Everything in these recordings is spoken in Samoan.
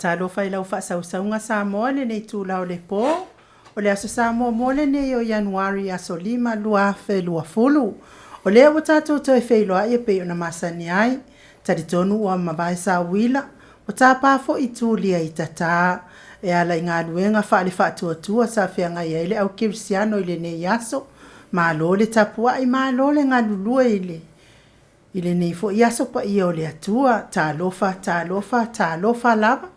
Faatalofa i lau faasausauga Samoa i lenei itula o le po. O le Aso Sa muamua lenei o Ianuari aso 5, 2020. O lea ua tatou toe feiloai e pei ona masani ai. Talitonu ua mavae sauila, ua tapa foi tulia i tata e ala i galuega faale-faatuatua sa feagai ai le au kerisiano i lenei aso. Malo le tapuai, malo le galulue i lenei foi aso paia o le Atua. Talofa, talofa, talofa lava.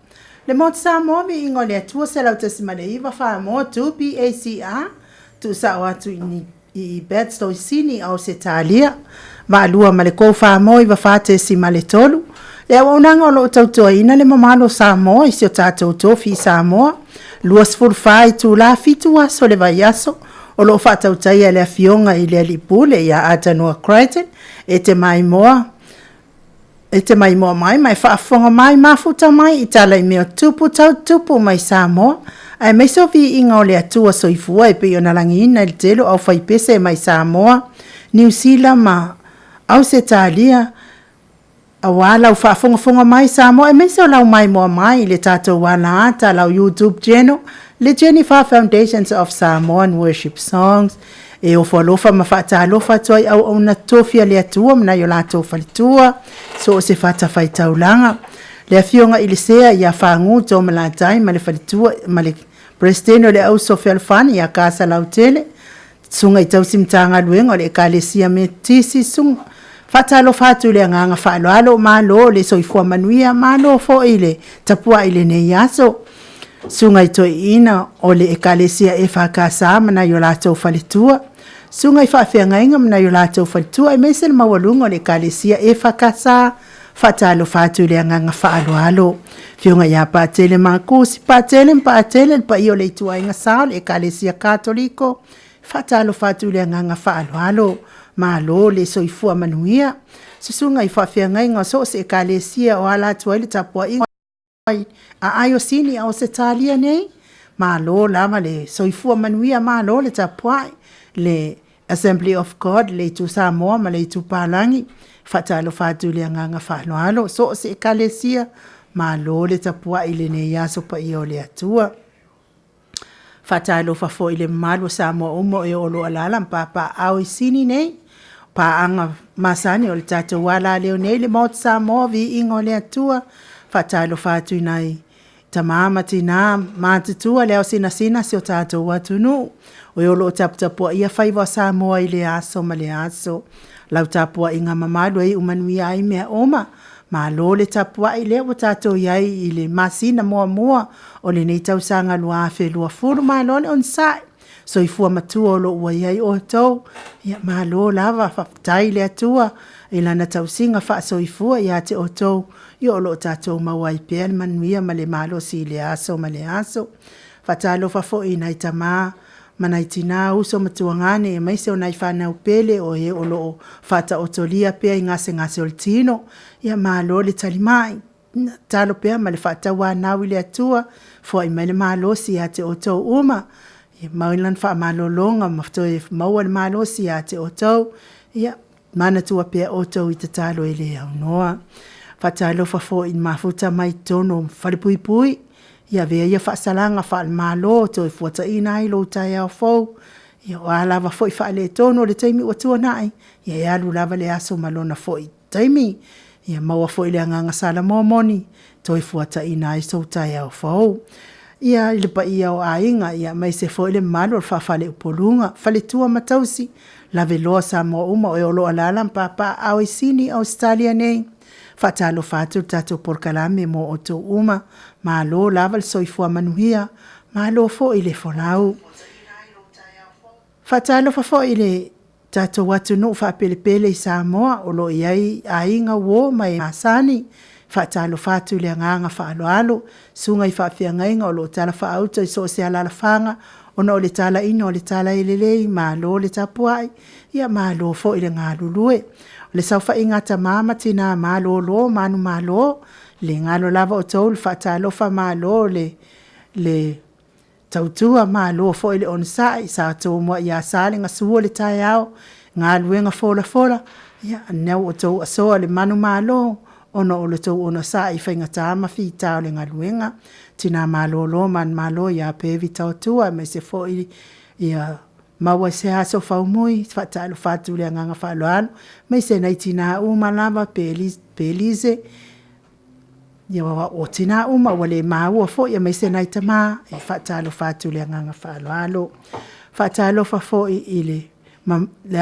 Le Motu Samoa, viiga o le Atua, 100.9 Samoa 2PACR, tuusao atu i Batsto i Sini, Ausetalia, Vaalua ma le Go Samoa 94.3. Le auaunaga o lo o tautuaina le mamalu o Samoa i si o tatou tofi i Samoa, 24 itula, 7 aso o le vaiaso, o lo o faatautaia e le Afioga i le Alii Pule ia Atanua Crichton, e te maimoa mai ma e faafofoga mai, mafuta mai i tala i mea tupu tau tupu mai Samoa, aemaise o viiga o le Atua soifua e pei ona lagiina i le tele o aufaipese mai Samoa, Niu Sila ma Ausetalia, aua lau faafogafoga mai Samoa, aemaise o lau maimoa mai i le tatou alaata, lau YouTube channel, le Jennifer Foundations of Samoan Worship Songs. E ofo alofa ma faatalofa atu ai auauna tofi a le Atua ma nai o latou faletua, so o se fatafaitaulaga. Le afioga i le Sea ia Fagu Toomalatai ma le faletua ma le Peresetene o le Auso Fealofani ia Kasa Lautele, Susuga i Tausi Matagaluega o le Ekalesia Metotisi, Susuga Faatalofa atu i le agaga faaaloalo, malo le soifua manuia, malo foi le tapuai i lenei aso. Susuga i Toeaina o le Ekalesia EFKS ma nai o latou faletua, Susuga i Faafeagaiga ma nai o latou faletua, aemaise le maualuga o le Ekalesia EFKS, faatalofa atu i le agaga faaaloalo. Afioga ia Patele Makusi, Patele ma Patele, le paia o le ituaiga sa o le Ekalesia Katoliko, faatalofa atu i le agaga faaaloalo. Malo le soifua manuia. Susuga i faafeagaiga o so o se ekalesia o ala atu ai le tapuaiga a aai o Sini a o Ausetalia nei, malo lava le soifua manuia, malo le tapuai. Le Assembly of God, le Itu Samoa ma le Itu Palagi, faatalofa atu i le agaga faaaloalo. So o se ekalesia, malo le tapuai i lenei aso paia o le Atua. Faatalofa foi i le mamalu o Samoa uma o lo o alaala ma papaaao i Sini nei, paaga masani o le tatou alaleo nei, le Maota Samoa, viiga o le Atua. Faatalofa atu i nai tama ma tina matutua, le ao sinasina si o tatou atunuu, o e o lo o taputapuaia faiva o Samoa i lea aso ma lea aso. Lau tapuaiga mamalu e iu manuia ai mea uma, malo le tapuai, lea ua tatou i ai i le masina muamua o lenei tausaga 2020, malo le onosai, soifua matua o lo o ua i ai outou, ia malo lava, faafetai i le Atua i Lana tausiga faasoifua ia te outou, ia o lo o tatou maua ai pea le manuia ma le malosi i lea aso ma lea aso. Faatalofa foi i nai tama ma nai tina, uso ma tuagane, aemaise o nai fanau pele o e o lo o faataotolia pea i gasegase o le tino, ia malo le talimai, tatalo pea ma le faatauanau i le Atua, foai mai le malosi ia te outou uma, ia mau lana faamalologa ma toe maua le malosi ia te outou, ia manatua pea outou i tatalo e le aunoa. Faatalofa foi i mafuta mai totonu o falepuipui, ia avea ia faasalaga faale-Malo e toe fuataina ai lou taeao fou, ia o a lava foi faaletonu o le taimi ua tuanai, ia e alu lava le aso ma lona foi taimi. Ia maua foi le agaga Salamoa moni, toe fuataina ai sou taeao fou. Ia, i le paia o aiga, aemaise foi le mamalu o le faa-faleupoluga, faletua ma tausi, laveloa Samoa uma o e o lo o alaala ma papaaao i Sini, Ausetalia nei, faatalofa atu le tatou polokalame mo outou uma, malo lava le soifua manuia, malo foi le folau. Faatalofa foi i le tatou atunuu faapelepele i Samoa o lo o i ai aiga, uo ma e masani. Faatalofa atu i le agaga faaaloalo, susuga i faafeagaiga o lo o talafaauto i so o se alaalafaga ona o le talaina o le tala e lelei, malo le tapuai, ia malo foi le galulue. O le saofaiga a tama ma tina malolo manumalo, e le galo lava outou i le faatalofa malo le tautua, malo foi le onosai, sa outou muai asa le gasu o le taeao, galuega folafola, ia lena ua outou asoa le manumalo. ona o le tou onosai i faigata ma fita o le galuega. Tina malolo manumalo ia Pevy Taotua aemaise foi ia maua se aso Faumui, faatalofa atu i le agaga faaaloalo, aemaise nai tina uma lava, Pelize, ia o tina uma ua le maua foi aemaise nai tama, e faatalofa atu i le agaga faaaloalo. Faatalofa foi i Le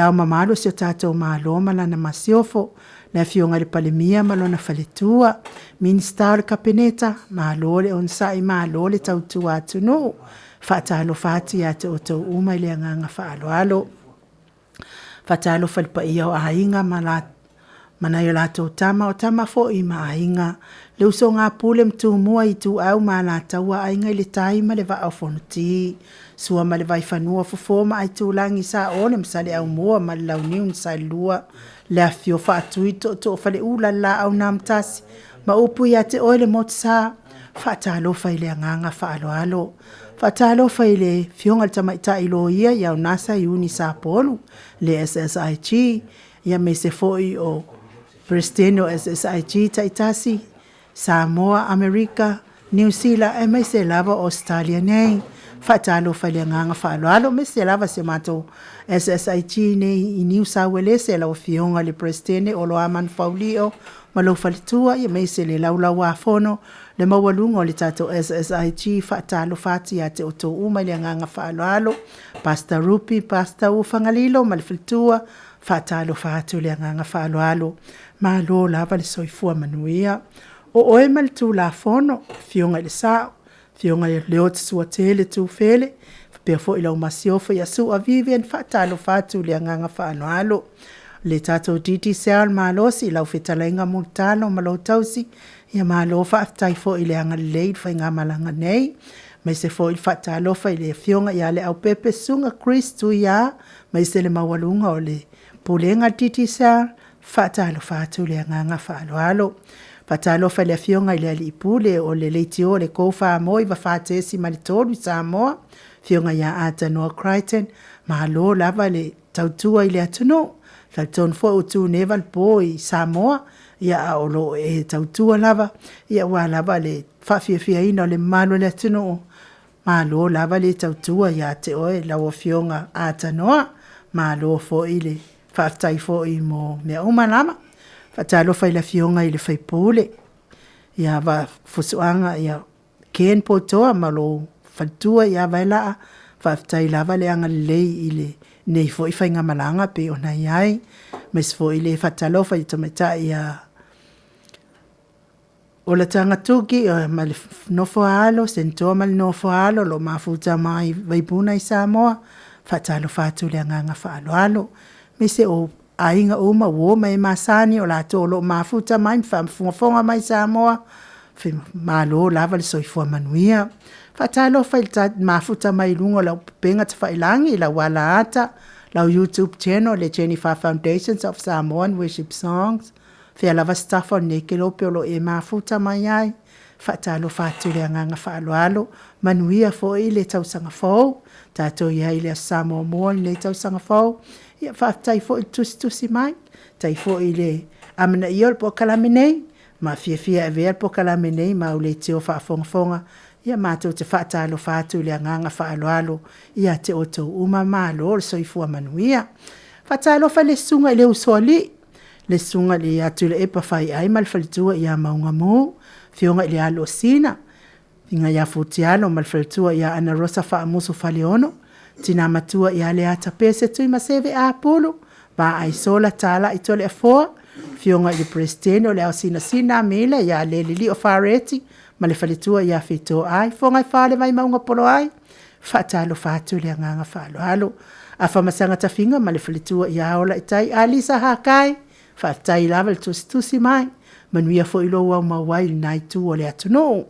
Ao Mamalu o si o tatou Malo ma lana Masiofo, le Afioga i le Palemia ma lona faletua, Minisita o le Kapeneta, malo le onosai malo le tautua atunuu. Faatalofa atu ia te outou uma i le agaga faaaloalo. Faatalofa i le paia o Aiga ma nai o latou Tama, o Tama foi ma Aiga, le usoga a Pule ma Tumua, Ituau ma Alataua, Aiga i le Tai ma le Vaa o Fonoti, Sua ma le Vaifanua, Fofo ma Aitulagi, Saole ma Saleaaumua ma le Launiu na Saelua, le afifio o Faatui o Tootoo o Faleula, le Laau na Amotasi ma upu ia te oe le Motusa. Faatalofa i le agaga faaaloalo. Faatalofa i le Afioga i le Tamaitai Loia Unasa Iuni Sapolu, le SSIG, aemaise foi o Peresetene o SSIG taitasi, Samoa, Amerika, Niu Sila aemaise lava Ausetalia nei. Faatalofa i le agaga faaaloalo, aemaise lava si o matou SSIG nei i Niu Sauelese, lau Afioga i le Peresetene Oloa Manufaulio ma lou faletua, aemaise le Laulau-a-Fono, le maualuga o le tatou SSIG. Faatalofa atu ia te outou uma i le agaga faaaloalo. Pastor Rupi, Pastor Ufagalilo ma le faletua, faatalofa atu i le agaga faaaloalo. Malo lava le soifua manuia. O oe ma le Tulafono, Afioga i le Sao, Afioga ia Leotosuatele Tufele, faapea foi lau masiofo ia Su'a Vivian, faatalofa atu i le agaga faaaloalo. Le tatou Digicel malosi, lau fetalaiga Mulitalo ma lou tausi, ia malo faafetai foi le agalelei i le faigamalaga nei. Aemaise foi le faatalofa i le afioga ia Leaupepe Susuga Chris Tuia, aemaise le maualuga o le Pulega a le Digicel, faatalofa atu i le agaga faaaloalo. Faatalofa i le afioga i le Alii Pule o le Leitio le 494.3 i Samoa, afioga ia Atanoa Crichton, malo lava le tautua i le atunuu. Talitonu foi ua tuneva le po i Samoa, ia a o lo o e tautua lava, ia aua lava le faafiafiaina o le mamalu o le atunuu. Malo lava le tautua ia te oe lau Afioga Atanoa. Malo foi le faafetai foi mo mea uma lava. Faatalofa i le Afioga i le sui usufono ia Vaafusuaga Ken Potoa ma lou faletua ia Vaelaa, faafetai lava le agalelei i lenei foi faigamalaga e pei ona i ai. Aemaise foi le faatalofa i le tamaitai ia Olataga Tuki ma le nofo a alo, Senatoa ma le nofo a alo o lo o mafuta mai Vaipuna i Samoa, faatalofa atu i le agaga faaaloalo. Aemaise o aiga uma, uo ma e masani o latou o lo o mafuta mai ma faafogafoga mai Samoa, malo lava le soifua manuia. Faatalofa i le mafuta mai luga o lau upega tafailagi i lau alaata, lau YouTube channel, le Jennifer Foundations of Samoan Worship Songs, fea lava se tafa o lenei kelope o lo o e mafuta mai ai, faatalofa atu i le agaga faaaloalo, manuia foi le tausaga fou. Tatou i ai i le Aso Sa muamua o lenei tausaga fou. Ia faafetai foi le tusitusi mai, faafetai foi le amanaia o le polokalame nei, ma fiafia e avea le polokalame nei ma au leitio faafogafoga. Ia matou te faatalofa atu i le agaga faaaloalo ia te outou uma, malo le soifua manuia. Faatalofa i le Susuga i le Usoalii, le Susuga ia Tuilaepa Faiai ma le faletua ia Maugamu, Afioga i le Alosina, Afioga ia Futialo ma le faletua ia Anarosa Faamusu Faleolo, Tina Matua ia Leata Pese Tuimaseve Apulu, Vaaisola Talai Toleafoa, Afioga i le Peresetene o le Ao Sinasina Mila ia Lelilio Fareti ma le faletua ia Fetoai, Fogafa i le Vaimauga Poloai, faatalofa atu i le agaga faaaloalo. Afamasaga Tafiga ma le faletua ia Olaitai Alisa Hakai, faafetai lava le tusitusi mai, manuia foi lou aumau ai i lena itu o le atunuu.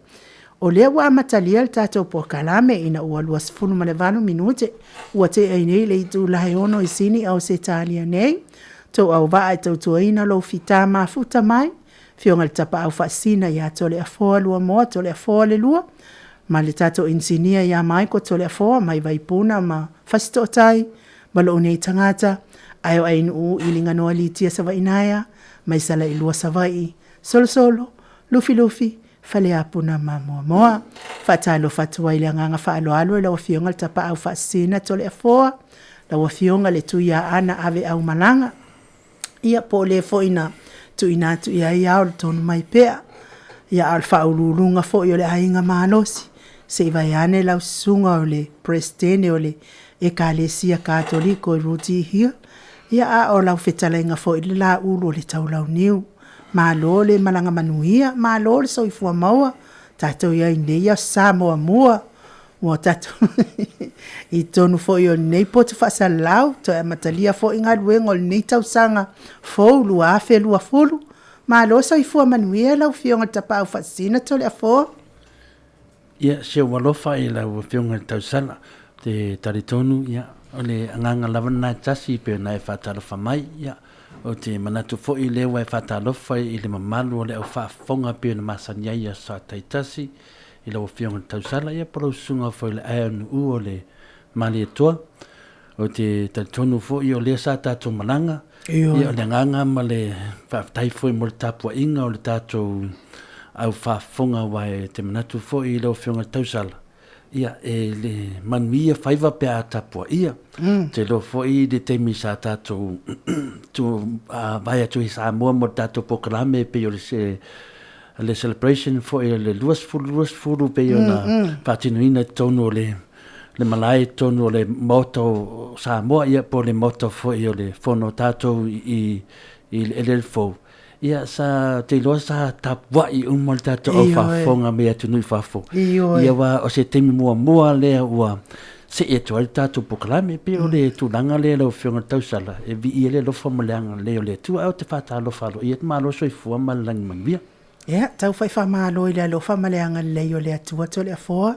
O lea ua amatalia le tatou polokalame ina ua 28 minute ua tea ai nei le itula e 6:00 i Sini, Ausetalia nei. Outou auvaa e tautuaina lou fita mafuta mai, Afioga i le Tapaau Faasisina ia Toleafoa Luamoa Toleafoa le II, ma le tatou inisinia ia Michael Toleafoa mai Vaipuna ma Fasitootai ma lou nei tagata, ae o Ainuu Iliganoa Litia Savaiinaea mai Salailua Savaii. Solosolo, Lufilufi, Faleapuna ma Moamoa. Faatalofa atu ai le agaga faaaloalo i lau Afioga i le Tapaau Faasisina Toleafoa, lau Afioga i le Tuiaana Aveaumalaga, ia po o le foi na tuuina atu i ai ao le tonu mai pea, ia a o le faauluuluga foi o le Aiga Malosi, se i vaeane lau susuga o le Peresetene o le Ekalesia Katoliko i Rooty Hill, ia a o lau fetalaiga foi le Laulu o le Taulauniu. Malo le malaga manuia, malo le soifua maua, tatou i ai i lenei Aso Sa muamua ua tatou i totonu foi o lenei poto faasalalau, toe amatalia foi galuega o lenei tausaga fou 2020. Malo le soifua manuia lau Afioga i le Tapaau Faasisina Toleafoa. Ia, si ou alofa i lau Afioga i le Tausala, ou te talitonu, ia, o le agaga lava lena e tasi pei ona e faatalofa mai. Ia, ou te manatu foi lea ua e faatalofa i le mamalu o le au faafofoga pei ona masani ai i aso Sa taitasi i lau Afioga i le Tausala, ia po o lau susuga foi i le Aeanu'u o le Malietoa. Ou te talitonu foi o lea sa tatou malaga, ia o le agaga ma le faafetai foi mo le tapuaiga o le tatou au faafofoga aua e te manatu foi i lau Afioga i le Tausala, ia e le manuia faiva pe a tapuaia. Ou te iloa foi i le taimi sa tatou vae atu i Samoa mo le tatou polokalame pei o le le celebration foi o le 20 20 pei ona faatinoina i totonu o le le malae i totonu o le Maota o Samoa, ia po o le Maota foi o le Fono a tatou i i le eleele fou, ia sa te iloa sa tapuai uma le tatou au faafofoga mai atunuu i fafo. Ia aua o se taimi muamua lea ua see atu ai le tatou polokalame. Pei o le tulaga lea lau Afioga i le Tausala, e viia le alofa ma le agalelei o le Atua. Ae ou te faatalofa aloaia atu, malo le soifua ma le lagi manuia. Ia, tau fai faamalo i le alofa ma le agalelei o le Atua Toleafoa,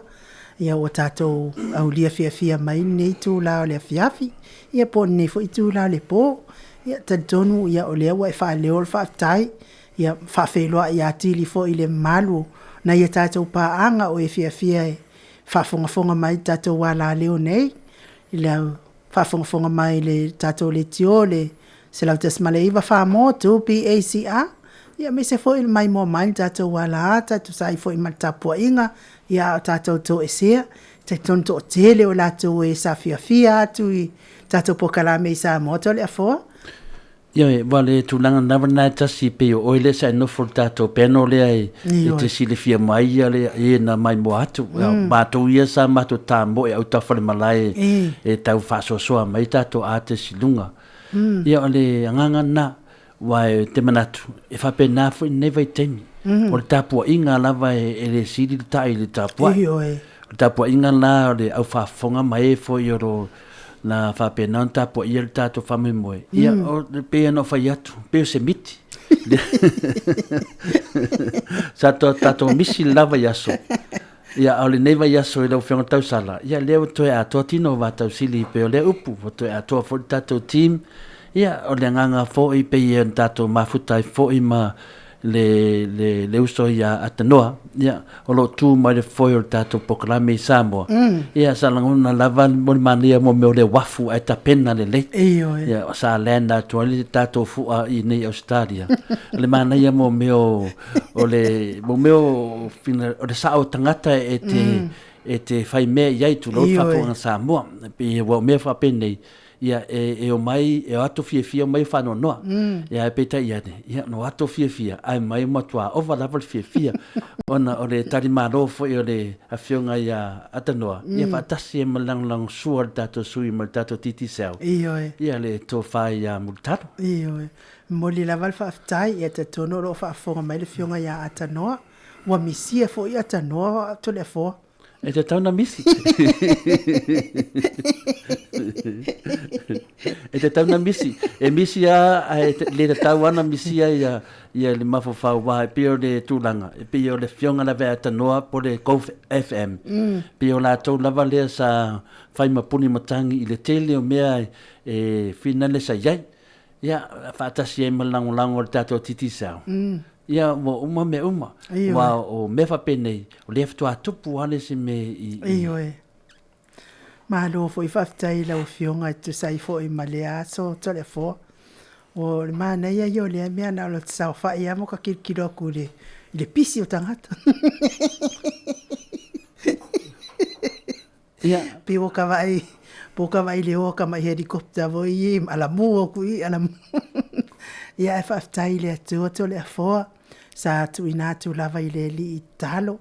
ia ua tatou aulia fiafia mai lenei itula o le afiafi, ia po o lenei foi itula o le po. Ia, talitonu ia o lea ua e faaleo le faafetai, ia faafeiloai atili foi i le mamalu o nai a tatou paaga o e fiafia e faafogafoga mai i le tatou alaleo nei, i le faafogafoga mai i le tatou leitio le 101.9 Samoa 2BACR, ia aemaise foi le maimoa mai i le tatou alaata e tusa ai foi ma le tapuaiga, ia a o tatou toesea. E talitonu toatele o latou e sa fiafia atu i tatou polokalame i Samoa Toleafoa. Ioe, aua o le tulaga lava lena e tasi e pei o oe lea sa e nofo i le tatou panel lea e, e te silafia mai ia le e na maimoa atu. Mm. Matou ia sa matou tamoe autafa o le malae e, e tau faasoasoa mai tatou artists i luga. Mm. Ia o le agaga lena, aua e te manatu, e faapena foi lenei vaitaimi. Mm. O le tapuaiga lava e, e le sili le ta'i i le tapuai. Ioe. O le tapuaiga la o le au faafofoga ma e foi o lo na faapena ona tapuaia le tatou faamoemoe, ia, o, pei ona ou fai atu, pei o se miti. Sa to, tatou misi le la vaiaso. Ia, a o lenei vaiaso i lau Afioga Tausala, ia, lea ua toe atoa tino o Vatausili pei o lea upu, ua toe atoa foi le tatou team. Ia, o le agaga foi pei ona tatou mafuta ai foi ma le, le, le uso ia Atanoa, ia, o lo o tu mai le foe o le tatou polokalame i Samoa, mm. ia, sa lagona lava mo le manaia mo mea o le uafu ae tapena lelei. Ioe. Ia, sa land atu ai le tatou fua i nei Australia. O le manaia mo mea o, o le, mo mea o, o le sao tagata e te, mm. e te whai mea i ai, tulou le faafofoga Samoa. E ua o mea faapenei, Ia, e, e omai, e o atu fiafia omai faanoanoa. Mm. Ia, ae peitai ane, ia, no ato fiafia, ae mai matua ova lava le fiafia. Ona o le talimalo foi o le afioga ia Atanoa, mm. ia faatasi e ma lagolago sua le tatou sui ma le tatou Digicel. Ioe. Ia, le tofa ia Mulitalo. Ioe. Momoli lava le faafetai, ia talitonu o lo o faafofoga mai le afioga ia Atanoa. Ua misia foi Atanoa Toleafoa. E tatau na misi. E tatau na misi. E misi a ae le tatau ana misia ia ia le mafaufau aua e pei o le tulaga, e pei o le afioga lava ia Tanoa po o le Golf FM. Mm. Pei o latou lava lea sa fai ma puni matagi i le tele o mea e finale sa i ai. Ia, faatasi ai ma le lagolago a le tatou Digicel. Mm. Ia, ua uma mea uma. Ioe. Aua o mea faapenei, o lea faatoa tupu lava le isi mea i... i... Ioe. Malo foi faafetai i lau Afioga e tusa ai foi ma lea aso Toleafoa. O le manaia ia o lea mea na o le saofai lava ma ka kilokilo atu i le, i le pisi o tagata. Ia. Pei ua ka vaai, po ka vaai i le o a ka mai helicopter foi ia alamu atu i i, alamu. Ia ae faafetai i le Atua Toleafoa sa tuuina atu lava i le Alii tatalo,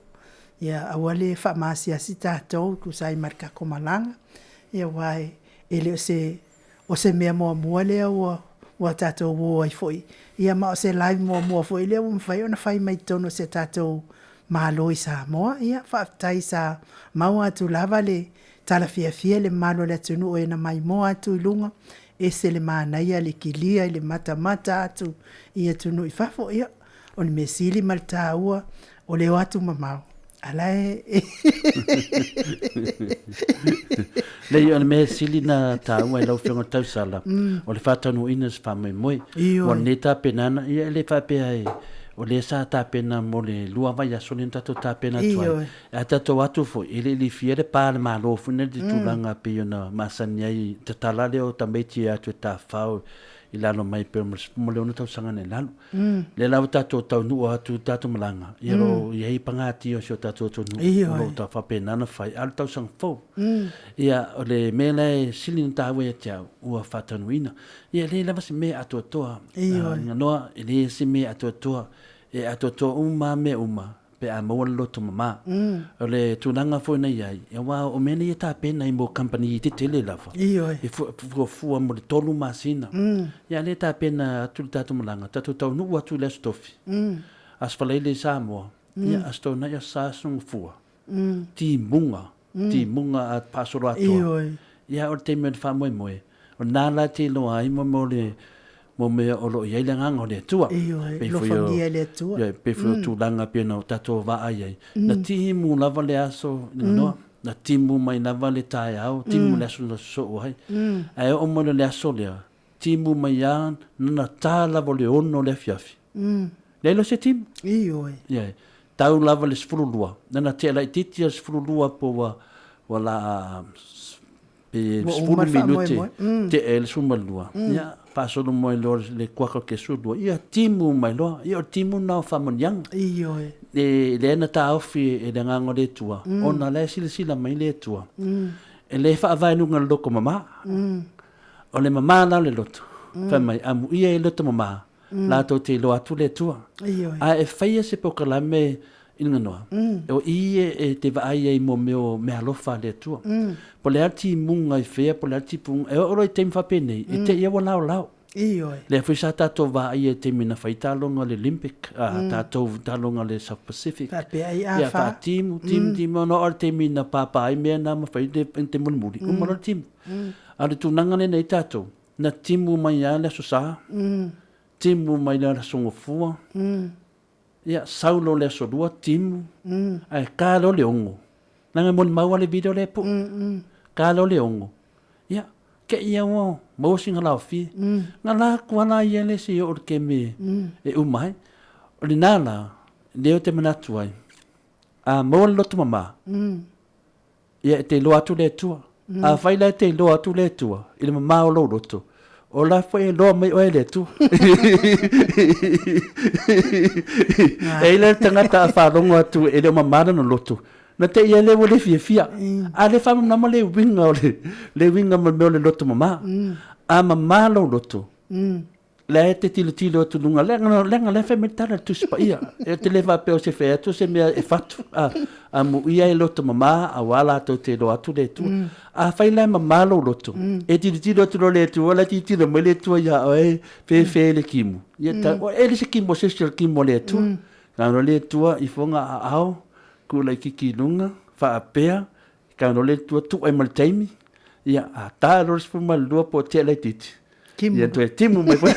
ia aua le faamaasiasi tatou e tusa ai ma le tatou malaga, ia aua e le o se o se mea muamua lea ua ua tatou o ai foi, ia ma o se live muamua foi lea ua mafai ona fai mai totonu o si o tatou Malo i Samoa. Ia, faafetai sa maua atu lava le tala fiafia i le mamalu o le atunuu e na maimoa atu i luga, ese le manaia le kilia i le matamata atu i atunuu i fafo. Ia, o le mea sili ma le taua, o le o atu mamao, a la e Leai, o le mea sili na taua i lau Afioga Tausala, o le faataunuuina o se faamoemoe. Ua lenei tapenaga, ia e le faapea e, o lea sa tapena mo le 2 vaiaso lea na tatou tapena atu ai. A tatou atu foi, e le i lifia le pa a le Malo foi lea i le tulaga pei ona masani ai, tatala lea o tamaiti e atu e tafafao i lalo mai pei o le 16 tausaga na i lalo. Lea la ua tatou taunuu atu i le tatou malaga, ia o lo o i ai pagatia o si o tatou atunuu o lo o faapena ona fai, a o le tausaga fou. Ia, o le mea la e sili ona taua ia te au, ua faataunuuina. Ia, e leai lava se mea e atoatoa. Noa, e leai se mea e atoatoa. E atoatoa uma lava mea uma pe a maua le loto mama. O le tulaga foi na i ai, aua o mea nei e tapena ai mo kamupani tetele lava. Ioe. E fuafua mo le 3 masina. Ia a lea e tapena atu le tatou malaga, tatou taunuu atu i le Aso Tofi, Aso Faraile i Samoa, ia Aso Toonai, Aso Sa, Aso Gafua, timuga, timuga a faasolo atoa. Ioe. Ia o le taimi o le faamoemoe, o lena la e te iloa ai mo mea o le mo mea o lo o i ai le agaga o le Atua. Ioe, alofagia e le Atua. Ioe, pei foi o tulaga pei ona tatou vaai ai, na timu lava le aso i Noa, na timu mai lava le taeao, timu le aso na sosoo ai. Ae oo mai loa i le aso lea, timu mai lava, na ta lava o le 6 o le afiafi. Leai loa se timu. Ioe. Ioe, tau lava le 12, na ona tea laitiiti lava le 12 po ua ua la pe Ua uma 10 le minute faamoemoe. tea ai le 12, ia faasolo mai loa le kuaka o le 12, ia timu mai loa. Ia o le timu lena o faamanuiaga. Ioe. E lea na taofi e le Agaga o le Atua, ona o la e silasila mai le Atua, e le faavae i luga o le loto mama. O le mama la o le loto, fai mai, amuia e loto mama, latou te iloa atu le Atua. Ioe. A e faia se polokalame i luga noa, o i e te vaai ai mo mea o meaalofa a le Atua. Po o le a le timuga i fea, po o le a le tipuga, e oo loa i taimi faapenei, e te i lava ua laolao. Ioe. Lea foi sa tatou vaai ai i le taimi na fai taaloga o le Olympic, tatou taaloga o le South Pacific. Faapea ai a Ia, fa. faatimu, timu, timu, ona oo i le taimi na pāpā ai mea na ma fai le te mulimuli, uma loa le timu. A o le tulaga lea na i ai tatou, na timu mai lava le Aso Sa, timu mai le Aso Gafua, ia, sau loa le Aso Lua, timu, ae ta loa le 6, leaga e molimau lava le video lea e pue, ta loa le 6, ia, te i lava ua maua sina laofie. Na la atu lava la ia le seia oo i le taimi e uma ai. O lena la, lea ou te manatu ai, a maua le loto mama, Ia, e te iloa atu le Atua. Afai la e te iloa atu le Atua i le mamao o lou loto, o la foi e iloa mai oe e le Atua. E i ai la le tagata a faalogo atu e le o mama lona loto, na te i ai lea ua le fiafia. A le faamalamalama le uiga o le, le uiga ma le mea o le loto mama. A mama lou loto, La e te tilotilo atu luga, leaga, leaga la e fai mai le tala le Tusi Paia. E te le faapea o se fai atu o se mea e fatu. A, amuia e loto mama, auā latou te iloa atu le Atua. Afai la e mama lou loto, e tilotilo atu loa le Atua, la e tilotilo mai le Atua ia oe, fefe le kimu. Ia ta, e le se kimu a se isi o le kimu a le Atua. Na ona le Atua ifoga aao, tuu laitiiti i luga, faapea, Tau loa le tua tuu ai ma le taimi, ia, a ta loa le 12 po o tea laitiiti, Timu. ia toe timu mai foi.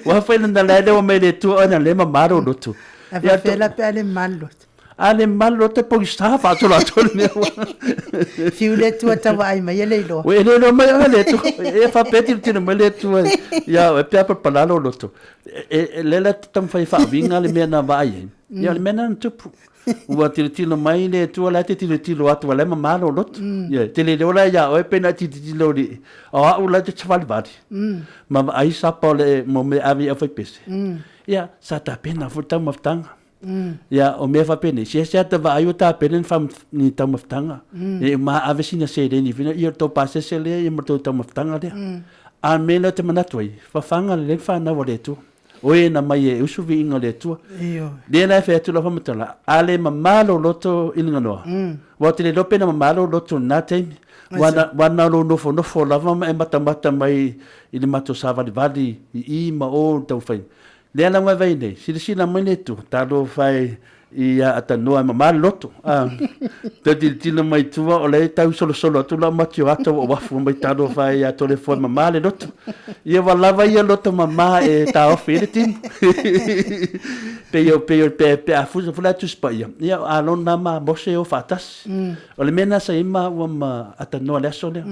Ua fai lana la lea ua mai le tua ona le mama lou loto. Ae Ia, faapea la pe a le mama le loto. A le mama le loto e pogisa faasolo atu le mea ua. Fiu le Atua tau vaai mai e le iloa. Ua e le iloa mai oe le Atua. E faapea tilotilo mai le Atua ia oe pe a palapala lou loto. E, e, lea la taumafai e faauiga le mea na vaai ai. Ia o le mea lena na tupu. Ua tilotilo mai le Atua la e te tilotilo atu ua la e mamā lou loto. Ioe, e te le iloa la ia oe pe na e tilotilo i o au la e te savalivali ma vaai sapa o le mo mea e ave i aufaipese. Ia, sa tapena foi le taumafataga. Ia, o mea faapenei, seasea ta vaai ua tapena ni taumafataga. E uma ave sina seleni foi lea, ia o le tou pasese lea ia ma le tou taumafataga lea. A o le mea lea ou te manatu ai, fafaga lelei le fanau a le Atua. O e na mai e usu viiga o le Atua. Lea la e fai atu lau faamatalaga, a le mama lou loto i Liganoa, aua ou te le iloa pe na mama lou loto i lena taimi, aua na o lou nofonofo lava ma e matamata mai i le matou savalivali i i ma o i le taumafaiga. Lea la ua e vaai nei, silasila mai le Atua, talofa e ia atanoa e mama le loto. A, toe tilotilo mai tua, o lea e tau solosolo atu lau matioata ua uafu mai talofa e ia Toleafoa e mama le loto. Ia ua lava ia loto mama e taofi ai le timu. Pei o pei o pe pe a fusa foi la Tusi Paia, ia o Alona ma Mose e o faatasi. O le mea lena sa i ai maua ma atanoa i le aso lea.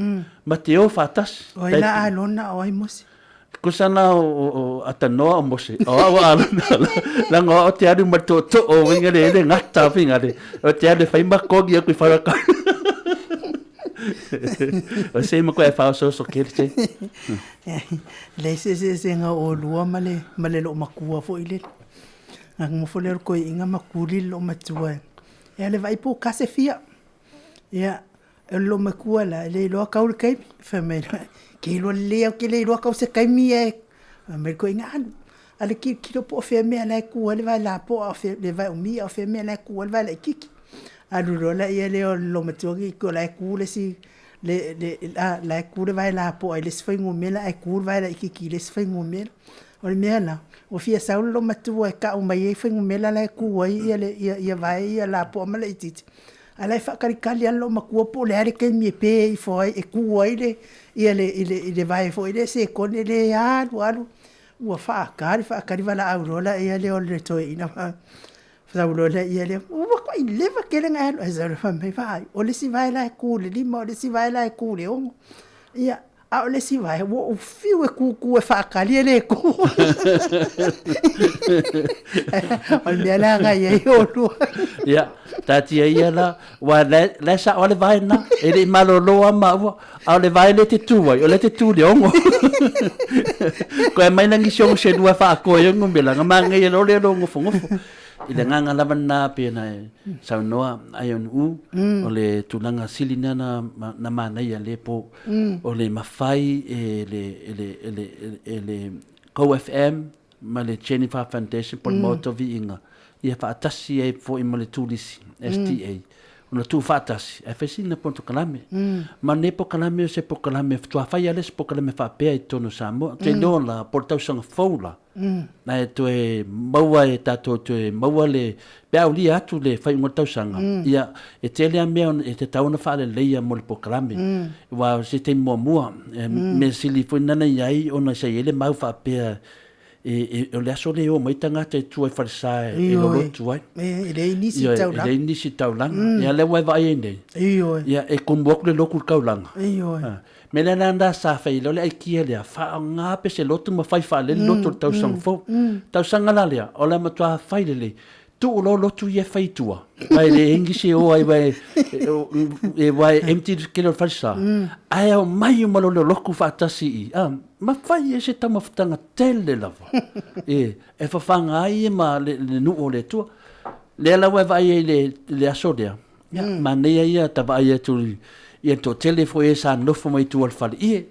Ma te o faatasi. O ai la Alona o ai Mose? Kusa na o atanoa o Mose, o au a Alona, leaga o au te alu ma le tootoo uiga le le gata uiga le, o te alu e fai makogi aku i Faraka. O se ma koe e faaosooso kele se. Leai se eseesega o oulua ma le ma le loomatua foi lele. Na nofo lea o le toeaina ma tuli le loomatua e ale vaai po o kase fia. Ia, O le loomatua la, e le iloa kau le taimi. Fai mai loa, ke iloa lelei au ke le iloa kau se taimi ae. Fai mai le toeaina, alu, alu e tilotilo po o fea mea la e tu ai le vae lapoa a o fea le vae umi a o fea mea la e tu ai le vae laitiiti. Alu loa lea lea o le loomatua o la e tu le isi la e tu le vae lapoa i le isi fuainumera ae tu le vae laitiiti i le isi fuainumera. O le mea la, ua fia sau le loomatua e tau mai ai fuainumera la e tu ai ia vae ia lapoa ma laitiiti, A o la e faatalitali lava le loomatua po o le a le taimi e pe ifo ai, e tu ai le, ia le, i le, i le vae foi lea sekone le alu alu ua faatali faatali, valaau loa lea o le toeaina, sau loa lea, ua matuai leva tele ona e alu. Ae sau loa fai mai, vaai, o le isi vae la e tu i le 5, o le isi vae la e tu i le 6. Ia, a o le isi vae, ua ou fiu e tutu e faatali e le tu. O le mea la na i ai oulua. Ia, taatia ia la, aua la e sao lava le vae lena, e le i malolo lava maua, a o le vae lea e te tu ai, o lea e te tu i le 6. Toe aumai la nisi 6 se lua e faaatoa ai numera, ona manaia loa lea o lou nofonofo. I le agaga lava lena pei ona e saunoa Aionu'u, o le tulaga sili lena na manaia i lea po, o le mafai e le, e le, e le, e le Go FM ma le Jennifer Foundation po o le Maota o Viiga, ia faatasi ai foi ma le Turisi, STA, ona tuufaatasi ae fai sina polokalame. Ma lenei polokalame o se polokalame faatoa fai lava le isi polokalame faapea i totonu o Samoa. Ou te iloa la, po o le tausaga fou la, ae toe maua e tatou toe maua le, pe a aulia atu le faaiuga o le tausaga, ia, e tele lava mea e tatau ona faaleleia mo le polokalame. Aua o se taimi muamua, mea sili foi lena na i ai ona sa i ai le mau faapea, o le aso lea e omai tagata i tua i falesa e lolotu ai. E leai nisi i taulaga. E leai nisi i taulaga. Ia lea ua e vaai ai nei. Ioe. Ia e komu atu le lotu i le taulaga. Ioe. Mea lea la sa fai loa le aikia lea, faaaoga pe se lotu ma fai faalele lotu o le tausaga fou. Tausaga la lea, o le matua fai lelei. Tuu loa lotu ia e fai i tua, aua e leai nisi e o ai, aua e empty le tele o le falesa, ae aumai uma loa le lotu faatasi i i, ma fai ai se taumafataga tele lava e fafaga ai ma le nuu o le Atua. Lea la ua e vaai ai i le aso lea, Ia, manaia ia ta vaai atu i le toatele foi e sa nofo mai tua o le faleie.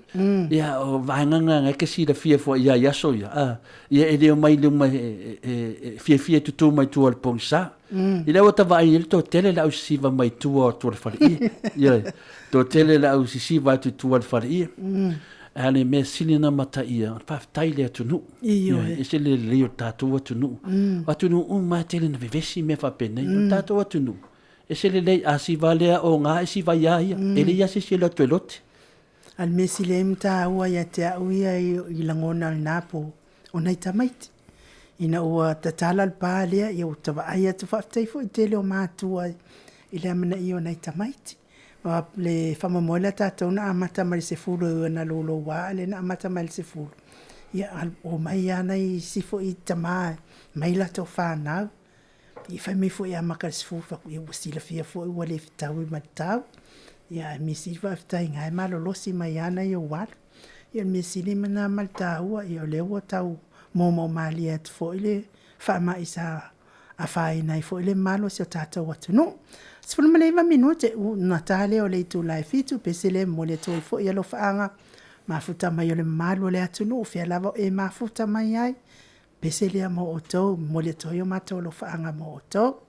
Ia, o vaega na e te silafia foi i ai aso ia. A, ia e le omai i luma e fiafia e tutū mai tua o le pogisa. I lea ua ta vaai ai le toatele le au sisiva mai tua atu o le faleie. Ioe, toatele le au sisiva atu i tua o le faleie. A o le mea sili ona mataia, faafetai i le atunuu. Ioe, e ese le lelei o le tatou atunuu. O atunuu uma lava e tele ina vevesi mea faapenei. O le tatou atunuu, e ese lelei, a siva lea o ga e siva ia ia. E leai lava se isi e alu atu e lote. A o le mea sili ai ma taua ia te au ia i lagona o lena po o nai tamaiti. Ina ua tatala le pa lea, ia ua ta vaai atu, faafetai foi i le tele o matua i le amanaia o nai tamaiti. O le faamoemoe lea tatou na amata mai le 10 e ui ina louloua a o lea na amata mai le 10, ia omai lava nai isi foi tama mai latou fanau. Ia fai mai foi ia maka i le 10, fai atu, ia ua silafia foi ua le fetaui ma le tau. Ia ae mea sili faafetai na e malolosi mai lava nai ou alo. Ia o le mea sili lena ma le taua, ia o lea ua tau moomoo malie atu foi le faamai sa afaina ai foi le mamalu o si o tatou atunuu. 19 minute ona ta lea o le itula e 7, pese lea e momoli atu ai foi alofaaga mafuta mai o le mamalu o le atunuu, o fea lava o e mafuta mai ai, pese lea mo outou, momoli atu ai o matou alofaaga mo outou.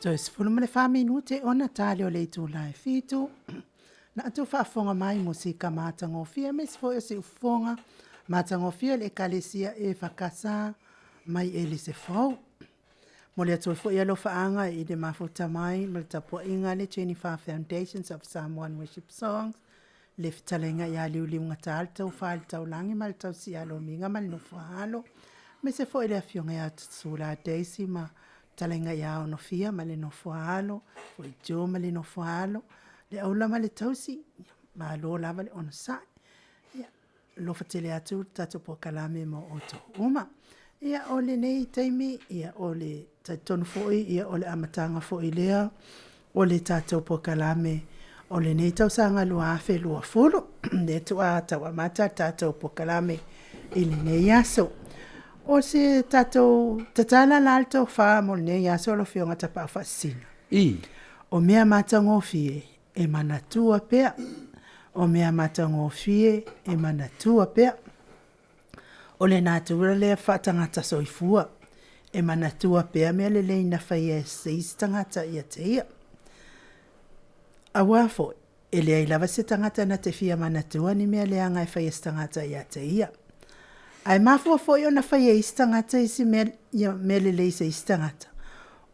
Toe 14 minute ona ta lea o le itula e 7. Na outou faafofoga mai mo sika matagofie aemaise foi o siufofoga matagofie o le Ekalesia EFKS mai Elise Fou. Momoli atu ai foi alofaaga i le mafuta mai ma le tapuaiga a le Jennifer Foundations of Samoan Worship Songs, le fetalaiga ia Liuliugata le Tofa i le Taulagi ma le Tausi ia Lomiga ma le nofo a alo, Aemaise foi le Afioga ia Sula Daisy ma Talaiga ia Onofia ma le nofo a alo, foi Joe ma le nofo a alo, le aula ma le tausi, ia, malo lava le onosai. Ia, alofa tele atu le tatou polokalame mo outou uma. Ia, o lenei taimi, ia, o le talitonu foi, ia, o le amataga foi lea o le tatou polokalame o lenei tausaga 2020, lea faatoa tau amata le tatou polokalame i lenei aso. O se tatou tatala la le tofa mo lenei aso lau Afioga Tapaau Faasisina. O mea matagofie e manatua pea. O mea matagofie e manatua pea. O le natura lea faatagata soifua, e manatua pea mea lelei na faia e se isi tagata ia te ia. Aua foi, e leai lava se tagata na te fia manatua ni mea leaga e faia e se tagata ia te ia. Ae mafua foi ona faia e isi tagata isi mea, ia mea lelei i se isi tagata,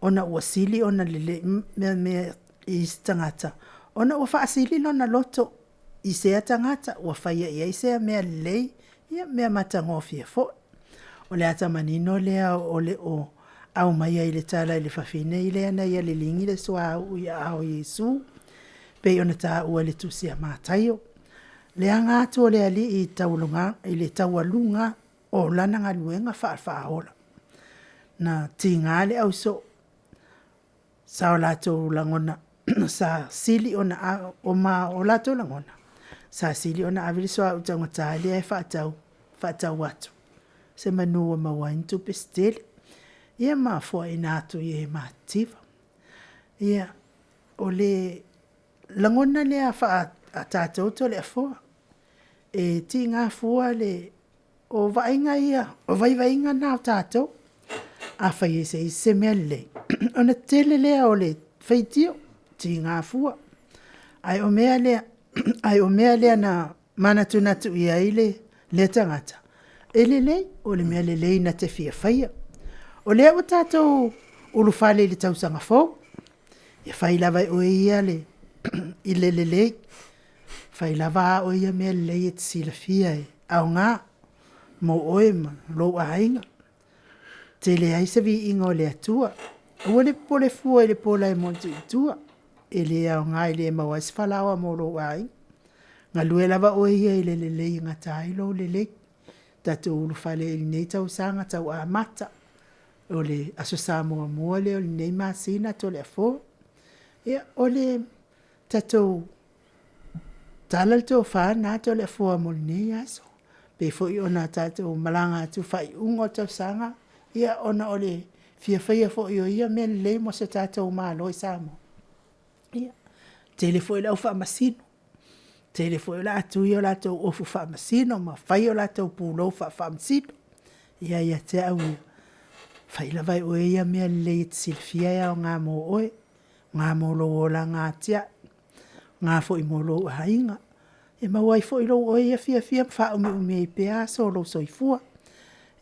ona ua sili ona lelei mea i isi tagata, ona ua faasili lona loto i sea tagata ua faia i ai sea mea lelei, ia mea matagofie foi. O le ata manino lea o le o aumaia i le tala i le fafine lea na ia liligi le suauu i aao o Iesu, pei ona taua i le tusi a Mataio. Leaga atu o le Alii i le taualuga o lana galuega faafaaola. Na tiga le ausoo sa o latou lagona sa sili ona ma o latou lagona, sa sili ona ave le suauu taugata lea e faatau, faatau atu semanu ua maua ai ni tupe se tele. Ia ma foaiina atu i e matitiva. Ia, o le lagona lea a tatou Toleafoa, e tiga fua le o vaaiga ia, o vaivaiga na o tatou. A fai e se isi se mea lelei, ona tele lea o le faitio, tiga fua. Ae o mea lea na manatunatu i ai lea tagata, e lelei, o le mea lelei na te fia faia. O lea ua tatou ulufale i le tausaga fou, ia fai lava e oe ia i le lelei, fai lava a oe ia mea lelei e te silafia e aoga mo oe ma lou aiga, tele ai se viiga o le Atua. Aua le popole fua i le pola e motu i tua, e le aoga e le maua ai se falaoa mo lou aiga. Galue lava oe ia i le lelei e gata ai lou lelei. Tatou ulufale ai i lenei tausaga tau amata, o le Aso Sa muamua lea o lenei masina Toleafoa. Ia, o le tatou tala le tofa lena Toleafoa mo lenei aso. E pei foi ona tatou malaga atu i faaiuga o tausaga, ia ona o le fia faia foi o ia mea lelei mo si o tatou Malo i Samoa. Ia, tele foi le au faamasino, tele foi o le a tui o latou ofu faamasino ma fai o latou pulou faa-faamasino. Ia, ia te au ia, fai lava e oe ia mea lelei e te silafia e aoga mo oe, aoga mo lou olaga atiae, aoga foi mo lou aiga, e maua ai foi lou oe ia fiafia ma faaumiumi ai pea aso o lou soifua.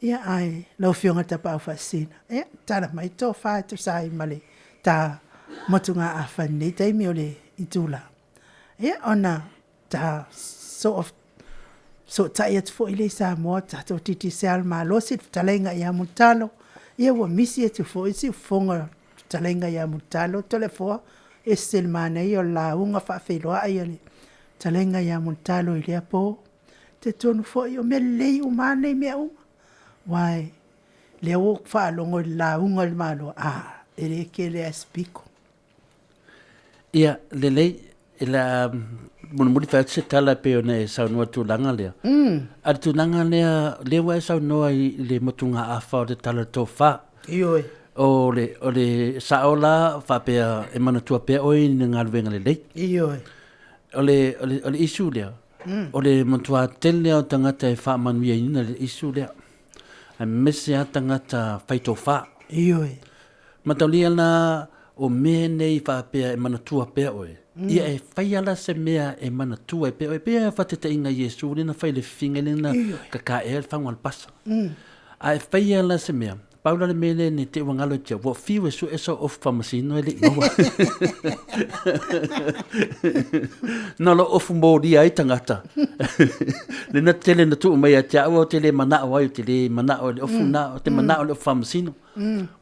Ia, ae lau Afioga i le Tapaau Faasisina, ia, tala mai le tofa e tusa ai ma le ta motugaafa i lenei taimi o le itula, ia ona ta soosootai atu foi lea i Samoa, le tatou Digicel malosi, le fetalaiga ia Mulitalo, ia ua misi atu foi le siufofoga o le fetalaiga ia Mulitalo Toleafoa, e ese le manaia o le lauga faafeiloai a le fetalaiga ia Mulitalo i lea po. E talitonu foi o mea lelei uma lava nei mea uma, aua o lea ua ou faalogo i le lauga a le Malo, a, e le kele lava se piko. Ia, lelei, e le a mulimuli fai atu se tala e pei ona e saunoa i le tulaga lea. A o le tulaga lea, lea ua e saunoa i le motugaafa o le tala o le tofa. Ioe. O le, o le sao la faapea e manatua pea oe i ni galuega lelei. Ioe. O le, o le, o le issue lea, o le matua tele lava o tagata e faamanuiaina i le issue lea, aemaise lava tagata fai tofa. Ioe. Mataulia la o mea nei faapea e manatua pea oe, ia e faia la se mea e manatua ai pea oe. E pei lava faataitaiga i Iesu lea na fai i le fifiga lea na kakaea le fagu a le pasa. A e faia la se mea, pau la le mea lea ne i te i ua galo ia te au, ua fiu e sue sou ofu faamasino e le i maua. Na o lou ofu molia ai tagata. Lena tele na tuu mai ia te au, ou te le manao ai, ou te le manao i le ofu na, ou te manao i le ofu faamasino.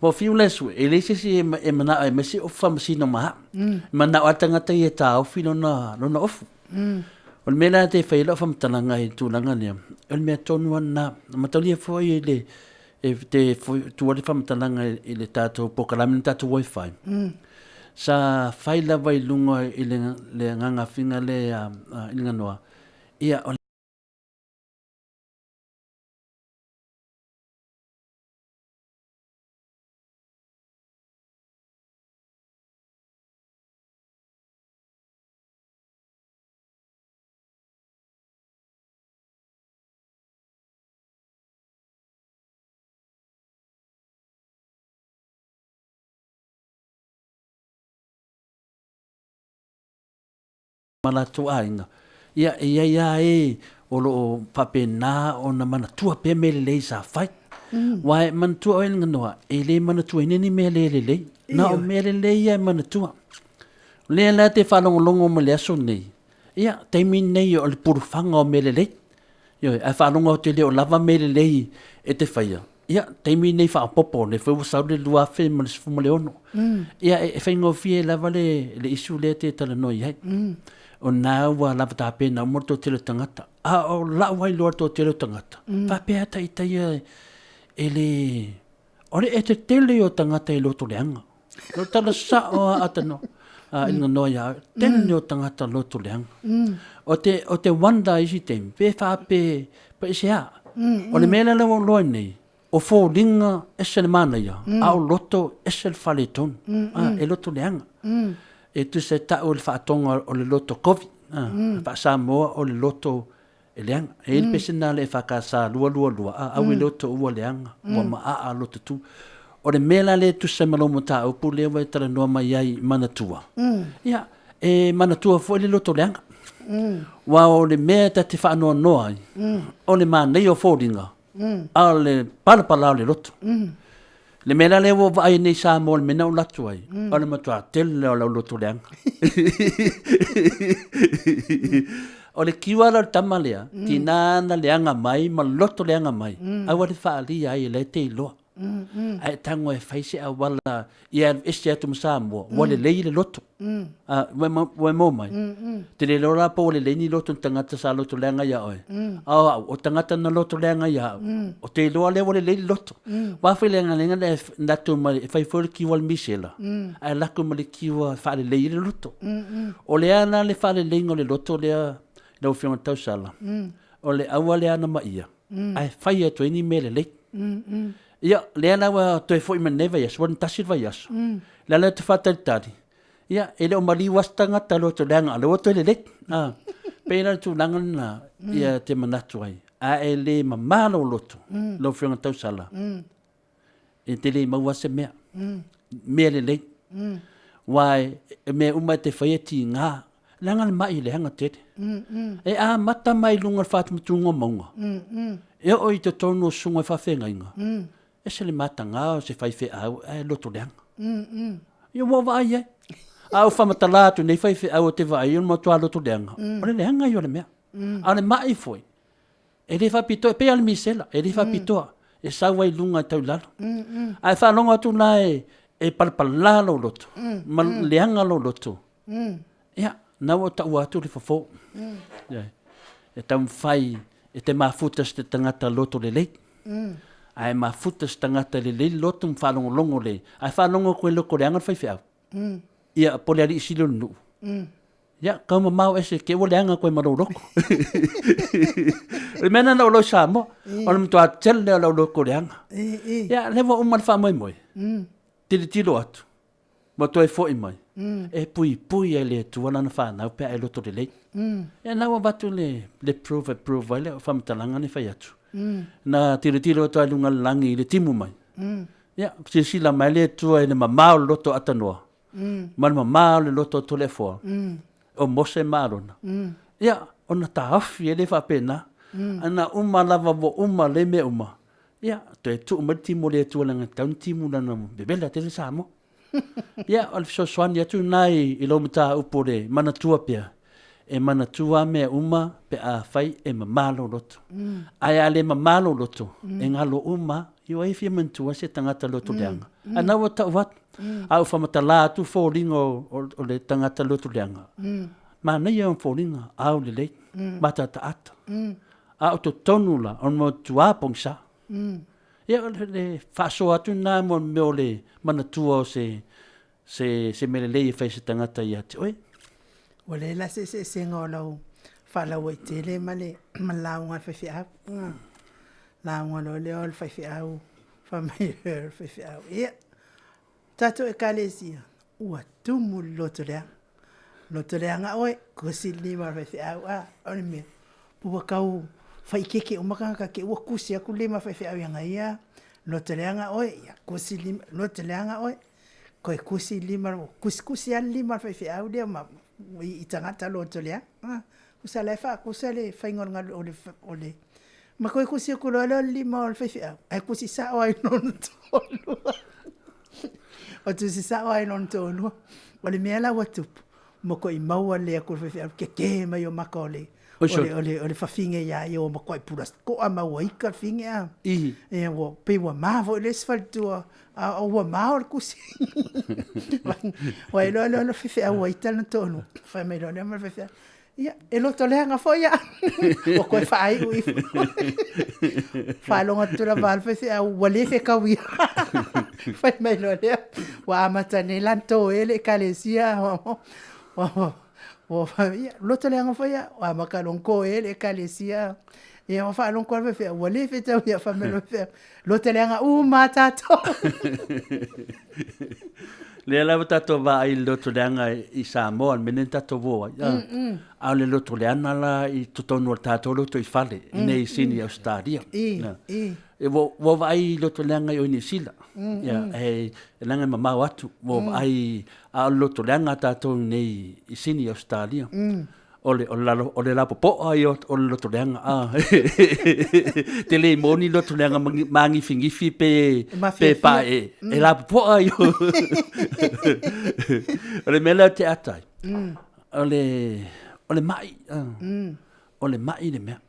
Ua fiu la e sue, e leai se isi e manao e aumai se ofu faamasino ma au. E manao lava le tagata ia e taofi lona, lona ofu. O le mea la te fai ai lau faamatalaga i le tulaga lea, o le mea tonu lava lena. E mataulia foi i le, e te tuu ai le faamatalaga i le tatou polokalame le tatou wifi, sa fai lava i luga i le agaga lea i le ganoa, ia o ma latou aiga, ia e i ai lava e o lo o faapena ona manatua pea mea lelei sa fai. Aua e manatua oe Ganoa, e le manatuaina ni mea le lelei, na o mea lelei lava e manatua. O lea la e te faalogologo mai i le aso lenei, ia, taimi lenei o le pulufaga o mea lelei. Ioe, ae faalogo atu e le o lava mea lelei e te faia, ia, taimi lenei faaopoopo, lea foi ua sau le 2016. Ia, e faigofie lava le issue lea e te talanoa i ai. O lena ua lava tapena uma le toatele o tagata. A o lau lava iloa i le toatele o tagata, faapea lava ita ia e le... O le etetele o tagata e loto leaga. O le tala sao a Atanoa i le ganoa ia oe, tele o tagata loto leaga. O te, o te wonder i isi taimi, pe faape, pe aisea. O le mea lea ua ou iloa nei, o foliga ese le manaia, a o loto ese le faaletonu. E loto leaga. E tusa e tau o le faatoga o le loto kovi. Faa-Samoa o le loto E leaga. E i ai le pese lena a le EFKS 222, a, au e loto ua leaga, ua maaa loto tu. O le mea la lea e tusa ai ma lou mataupu lea ua e talanoa mai ai i manatua, ia, e manatua foi le loto leaga. Aua o le mea ta te faanoanoa ai, o le manaia o foliga, a o le palapala o le loto. Le mea la lea ua ou vaai nei i Samoa i le mea na ou alu atu ai, o le matua tele lava o le au loto leaga. O le kiua la o le tama lea, tina na leaga mai ma loto leaga mai, aua le faaalia ai o la e te iloa. Ae tago e fai se auala ia alu ese atu ma Samoa, ua lelei le loto. Ua e maua mai? Te le iloa la po ua lelei ni loto ni tagata sa loto leaga ia oe. A o au, o tagata na loto leaga ia au, o te iloa lea ua lelei le loto. Aua foi le agaga lea e latou mai, e fai foi le kiua a le misela, ae lako ma le kiua e faalelei ai le loto. O le a la le faaleleiga o le loto lea lau Afioga i le Tausala, o le aua lea anamaia, ae fai atu ai ni mea lelei. Ia, lea la ua toe foi mai lenei vaiaso, ua tasi le vaiaso. Lea la ou te faatalitali, ia, e le o maliu lava se tagata loto leaga o lea ua toe lelei. A, pei la o le tulaga lena ia te manatu ai, a e le mama lou loto, lau Afioga Tausala, e te le maua se mea, mea lelei. Aua e mea uma e te faia e tiga, leaga le mai e leaga tele. E amata mai luga o le fatumatuga o mauga, e oo i totonu o susuga i faafeagaiga, ese le mataga o se faifeau ae loto leaga. Ia ua ou vaai i ai. A ou faamatala atu nei faifeau ou te vaai o le matua loto leaga, o le leaga ia o le mea. A o le mai foi, E le faapitoa, e pei lava o le misela, e le faapitoa, e sau ai i luga e tau i lalo. Ae faalogo atu la e palapala lou loto, ma leaga lou loto, ia, na ua taua atu le fofo. E taumafai e te mafuta se tagata loto lelei. Ae mafuta se tagata lelei le loto ma faalogologo lelei. Ae faalogo atu e loto leaga le faifeau. Ia, po o le alii sili o le nuu. Ia, tau mamao ese te ua leaga koe ma lou loto. O le mea lena na ou iloa i Samoa, o le matua tele lea o lau loto leaga. Ia, lea ua uma le faamoemoe, tilotilo atu, ua toe foi mai, e puipui e le Atua lana fanau pe a e loto lelei. Ia, na ua avatu le proof e prove ai le faamatalaga lea e fai atu. Na tilotilo atu lava i luga o le lagi i le timu mai. Ia, silasila mai le Atua i le mamao o le loto Atanoa, ma le mamao o le loto o Toleafoa, o Mose ma Arona. Ia, ona taofi ai lea faapena. Ana uma lava ua uma lea mea uma, ia, toe tuu mai le timu o le Atua leaga e tatau ona timu lana vevela tele Samoa. Ia, o le fesoasoani atu lena i lou mataupu o le manatua pea, e manatua lava mea uma pe afai e mama lou loto. Ae a le mama lou loto, e galo uma lava. Ia o ai e fia manatua se tagata loto leaga? A na ua tau atu, a ou faamatala atu foliga o le tagata loto leaga, manaia ona foliga, aulelei, matataata. A o totonu la, o le matua pogisa. Ia, o le faasoa atu lena mo le mea o le manatua o se se mea lelei e fai e se tagata ia te oe. Ua leai la se eseesega o lau faalauaitele ma le lauga a le faifeau. Lauga loa lea o le faifeau fai mai loa le faifeau, ia, tatou Ekalesia, ua tumu i le lotoleaga. Lotoleaga oe, tusi le lima o le faifeau. A o le mea, ua tau faaeteete uma tagata te i ua tusi atu le lima o le faifeau ia ia, lotoleaga oe, ia tusi le lima, lotoleaga oe, toe tusi le lima, tusitusi lava le lima o le faifeau lea i tagata lotoleaga. Tusa o la e faatusa le faiga o le galuega o le... ma toe tusi atu loa lea o le lima o le faifeau, ae tusi sao lava i lona toalua. Ua tusi sao lava i lona toalua. O le mea la ua tupu, matuai maua lelei atu e le faifeau le tete mai o mata o le fafine ia ia ua matuai pulatoa ma ua ita le fafine a. Ia ua pei ua ma foi le isi faletua, a ua ma o le tusi. Ona iloa lea o le faifeau ua ita lona toalua, fai mai loa lea ma le faifeau, ia, e loto leaga foi au. Ua toe faaiu ifo. Faalogo atu lava a le faifeau ua le fetaui. Fai mai loa lea, ua amata nei la ona toea le ekalesia. Ia, loto leaga foi au, ua amata loa ona toea le ekalesia. Ia ua faalogo atu lava le faifeau ua le fetaui, fai mai loa le faifeau, loto leaga uma lava tatou. Lea la ua tatou vaai i le loto leaga i Samoa, le mea lea na tatou o ai. A o le loto leaga la i totonu o le tatou lotoifale, i inei i Sini Ausetalia. Ua vaai i loto leaga i o i Niu Sila, e leaga e mamao atu, ua vaai, a o le loto leaga a tatou i inei i Sini Ausetalia, o le, o le, o le lapopoa ia o le loto leaga. A. Te le moni loto leaga magifigifi pe, pe paee, e lapopoa ia. O le mea lea ou te ata ai, o le, o le mai, o le mai le mea.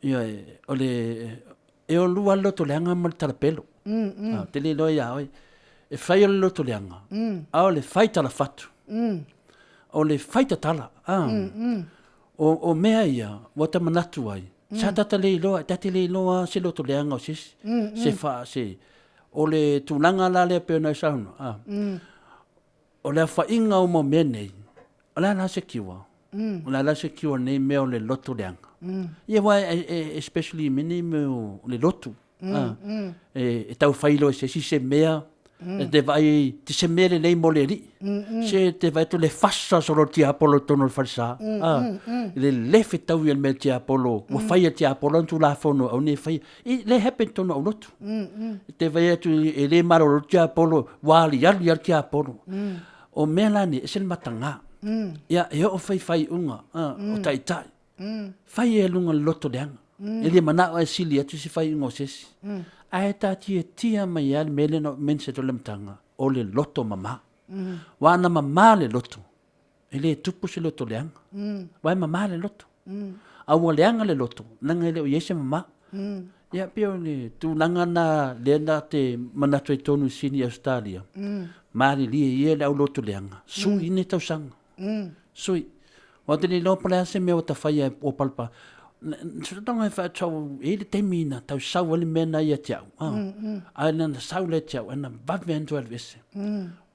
Ioe, o le, e o lua le loto leaga ma le talapelo. Ou te le iloa ia oe. E fai o le loto leaga, a o le fai talafatu, o le fai tatala. O mea ia, ua ta manatu ai, sa tata le iloa, ta te le iloa se loto leaga o se isi, se fa, se, o le tulaga la lea pei ona e saunoa, o le aofaiga uma o mea nei, o le a la se cure? O le a la se cure i nei mea o le loto leaga? Ia aua especially i mea nei mea o le lotu, e tau fai loa e se isi se mea, e te vaai i se mea lelei mo le alii, se te vaai atu le fasa solo o le tiapolo i totonu o le falesa, le le fetaui o le mea tiapolo, ua fai e le tiapolo ana tulafono aua ne i faia. I lea e happen i totonu o aulotu. E te vaai atu e le malolo le tiapolo, ua aliali lava le tiapolo. O mea la nei, e ese le mataga. Ia, e oo fai faaiuga o taitai, fai ia i luga o le loto leaga. E le manao e sili atu se faaiuga o se isi. Ae taatiatia mai lava le mea lea na ou mention atu i le amataga, o le loto mama. Aua ana mama le loto, e le tupu se loto leaga. Aua e mama le loto. A ua leaga le loto, leaga e le o i ai se mama. Ia, pei o le tulaga lena lea na te manatu ai tonu i Sini Ausetalia, malilie ia le au loto leaga, sui nei tausaga. Sui. Aua ou te le iloa po o le a se mea ua ta faia ua palapala. E faatau, e i ai le taimi na tau sau ai le mea lena ia te au, ae na ona sau lea ia te au, ae na vave lava ona toe alu ese.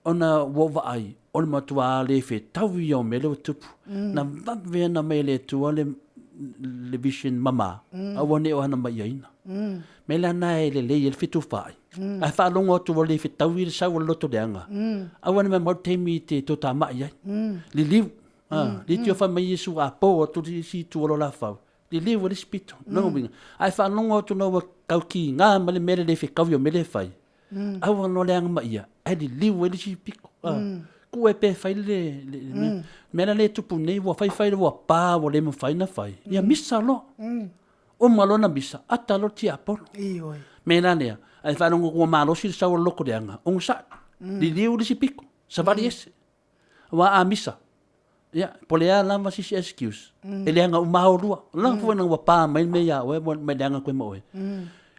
Ona ua ou vaai, o le matua le fetau ia o mea lea ua tupu. Na vave ona aumai e le Atua le, le vision mama, aua ne i o ana maiaina. Mea la na e lelei ai le fetufaai. Ae faalogo atu ua le fetaui le sau o le loto leaga, aua ne i maumau le taimi e te toatamai ai. Liliu, leitioa fai mai Iesu a po atu le isi itu o lo la fau, liliu ai le isi pito. Lona uiga, a e faalogo atu loa ua tau kiga mai le mea le le fetaui o mea lea e fai, aua loa le agamaia, ae liliu ai le isi pito. Tuu ai pea e fai le mea. Mea la lea e tupu nei, ua fai fai ua pa ua le mafai ona fai, ia misa loa. Uma loa ona misa, ata loa le tiapolo. Mea la lea, a e faalogo atu ua malosi le sau o le loto leaga, onosai. Liliu le isi pito, savali ese. Aua a misa, ia, po o le a lava se isi excuse, e leaga uma lava oulua. O le a foi ina ua pa mai le mea ia oe, ua leaga atu ai ma oe.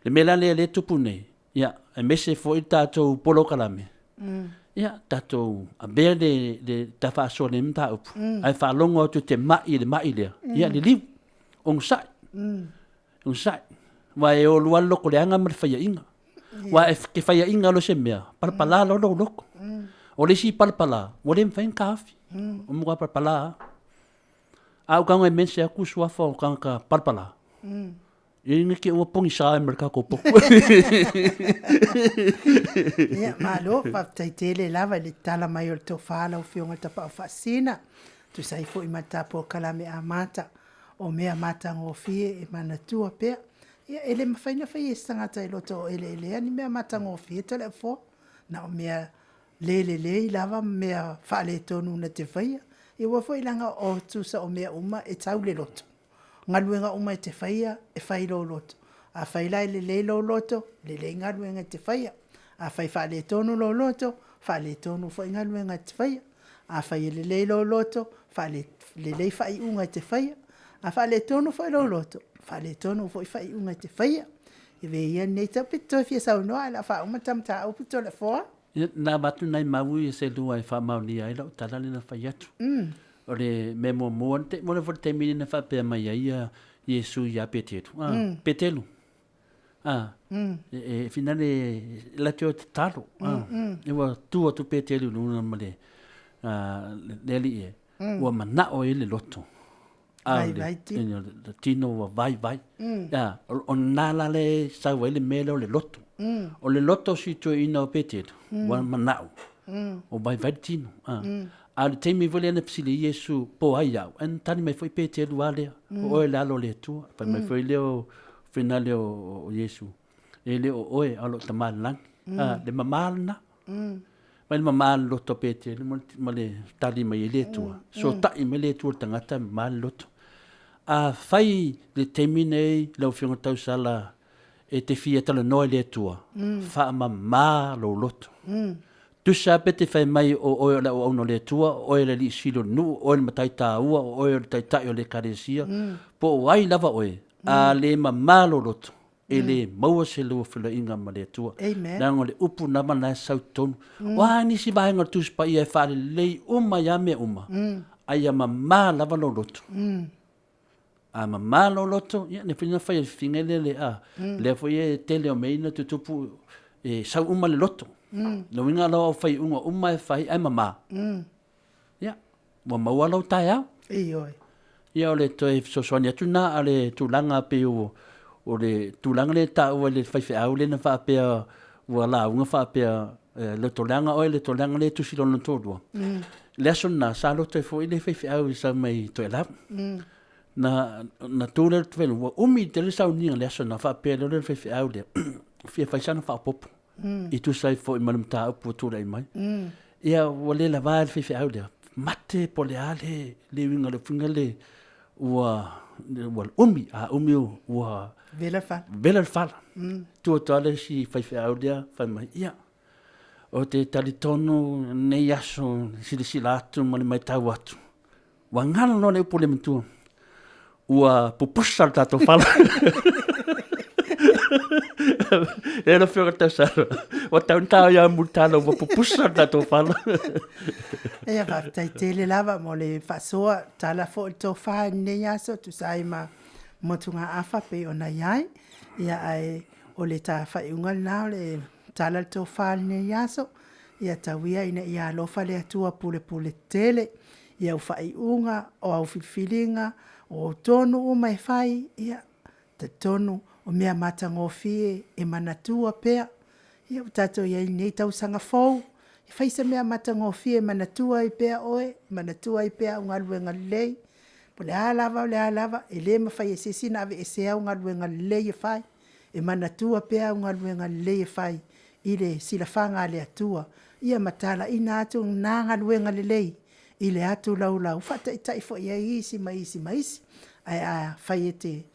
Le mea la lea o lea e tupu nei, ia, aemaise foi le tatou polokalame, ia, tatou avea le, le ta faasoa i lenei mataupu, ae faalogo atu e te mai i le mai lea, ia liliu, onosai, onosai. Aua e o lua le loto leaga ma le faiaina. Aua e te faiaina loa i se mea, palapala loa lou loto. O le isi palapala, ua le mafai ona taofi. Ua matua palapala lava. A ou tago e mention atu suafa o tagata palapala, ia ne i te i ua pogisa ai ma le tatou potu. Ia, malo, faafetai tele lava i le tala mai o le tofa lau Afioga i le Tapaau Faasisina, tusa ai foi ma le ta polokalame amata o mea matagofie e manatua pea. Ia, e le mafai ona faia e se tagata e loto eleelea ni mea matagofie Toleafoa, na o mea le lelei lava ma mea faaletonu na te faia. Ia aua foi leaga o tusa o mea uma e tau i le loto. O galuega uma e te faia, e fai i lou loto. Afai la e lelei lou loto, lelei galuega e te faia. Afai e faaletonu lou loto, faaletonu foi galuega e te faia. Afai e lelei lou loto, lelei faaiuga e te faia. A faaletonu foi lou loto, faaletonu foi faaiuga e te faia. Avea ia lenei taimi, pe e te toe fia saunoa ae o le a faauma ta mataupu Toleafoa. Ia, na avatu nai mau ia se lua e faamaonia ai lau tala lea na fai atu. O le mea muamua, mo le foi le taimi lea na faapea mai ai Iesu ia Peteru, Peteru, e finale la te o tatalo. E ua tu atu Peteru i luna ma le le alii e, ua manao ai le loto. Vaivai tino. Le tino ua vaivai. O na la le sau ai le mea lea o le loto. O le loto o si toeaina o Peteru, ua manao, ua vaivai le tino. A o le taimi foi lea na fesili ai Iesu, po ai au? Ae na tali mai foi Peteru a lea, o oe le Alo o le Atua. Fai mai foi lea o finale o Iesu, e le o oe, a o lou Tama i le lagi. Le mama lena. Mai le mama le loto o Peteru ma le tali mai ai le Atua. Sotai mai le Atua i le tagata, mama le loto. Afai le taimi nei lau Afioga Tausala e te fia talanoa i le Atua, faamama lou loto. Tusa pe te fai mai o oe o le auauna o le Atua, o oe le alii sili o le nuu, o oe le matai taua, o oe o le taitai o le ekalesia, po o ai lava oe, a le mama lou loto, e le maua se lua feiloaiga ma le Atua. Leaga o le upu lava lena e sau i totonu. O a nisi vaega o le Tusi Paia e faalelei uma ai lava mea uma, a ia mama lava lou loto. A mama lou loto, ia, le foi na fai e le fafine lea le a. Lea foi e tele o mea ia na tutupu, e sau uma le loto. Lona uiga o lau faaiuga uma e fai ae mama. Ia, ua maua lou taeao. Ioe. Ia o le toe fesoasoani atu lena, a o le tulaga pei o, o le tulaga lea e taua i le faifeau lea na faapea ua lauga faapea, loto leaga oe, loto leaga lea e tusi lona toalua. Le aso lena, sa loto ai foi le faifeau i sau mai Toelau. Na, na tu lea le ua umi tele le sauniga i le aso lena, faapea loa le faifeau lea, fia fai sana faaopoopo. I tusa ai foi ma le mataupu ua tulai mai. Ia, ua le lava le faifeau lea, mate po o le a le, le uiga o le ufiga le, ua, ua umi, a umi ua vela le fala. Vela le fala. Tu atu lava le isi faifeau lea, fai mai, ia, ou te talitonu lenei aso silasila atu ma le matau atu, ua galo loa le upu a le matua, ua pupusa le tatou fala. E lau Afioga Tausala, ua tau ona tao ia Mulitalo ua pupusa le tatou fala. Ia, faafetai tele lava mo le faasoa, tala foi le tofa i lenei aso, tusa ai ma motugaafa pei ona i ai. Ia, ae o le ta faaiuga lena o le tala le tofa i lenei aso. Ia tau ia ina ia alofa le Atua pulepule tele i au faaiuga, o au filifiliga, o au tonu uma e fai, ia, talitonu o mea matagofie e manatua pea. Ia ua tatou i ai i lenei tausaga fou, e fai se mea matagofie e manatua ai pea oe, manatua ai pea au galuega lelei. Po o le a lava, o le a lava, e le mafai e se isi ona aveesea au galuega lelei e fai. E manatua pea au galuega lelei e fai i le silafaga a le Atua, ia ma talaiina atu na galuega lelei i le atu laulau, faataitai foi i ai isi ma isi ma isi. Ae afai e te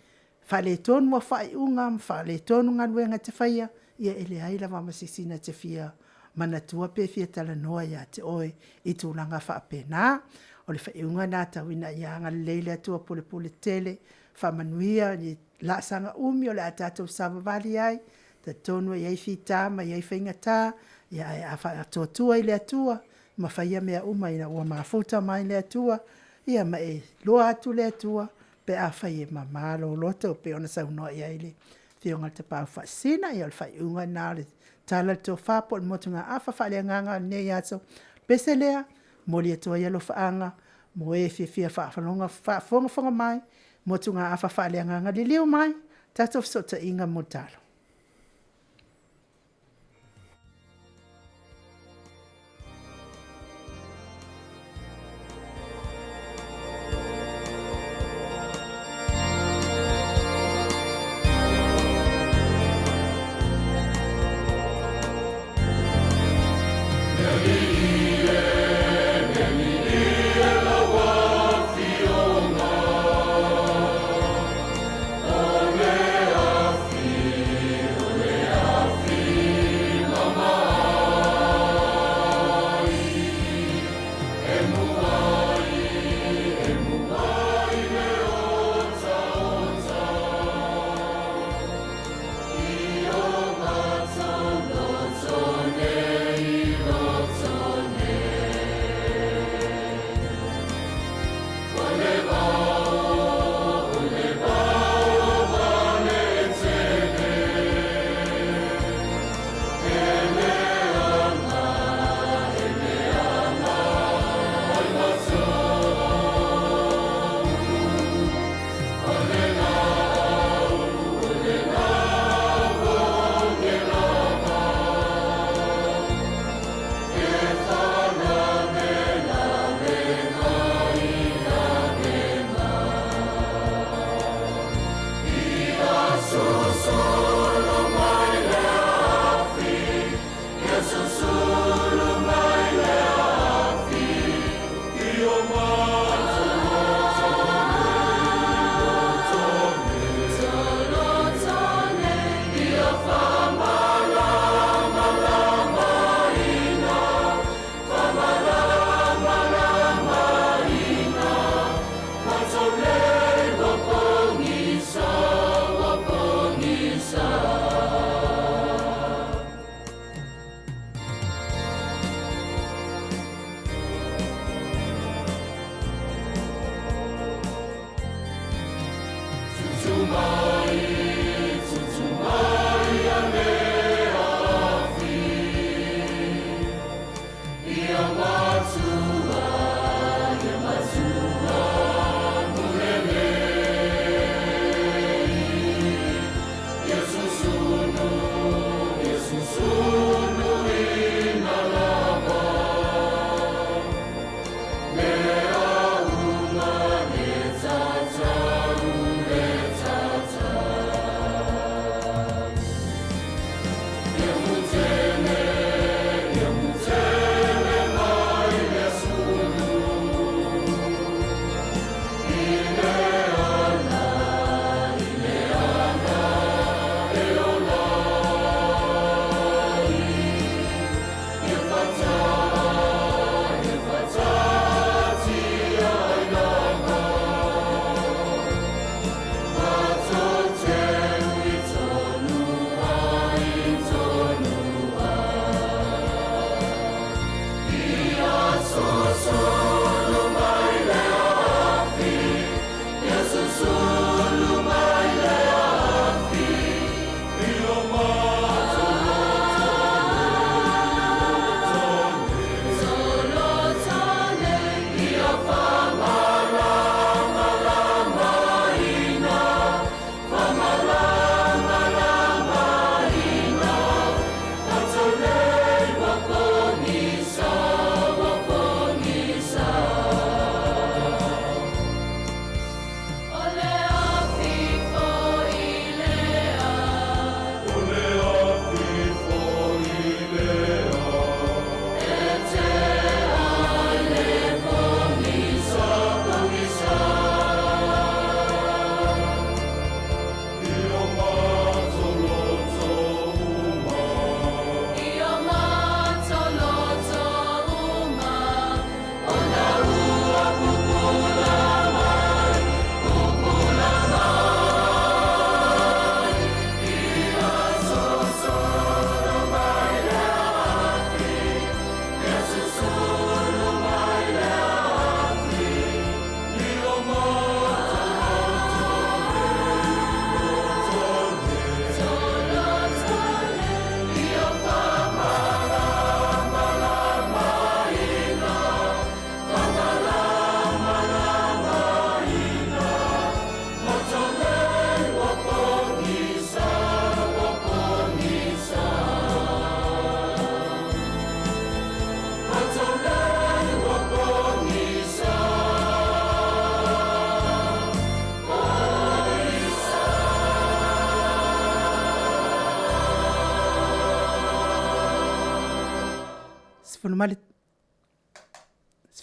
faaletonu au faaiuga ma faaletonu galuega e te faia, ia e leai lava ma se isi na te fia manatua pe fia talanoa ia te oe i tulaga faapena. O le faaiuga lena tau ina ia agalelei le Atua pulepule tele, faamanuia i laasaga umi o le a tatou savavali ai, talitonu e i ai fita ma e i ai faigata, ae a faatuatua i le Atua, ma faia mea uma ina ua mafuta mai le Atua, ia ma e iloa atu le Atua pe afai e mama lou loto e pei ona saunoa i ai le Afioga i le Tapaau Faasisina. Ia o le faaiuga lena o le tala le tofa po o le motugaafa faaleagaga i lenei aso. O le pese lea e momoli atu ai alofaaga mo e fiafia e faafogafoga mai, motugaafa faaleagaga. Liliu mai, tatou fesootaiga mo le tatalo. Le Alii e, le Alii e lau Afioga, o le Afioga.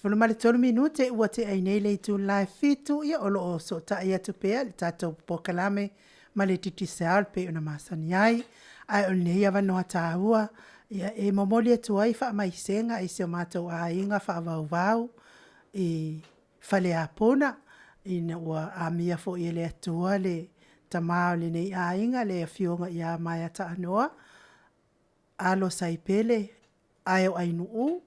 13 minute ua tea nei le itula e 7, ia o lo o sootai atu pea le tatou polokalame ma le Digicel pei ona masani ai. Ae o lenei avanoa taua, ia e momoli atu ai faamaisega i si o matou aiga faavauvau i Faleapuga, ina ua amia foi e le Atua le tama o lenei aiga le Afioga ia Maea Taanoa Alo Saipele ae o Ainuu,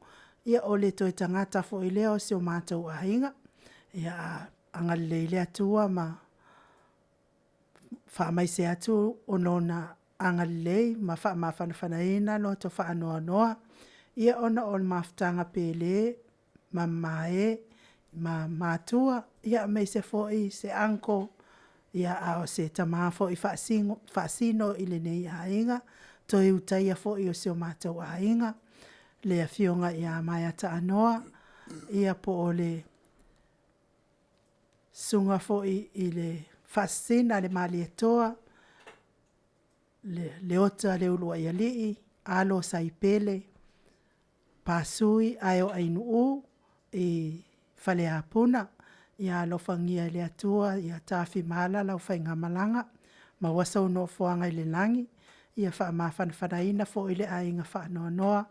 ia o le toe tagata foi lea o si o matou aiga. Ia agalelei le Atua ma faamaise atu Lona agalelei ma faamafanafanaina loto faanoanoa, ia ona o le mafutaga pele ma mamae ma matua, aemaise foi se uncle, a o se tama foi faasino i lenei aiga, toe ulutaia foi o si o matou aiga, le Afioga ia Maea Taanoa, ia po o le Susuga foi i le Faasisina a le Malietoa, Leota Leuluaialii, Alo Saipele Pasui ae o Ainuu i Faleapuna. Ia alofagia e le Atua ia tafimala lau faigamalaga, maua sou nofoaga i le lagi, ia faamafanafanaina foi le aiga faanoanoa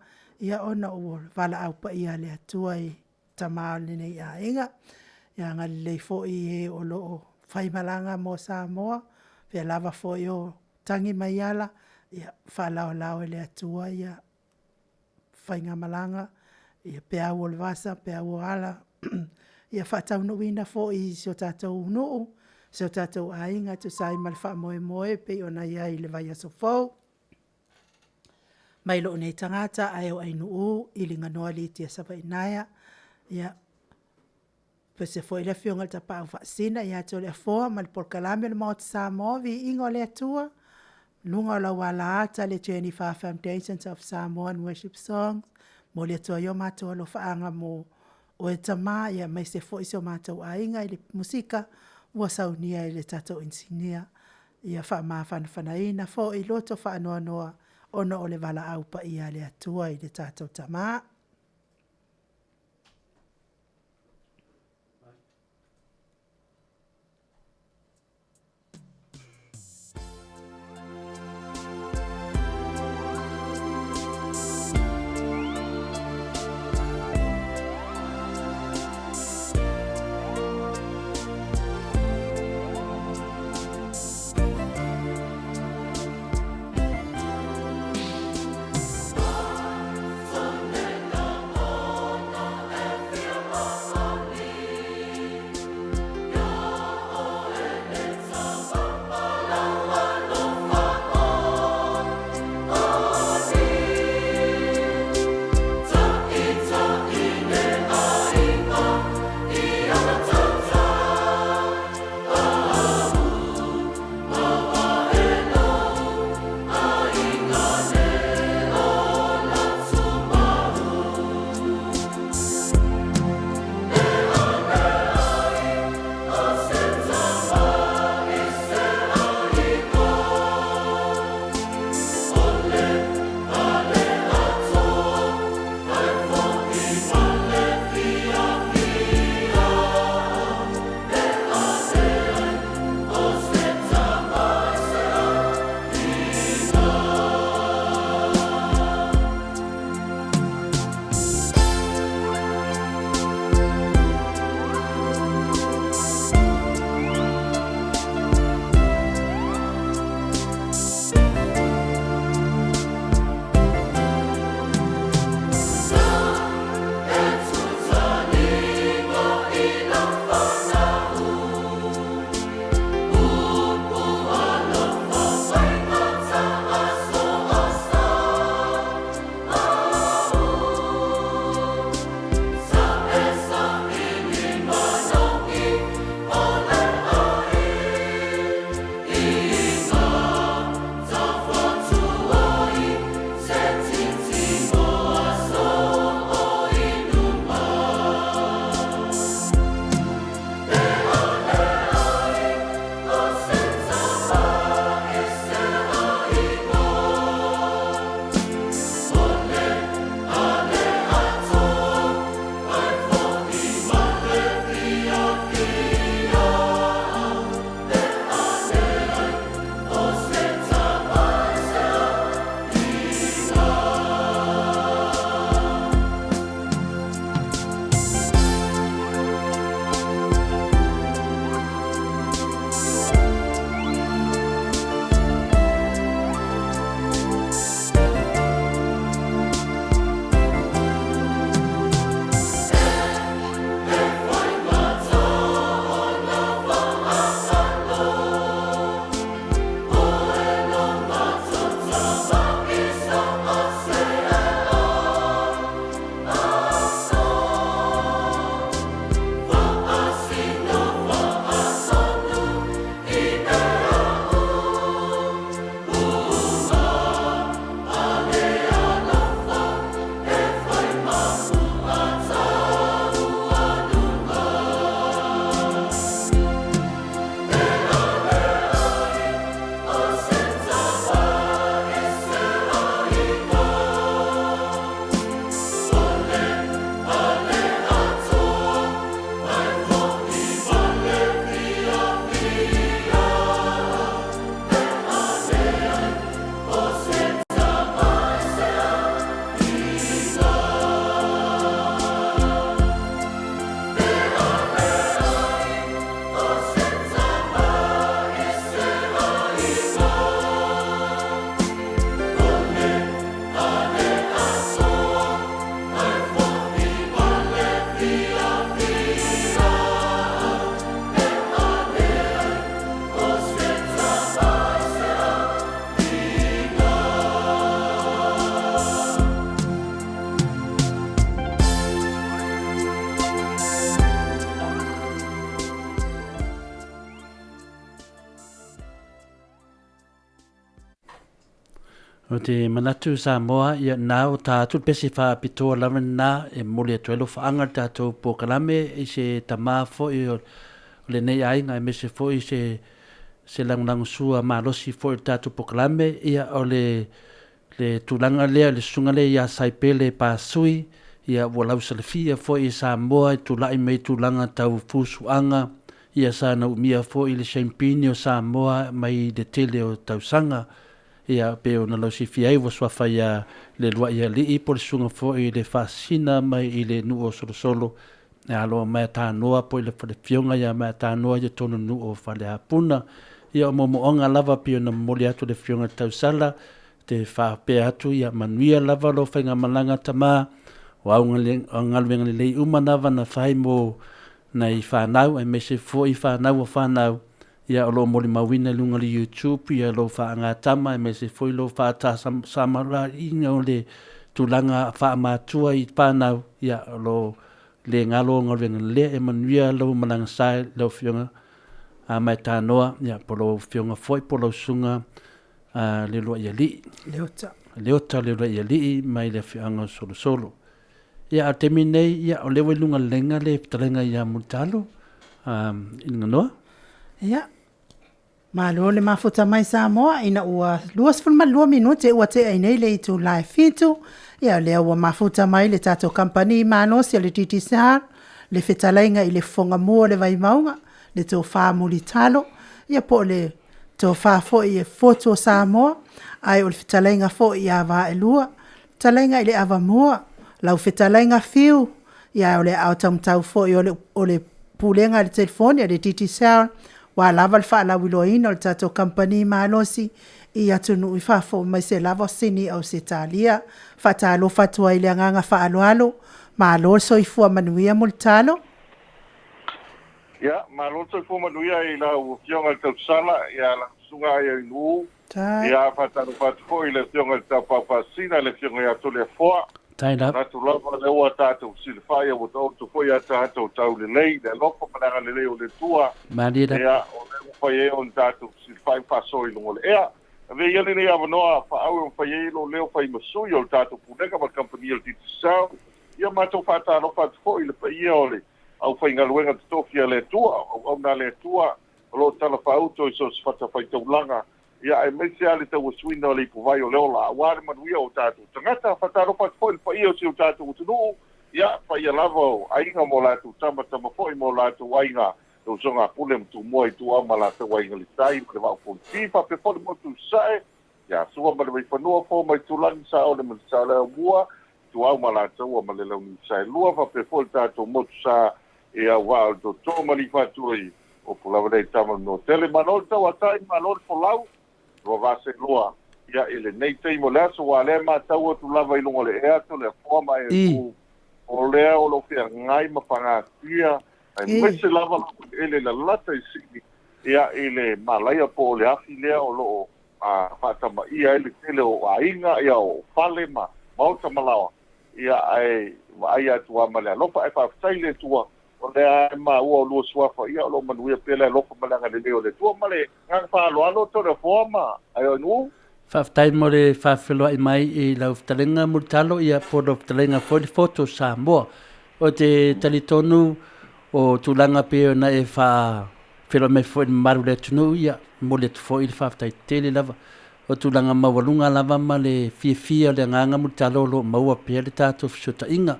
ona o le valaau paia a le Atua i le tama o lenei aiga. Ia agalelei foi i e o lo o faimalaga mo Samoa, o fea lava foi o tagi mai ala, ia faalaolao e le Atua faigamalaga, peau o le vasa, peau o ala, ia faataunuuina foi i si o tatou nuu, si o tatou aiga e tusa ai ma le faamoemoe e pei ona i ai i le vaiaso fou. Mai lou nei tagata ae o Ainuu Iliganoa Lytia Savaiinaea, ia aemaise foi le Afioga i le Tapaau Faasisina ia te oe le Afoa ma le Polokalame o le Maota Samoa, Viiga o le Atua, luga o lau alaata le Jennifer Foundations of Samoa Worship Song, momoli atu ai o matou alofaaga mo oe tama aemaise foi si o matou aiga i le musika ua saunia e le tatou inisinia. Ia faamafanafanaina foi loto faanoanoa ona o le valaau paia a le Atua i le tatou Tama. Ou te manatu Samoa, ia na o ta atu le pese faapitoa lava lena e momoli atu ai lofaaga i le tatou polokalame i se tama foi o lenei aiga aemaise foi se se lagolagosua malosi foi i le tatou polokalame. Ia o le le tulaga lea le susuga lea ia Saipele Pasui, ia ua lausalafia foi e Samoa i tulai mai tulaga tau fusuaga, ia sa na umia foi le shampini o Samoa mai le tele o tausaga. Ia pei ona lausifia ai ua suafa ia le Lua'i Alii po o le susuga foi i le Faasisina mai i le nuu o Solosolo e aloa mai a Tanoa po i le Falefioga ia mai a Tanoa i totonu o le nuu o Faleapuna. Ia o moomooga lava pei ona momoli atu le Afioga i le Tausala te faapea atu ia manuia lava lou faigamalaga tama o au galuega lelei uma lava na fai mo nai fanau aemaise foi fanau o fanau ia o lo o molimauina i luga o le YouTube ia lou faagatama aemaise foi lou faatasamalaina o le tulaga faamatua i fanau ia o lo o le galo galuega lelei e manuia lou malaga sa i lau Afioga a Maetanoa ia po o lau Afioga foi po o lau Susuga a le Uluai Alii. Leota. Leota le Uluai Alii mai le afioaga o Solosolo. Ia, a o le taimi lenei, ia, o lea ua i luga o le laina le fetalaiga ia Mulitalo i Ganoa. Ia, malo le mafuta mai Samoa ina ua 22 minute ua tea ai nei le itula e 7, ia o lea ua mafuta mai le tatou Kamupani malosi o le Digicel, le fetalaiga i le Fofoga Mu o le Vaimauga, le Tofa Mulitalo, ia po o le Tofa foi e Fotu o Samoa, ae o le fetalaiga foi ia Vaaelua, fetalaiga i le Avamua, lau fetalaiga Fiu, ae o le aao taumatau foi o le Pulega a le Telefoni a le Digicel, aua lava le faalauiloaina o le tatou kamupani malosi i atunuu i fafo, aemaise lava o Sini Ausetalia. Faatalofa atu ai i le agaga faaaloalo, malo le soifua manuia Mulitalo. Ia, malo le soifua manuia i lau Afioga i le Tausala, ia lau Susuga Aiainuu. Ia, faatalofa atu foi i le Afioga i le Taupau Faasisina, le Afioga ia Toleafoa. Manatu lava o lea ua tatou fesilafai, ua taoto foi a tatou taulelei i le alofa ma le agalelei o le Atua. Ia, o lea ua mafai ai ona tatou fesilafai ma faasoa i luga o le ea. Avea ia lenei avanoa faaauau e mafai ai lou leo fai ma sui o le tatou Pulega ma le Kamupani o le Digicel. Ia matou faatalofa atu foi i le paia o le aufaigaluega totofi a le Atua, o auauna a le Atua o lo o talafaauto i so o se fatafaitaulaga, ia aemaise lava le tauasuina o le ipuvai o le ola aua le manuia o tatou tagata. Faatalofa atu foi i le paia o si o tatou atunuu, ia, paia lava o Aiga ma o latou Tama, Tama foi ma o latou Aiga, le usoga a Pule ma Tumua, Ituau ma Alataua, Aiga i le Tai ma le Vaa o Fonoti, faapea foi le motu i Sasae, ia Sua ma le Vaifanua, Fofo ma Aitulagi, Saole ma le Saleaaumua, Ituau ma Alataua ma le Launiu Saelua, faapea foi le tatou motu sa e auvaa o le Tootoo ma Aliifaatui, upu lava lea i tama o le Nuatele. Malo le tauatai, malo le folau, lua vaa seelua ia i lenei taimi o le aso, aua o lea e matau atu lava i luga o le ea Toleafoa ma Iesu, o lea o lo o feagai ma pagatia, aemaise lava laueleele lalata i Sini, ia i le malaia po o le afi lea o lo o faatamaia ai le tele o aiga, ia o fale ma maota ma laoa, ia ae vaai atu lava ma le alofa, ae faafetai i le Atua o lea e maua o lua suafa, ia o lo o manuia pea le alofa ma le agalelei o le Atua. Ma le agaga faaaloalo Toleafoa ma Aioanuu. Faafetai mo le faafeiloai mai i lau fetalaiga Mulitalo, ia po o lau fetalaiga foi le Foto Samoa. Ou te talitonu o tulaga pei ona e faafeiloai mai foi i le mamalu o le atunuu, ia momoli atu foi le faafetai tele lava. O tulaga maualuga lava ma le fiafia o le agaga Mulitalo o lo o maua pea le tatou fesootaiga.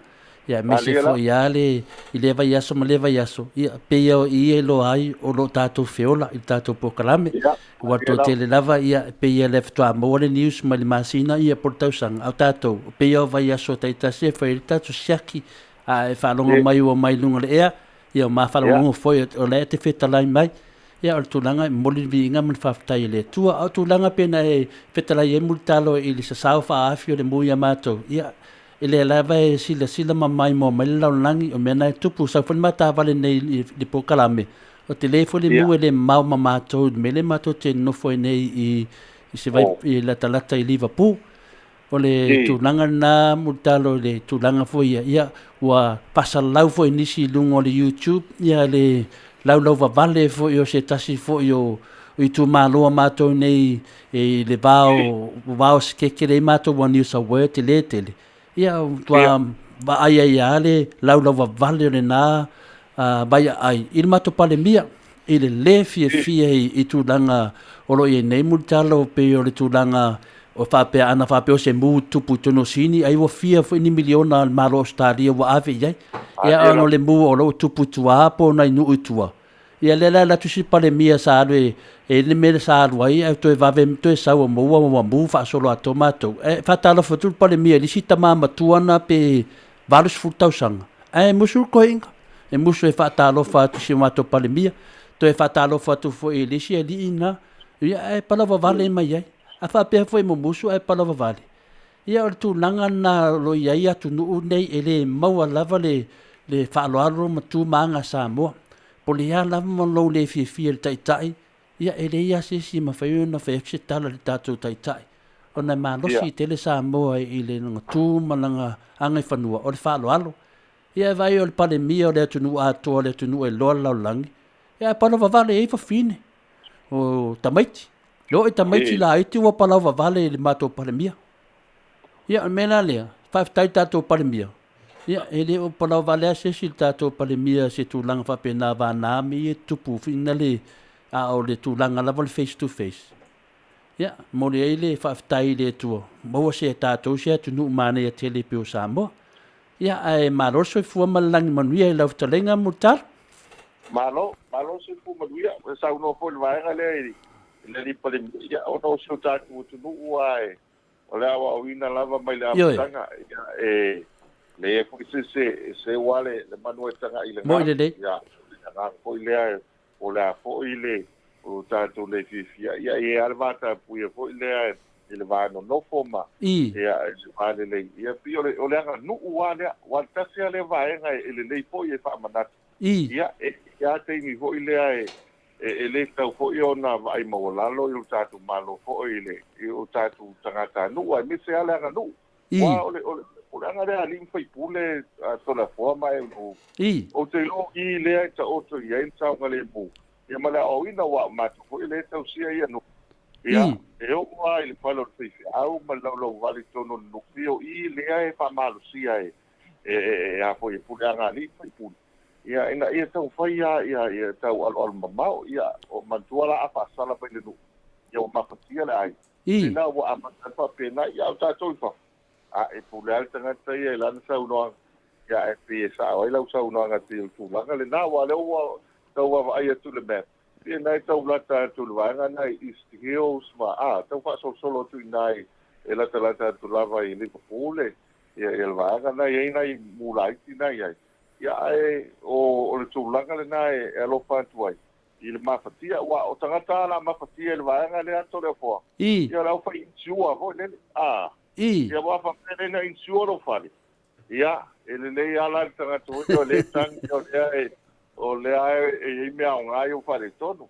Ia aemaise foi lava le i lea vaiaso ma lea vaiaso, ia pei o i e iloa ai o lo o tatou feola i le tatou polokalame. Ua toatele lava ia pei o lea faatoa maua le news mai le masina ia po o le tausaga, a o tatou pei o vaiaso taitasi e fai ai le tatou siaki, a e faalogo mai ua mai luga o le ea, ia o ma faalogologo foi o la e te fetalai mai. Ia o le tulaga e momoli le viiga ma le faafetai i le Atua. A o tulaga pei ona e fetalai ai Mulitalo i le sasao faaafi o le mu ia matou, ia e lea lava e silasila ma maimoa mai le lalolagi o mea na e tupu. Sau foi le matavale nei i le polokalame, o tele foi le mu e le mamao ma matou i le mea lea matou te nonofo ai nei i se vai i latalata i Liverpool. O le tulaga lena Mulitalo i le tulaga foi ia, ia ua faasalalau foi nisi i luga o le YouTube ia le laulau vavale foi o se tasi foi o itumalo a matou nei i le va o va o Sekeke lea i matou ua New South Wales tele tele. Ia matua vaai ai lava le laulauvavale o lena vaiaai i le matou Palemia i le lē fiafia i tulaga o lo o i ai nei Mulitalo pei o le tulaga o faapea ana faapea o se mu tupu i totonu o Sini ai ua fia foi ni miliona a le Malo o Ausetalia ua ave i ai. Ia ona o le mu o lo o tupu i tua po o nai nuu i tua. Ia lea la e alu atu si Palemia sa alu e e i le mea sa alu ai ae toe vave toe sau ua maua ua mu faasoloatoa matou. E faatalofa atu le Palemia i le isi tama matua na pe 80 tausaga ae musu le toeaina e musu e faatalofa atu i si o matou Palemia, toe faatalofa atu foi i le isi alii na, ia ae palavavale mai ai. A faapea foi e mumusu ae palavavale, ia o le tulaga lena o lo o i ai atunuu nei e le maua lava le le faaaloalo ma tu ma aga Samoa. Po o le a lava ma lou le fiafia i le Taitai, ia e leai lava se isi e mafai ona fai atu se tala i le tatou Taitai, ona e malosi tele Samoa i lana tu ma lana agaifanua o le faaaloalo. Ia e vaai o le Palemia o le atunuu atoa, o le atunuu e iloa le lalolagi, ia ae palavavale ai fafine o tamaiti. E oo i tamaiti laiti ua palavavale i le matou Palemia. Ia o le mea la lea, faafetai i le tatou Palemia, ia e le o palavavale lava se isi i le tatou Palemia i se tulaga faapena vana mea ia e tutupu foi na le, a o le tulaga lava o le face to face. Ia, momoli ai le faafetai i le Atua, maua se tatou se atunuu manaia tele e pei o Samoa. Ia, ae malo le soifua ma le lagi manuia i lau fetalaiga Mulitalo. Malo, malo le soifua manuia. Ua saunoa foi i le vaega lea i le Alii Palemia, ia, ona o si o tatou atunuu lava e, o le aoaoina lava mai le amataga, ia, e leai foi se isi e seu lava le manu e tagai i le galu. Ia, o le agaga foi lea Po o le a foi le o tatou le fiafia, ia e i ai lava le vatapuia foi lea i le va nonofo ma ia i le va lelei. Ia pei o le o le aganuu lava lea, aua o le tasi lava lea vaega e lelei foi e faamanatu. Ia e i ai lava taimi foi lea e e le tatau foi ona vaai maualalo i lo tatou Malo foi i le i o tatou tagatanuu aemaise lava le aganuu. Aua o le, o le puleaga lea a alii ma faipule a Toleafoa ma Eunuu, ou te iloa o i lea e taoto i ai le saogalemu, ia ma le aoaoina, aua o matou foi lea e tausia ia nuu. Ia, e oo lava i le fale o le faifeau ma le laulauvale i totonu o le nuu, pei o i lea e faamalosia e, e, e, a foi e puleaga a alii ma faipule, ia, ina ia taumafai lava ia, ia tau aloalomamao, ia, o manatua la a faasala mai le nuu, ia ua mafatia le aiga. Pena ua amata ai faapena, ia a o tatou i fafo, a e pule lava le tagata ia i lana saunoaga, ia ae pei e sao ai lau saunoaga pei o le tulaga lena, aua o lea ua tau vaavaai atu i le map, pei o lena e tau lata atu i le vaega lena i East Hills ma, a, tau faasolosolo atu i ina e latalata atu lava i Liverpool le, ia, ia le vaega lena e i ai nai mu laiti na e i ai, ia ae o le tulaga lena e alofa atu ai, i le mafatia, aua o tagata lava la mafatia i le vaega lea Toleafoa, ia o le aufai insure foi lele, a, ia aua faapea lea na insure lou fale, ia, e lelei lava la le tagata foi lea o lea e tagi, o lea e, o lea e i ai mea aoga ia ua faaletonu.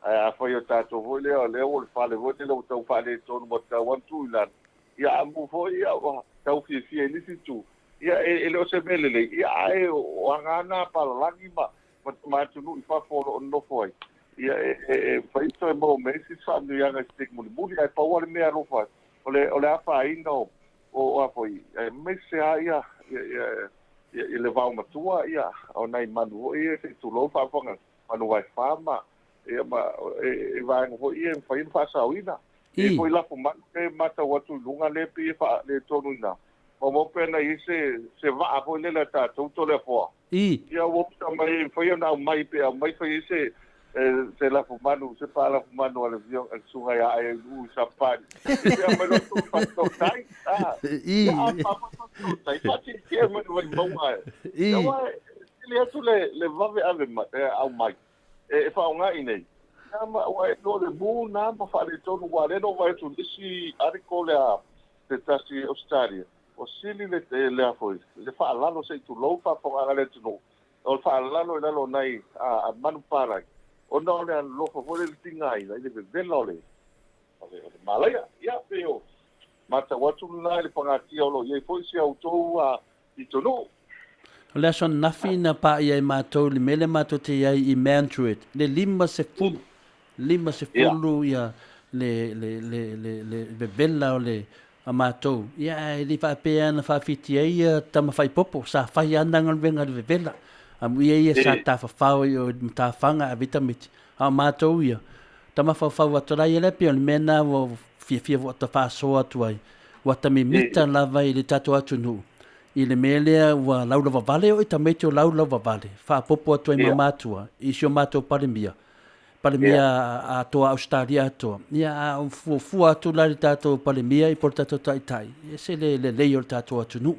Ae afai o tatou foi lea o lea ua le fale foi lele ua tau faaletonu ua tatau lava ona tuu i lalo, ia a mu foi ia ua tau fiafia i le isi itu, ia e le o se mea lelei, ia ae o aga lava na a palalagi ma ma atunuu i fafo o lo o nonofo ai, ia e mafai ona toe maua mai ai se isi faamanuiaga i se taimi mulimuli. Ae pau lava le mea e alofa atu, o le o le afaina o o a foi, aemaise lava ia ia i le vaomatua ia o nai manu foi ia se i tulou le faafofoga, manu vaefa ma ia ma e vaega foi ia e mafai ona faasaoina. E i ai foi lafumanu lea e matau atu i luga lea e pei e faaletonu i ina, maumau pe ana i ai se se vaa foi lele a tatou Toleafoa. Ia ua uta mai e mafai ona aumai pe aumai fai ai se se lafumanu se pa lafumanu a le afioga a le susuga ia Aiainu'u i Sapani pe aumai loa tou faatautai a ia a pa faatautai faatietie mai le vaimauga e aua e sili atu le le vave ave mai aumai e faaaoga i inei ia ma aua e iloa le mu na ma faaletonu aua lea na ou vaai atu i le isi article lea se tasi Ausetalia Ua sili le lea foi le faalalo se i tulou le faafofogaaga a le atunuu, o le faalalo i lalo o nai manu palagi, ona o le alolofa foi lea i le tigaina i le vevela o le malaia. Ia, pei o matau atu lena i le pagatia o lo o i ai foi si a outou pitonuu. O le aso ananafi na paia e matou i le mea lea matou te i ai i Mountruet, le 50, 50 ia le le le le le vevela o le a matou, ia ae le faapea na faafiti ai ia tama faipopo, sa fai lava na galuega i le vevela. Amuia ia sa tafafao i o i matafaga e ave ai tamaiti, a o matou ia, tama faufau atu la ia lea pei o le mea lena ua fiafia foi ta faasoa atu ai, ua ta mimita lava i le tatou atunuu i le mea lea ua laulavavale oi tamaiti o laulauvavale, faaopoopo atu ai ma matua i si o matou Palemia, Palemia atoa Ausetalia atoa, ia a fuafua atu la i le tatou Palemia po o le tatou Taitai, e ese le lelei o le tatou atunuu.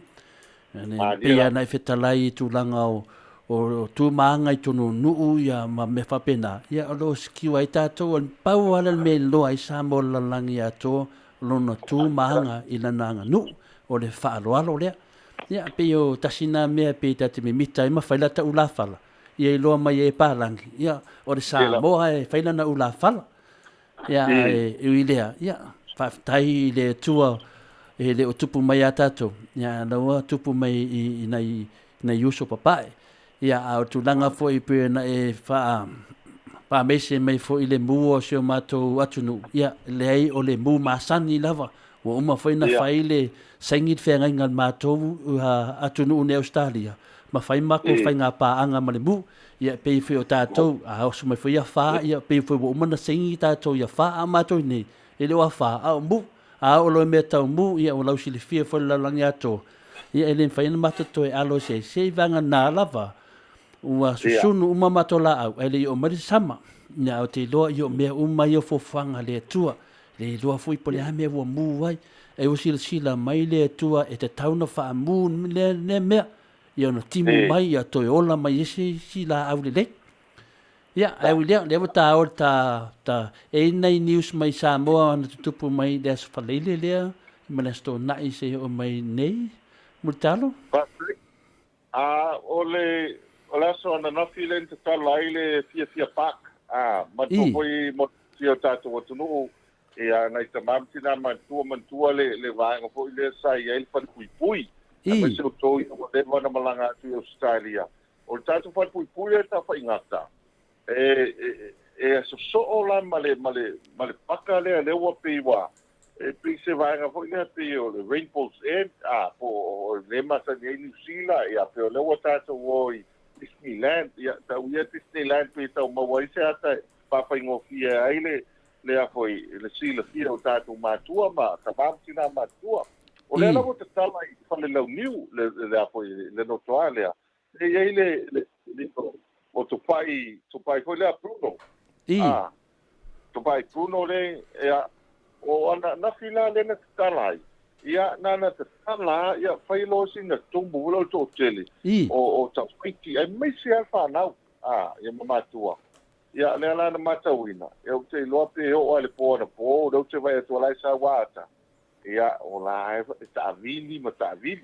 E pei lava ona e fetalai i tulaga o o tu ma aga i totonu o nuu ia ma mea faapena, ia o lo o secure ai tatou. Pau lava lea o le mea e iloa ai Samoa o le lalolagi atoa lona tu ma aga i lana aganuu, o le faaaloalo lea. Ia pei o tasi lena mea pei ta te mimita ai ma fai lata ulafala, ia iloa mai e palagi, ia o le Samoa e fai lana ulafala. Ia ae ui i lea, ia faafetai i le Atua e le o tupu mai ia tatou, ia a la ua tupu mai i nai nai uso papae. Ia a o le tulaga foi pei ona e faa faamaise mai foi i le mu o si o matou atunuu, ia leai o le mu masani lava, ua uma foi ona fai le saini le feagaiga a le matou atunuu nei Ausetalia, ma fai matou faiga paaga ma le mu. Ia pei foi o tatou, a oso mai foi afa, ia pei foi ua uma ona saini tatou i afa, a o matou i inei, e le o afa, a o mu. A oo loa i mea tau mu, ia ua lausilafia foi le lalolagi atoa, ia e le mafai ona matou toe alo i se isi vagana lava ua susunu uma matou laau ae le i oo mai le sama. Ia, ou te iloa ia o mea uma ia o fuafuaga a le Atua. E le iloa foi po o le a mea ua mu ai. Ae ua silasila mai le Atua e tatau ona faamu lea mea, ia ona timu mai ia toe ola mai ai se isi laau lelei. Ia, ae ui lea, lea ua ta o ta, ta, e i ai nai news mai Samoa na tutupu mai i le Aso Faraile lea ma le Aso Toonai seia oo mai nei. Mulitalo? Faafetai. A o le o le aso ananafi lea na tatala ai le Fiafia Park, a, manatua foi mo si o tatou atunuu, ia, nai tama ma tina matutua manatua le le vaega foi lea sa i ai le falepuipui, aemaise outou ia ua leva ona malaga atu i Ausetalia. O le tatou falepuipui lea e tafaigata, e e e sosoo la ma le ma le ma le paka lea lea ua pei ua E pei se vaega foi lea pei o le Rainbow's End, a, po o le masani ai Niu Sila, ia, pei o lea ua tatou o i Disneyland, ia, tau ia Disneyland pei e tau maua ai se ata e faafaigofie ai le, le a foi, le silafia o tatou matua ma tama ma tina matutua. O lea la ua tatala i Falelauniu le, le a foi, le notoa lea, e i ai le, le, le o Tupai, Tupai foi lea Bruno. A, Tupai Bruno le, ia, o ananafi la lea na tatala ai, ia, na na tatala, ia, fai loa sina tumu foi lea o le toatele, o, o tamaiti, aemaise lava le fanau, a, ia ma matua. Ia, lea la na matauina, ia, ou te iloa pe oo lava i le po anapo, o lea ou te vaai atu o la e sau lava ata, Ia, o la e taavili ma taavili.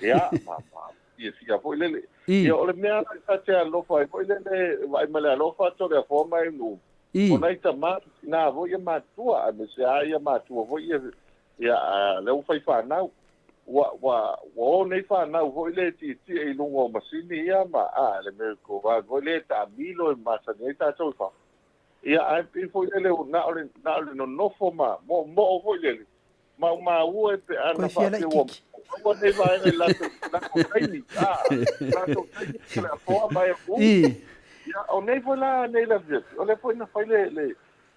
Ia, ma, ma fiafia foi lele. Ia, o le mea la ta te alofa ai foi lele, vaai ma le alofa atu o le afoa mai nuu. O nai tama, tina foi ia matutua, aemaise lava ia matua foi ia, ia, lea ua fai fanau. Ua, ua, ua o nei fanau foi lea e tietie i luga o masini ia ma, a, le merry-go-round foi lea e taamilo e masani ai tatou i fafo. Ia, ae pei foi lele na o le, na o le nonofo ma moomoo foi lele, maumau e pe ana Koe fia faapea ua laititi. maua nei vaega i latou, latou taimi, a, latou taimi o le afoa ma e u. Ia, o nei foi la nei le afiafi, o lea foi na fai le, le,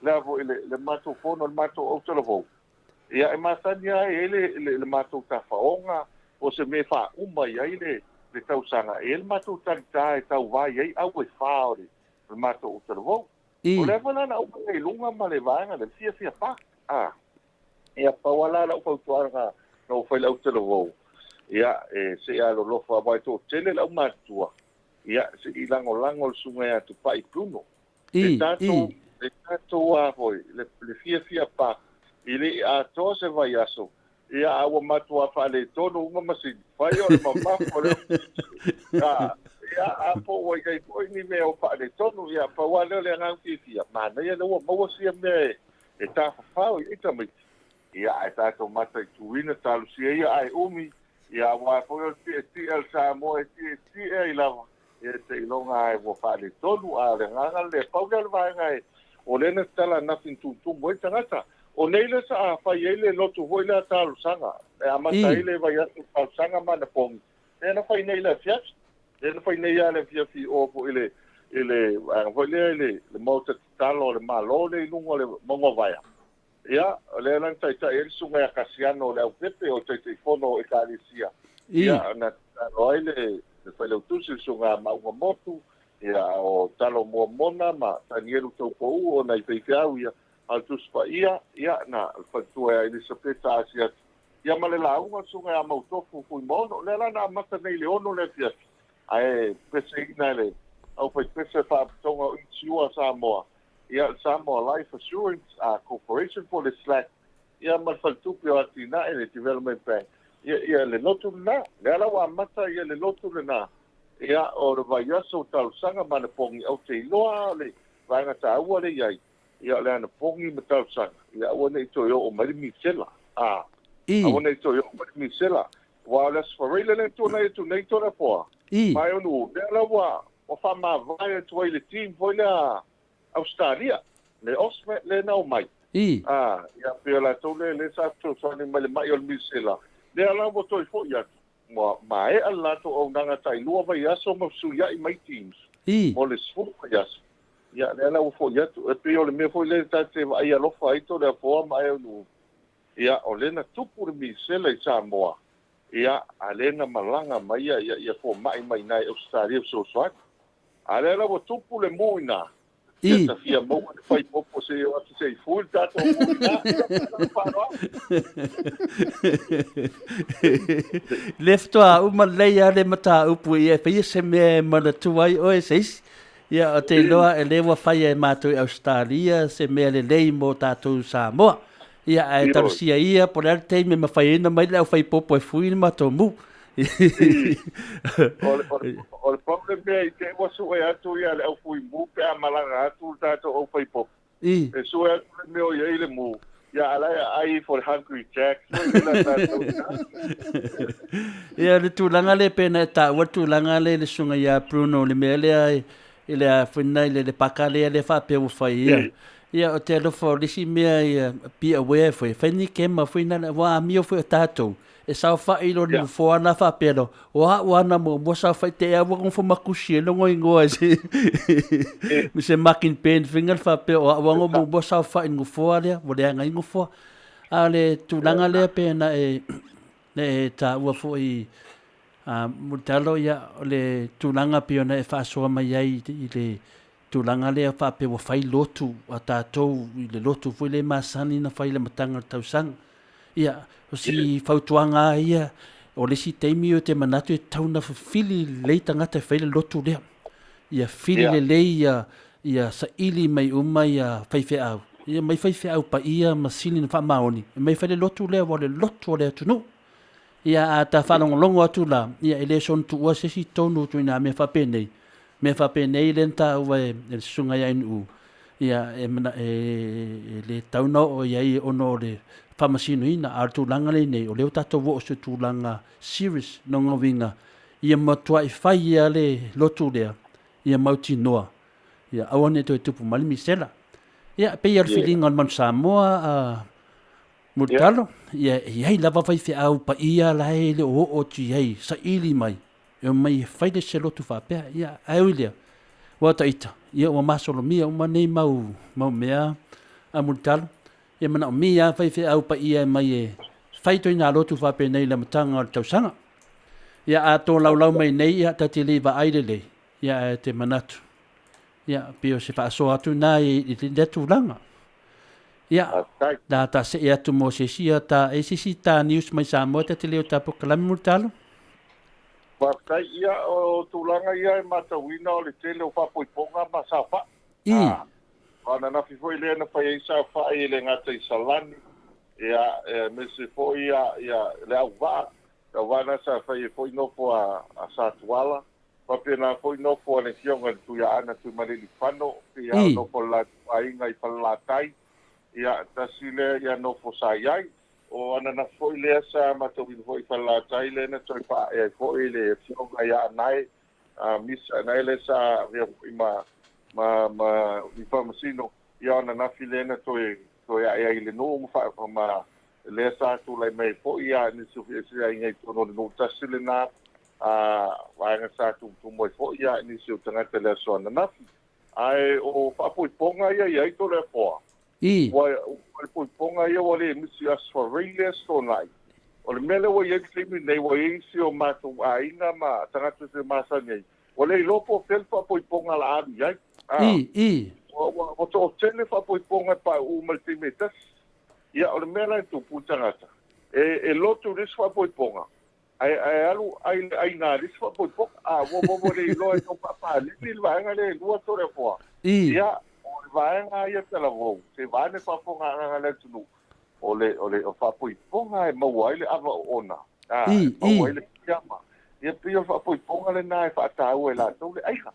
le a foi le, le matou fono, le matou autalavou. Ia, e masani lava e i ai le, le, le matou tafaoga, po o se mea e faauma i ai le, le tausaga, e i ai le matou talita e tauva i ai au e fa o le, o le matou autalavou. O lea foi la na ou i luga ma le vaega lea, le fiafia pa. A, ia, pau lava la lau fautuaga na ou fai i le autalavou, ia, e se i alolofa, aua e toatele le aumatutua, ia, se i lagolago le susuga ia Tupai Bruno. Le tatou, le tatou a foi, le, le fiafia pa, i le i atoa se vaiaso, ia, a ua matua faaletonu uma masini, fai o le mamafa o le a, ia, a po ua i ai foi ni mea o faaletonu, ia, pau lava lea o le agaga fiafia, manaia lea ua maua sia mea e, e tafafao i ai tamaiti. Ia, ae tatou mataituina talosia ia ae umi, ia, aua foi o le tietie a le Samoa e tietie ai lava, ia seiloga lava ua faaletonu, a o le agaga lea, pau lea o le vaega e O lea na tatala ananafi na tutumu ai tagata. O nei lea sa fai ai le lotu foi lea talosaga e amata ai le vaiaso talosaga ma anapogi. Lea na fai nei i le afiafi. Lea na fai nei lava i le afiafi i o foi i le i le vaega foi lea i le le maota tatalo a le Malo lea i luga o le mauga o Vaea. Ia, o lea la na taitai ai le Susuga ia Kasiano o Leaupepe o le Taitaifono o Ekalesia. Ia, na tatalo ai le le Failautusi le Susuga ia Maauga Motu, ia o Talo Muamona ma Tanielu Taupouu o nai faifeau ia, a o le Tusi Paia, ia, na o le faletua ia Elisapeta Asiata, ia ma le lauga le Susuga ia Mautofu Fuimaono. Lea la na amata nei i le 6 le afiafi, ae peseina e le Aufaipese Faalapotopotoga o Inisiua a Samoa, ia le Samoa Life Assurance Corporation po o le SLAC, ia ma le Faletupe o Atinae, le Development Bank, ia, ia le lotu lena. Lea la ua amata ia le lotu lena, ia, o le vaiaso o talosaga ma anapogi, ou te iloa o le vaega taua lea i ai, ia o le anapogi ma talosaga, ia aua ne i toe oo mai le misela, a, aua ne i toe oo mai le misela. Aua o le Aso Faraile lea na tuanai atu nei Toleafoa, Maeonu, lea la ua, ua faamavae atu ai le team foi lea Ausetalia, le AUSMAT lea na omai, a, ia pei o latou lea lea sa fesoasoani mai i le mai o le misela, lea la ua toe foi atu, ua maea le latou auaunaga tai lua vaiaso ma fesuiai mai teams mo le 10 vaiaso. Ia, lea la ua foi atu, e pei o le mea foi lea ta te vaai alofa ai Toleafoa ma Aeaunuu, ia, o lea na tupu le misela i Samoa, ia, a lea na malaga mai ia, ia fomai mai i ina i Ausetalia e fesoasoani. A lea la ua tupu le mu i ina, ia ta fia maua le faipopo se i o atu se i fui le tatou mu i ina. Ia, ma le faaaloalo. Le faatoa uma lelei lava le mataupu ia e faia se mea e manatua ai oe se isi. Ia, ou te iloa e le ua faia e matou i Ausetalia se mea lelei mo tatou i Samoa. Ia, ae talosia ia po o le a le taimi e mafai ai ona mai le aufaipopo e fui le matou mu. O le, o le, o le pau le mea i te i ua sue atu ia le au fuimu pe a malaga atu le tatou aufaipopo. E sue atu le mea o i ai le mu, ia a la e aai ifo le Hungry Jack's foi lea la tatou i ina. Ia, le tulaga lea pei ona e taua le tulaga lea i le susuga ia Bruno i le mea lea i le a foi lena i le paka lea lea faapea ua fai ia. Ia, ou te alofa o le isi mea ia be aware foi, fai ni kema foi na, ua amio foi o tatou. E saofai loa le nofoa na faapea loa, o a'u a na muamua saofai te ea ua nofo matusi ai logo igoa i se se marking pen finger faapea o a'u a na muamua saofai i le nofoa lea ua leaga ai nofoa. A o le tulaga lea pei ona e na e taua foi a Mulitalo ia o le tulaga pei ona e faasoa mai ai i le tulaga lea faapea ua fai lotu a tatou i le lotu foi lea masani na fai i le amataga o le tausaga. Ia, o si fautuaga lava ia, o le isi taimi ou te manatu e tatau ona fefili lelei tagata e fai le lotu lea. Ia fili lelei ia, ia saili mai uma ia faifeau, ia mai faifeau paia ma sili na faamaoni, e mai fai le lotu lea aua o le lotu a le atunuu. Ia, a ta faalogologo atu la, ia e le soona tuua se isi i totonu o ituaiga mea faapenei, mea faapenei lea na taua e le susuga ia Ainuu, ia e, e, e le tatau ona oo i ai ona o le faamasinoina, a o le tulaga lea nei, o lea ua tatou oo i se tulaga serious, lona uiga, ia matuai fai lava le lotu lea, ia mautinoa, ia aua ne i toe tupu mai le misela. Ia, e pei lava o le filiga o le Manu Samoa, a Mulitalo, ia e i ai lava faifeau paia la e le o oo atu i ai, saili mai, e omai e fai le se lotu faapea. Ia, ae ui lea, ua ta ita, ia ua masolomia uma nei mau, mau mea a Mulitalo. Ia manaomia lava faifeau paia e mai e fai ituaiga lotu faapenei i le amataga o le tausaga. Ia, a tolaulau mai nei, ia, ta te le i vaai lelei, ia, ae te manatu, ia, pei o se faasoa atu lena i lea tulaga. Ia, la ta see atu mo se isi ta, e se isi ta news mai Samoa ta te le o ta polokalame Mulitalo. Faafetai. Ia, o tulaga ia e matauina o le tele o faapoipoga ma saofai. O ananafi foi lea na fai ai saofai e le gata i Salani, ia, aemaise foi ia, ia le auvaa, le auvaa lena sa fai ai foi nofo a, a Satuala, Faapena foi nofo a le Afioga i le Tuiaana Tuimalealiifano, pei lava o nofo a le latou aiga i Falelatai, ia, tasi lea ia nofo sa i ai. O ananafi foi lea sa matauina foi i Falelatai lea na toe faaee ai foi le Afioga ia Anae, Miss Anae lea sa avea foi ma, ma, ma, i Faamasino. Ia ona nafi lea na toe toe ae ai i le nuu ma ma lea sa tulai mai foi ia nisi o feeseaiga i totonu o le nuu tasi lena vaega sa tumutumu ai foi ia nisi o tagata i le aso ananafi. Ae o faapoipoga ia i ai Toleafoa, ua o le poipoga ia ua le misi Aso Faraile, Aso Toonai. O le mea lea ua i ai le taimi lenei, ua i ai isi o matou aiga ma tagata e masani ai, ua le iloa po o fea le faapoipoga o le a alu i ai. Ua toatele faapoipoga e pauu mai i le taimi e tasi. Ia, o le mea la e tupu i tagata, e lotu i le isi faapoipoga, ae alu ai le aiga i le isi faapoipoga. Ua le iloa e tau faapaleni le vaega lea e lua Toleafoa. Ia, o le vaega ia talavou, se vae le faafofogaaga a le atunuu, o le faapoipoga e maua ai le ava oona, e maua ai le piama. Ia pei o le faapoipoga lena e faataua e latou le aiga.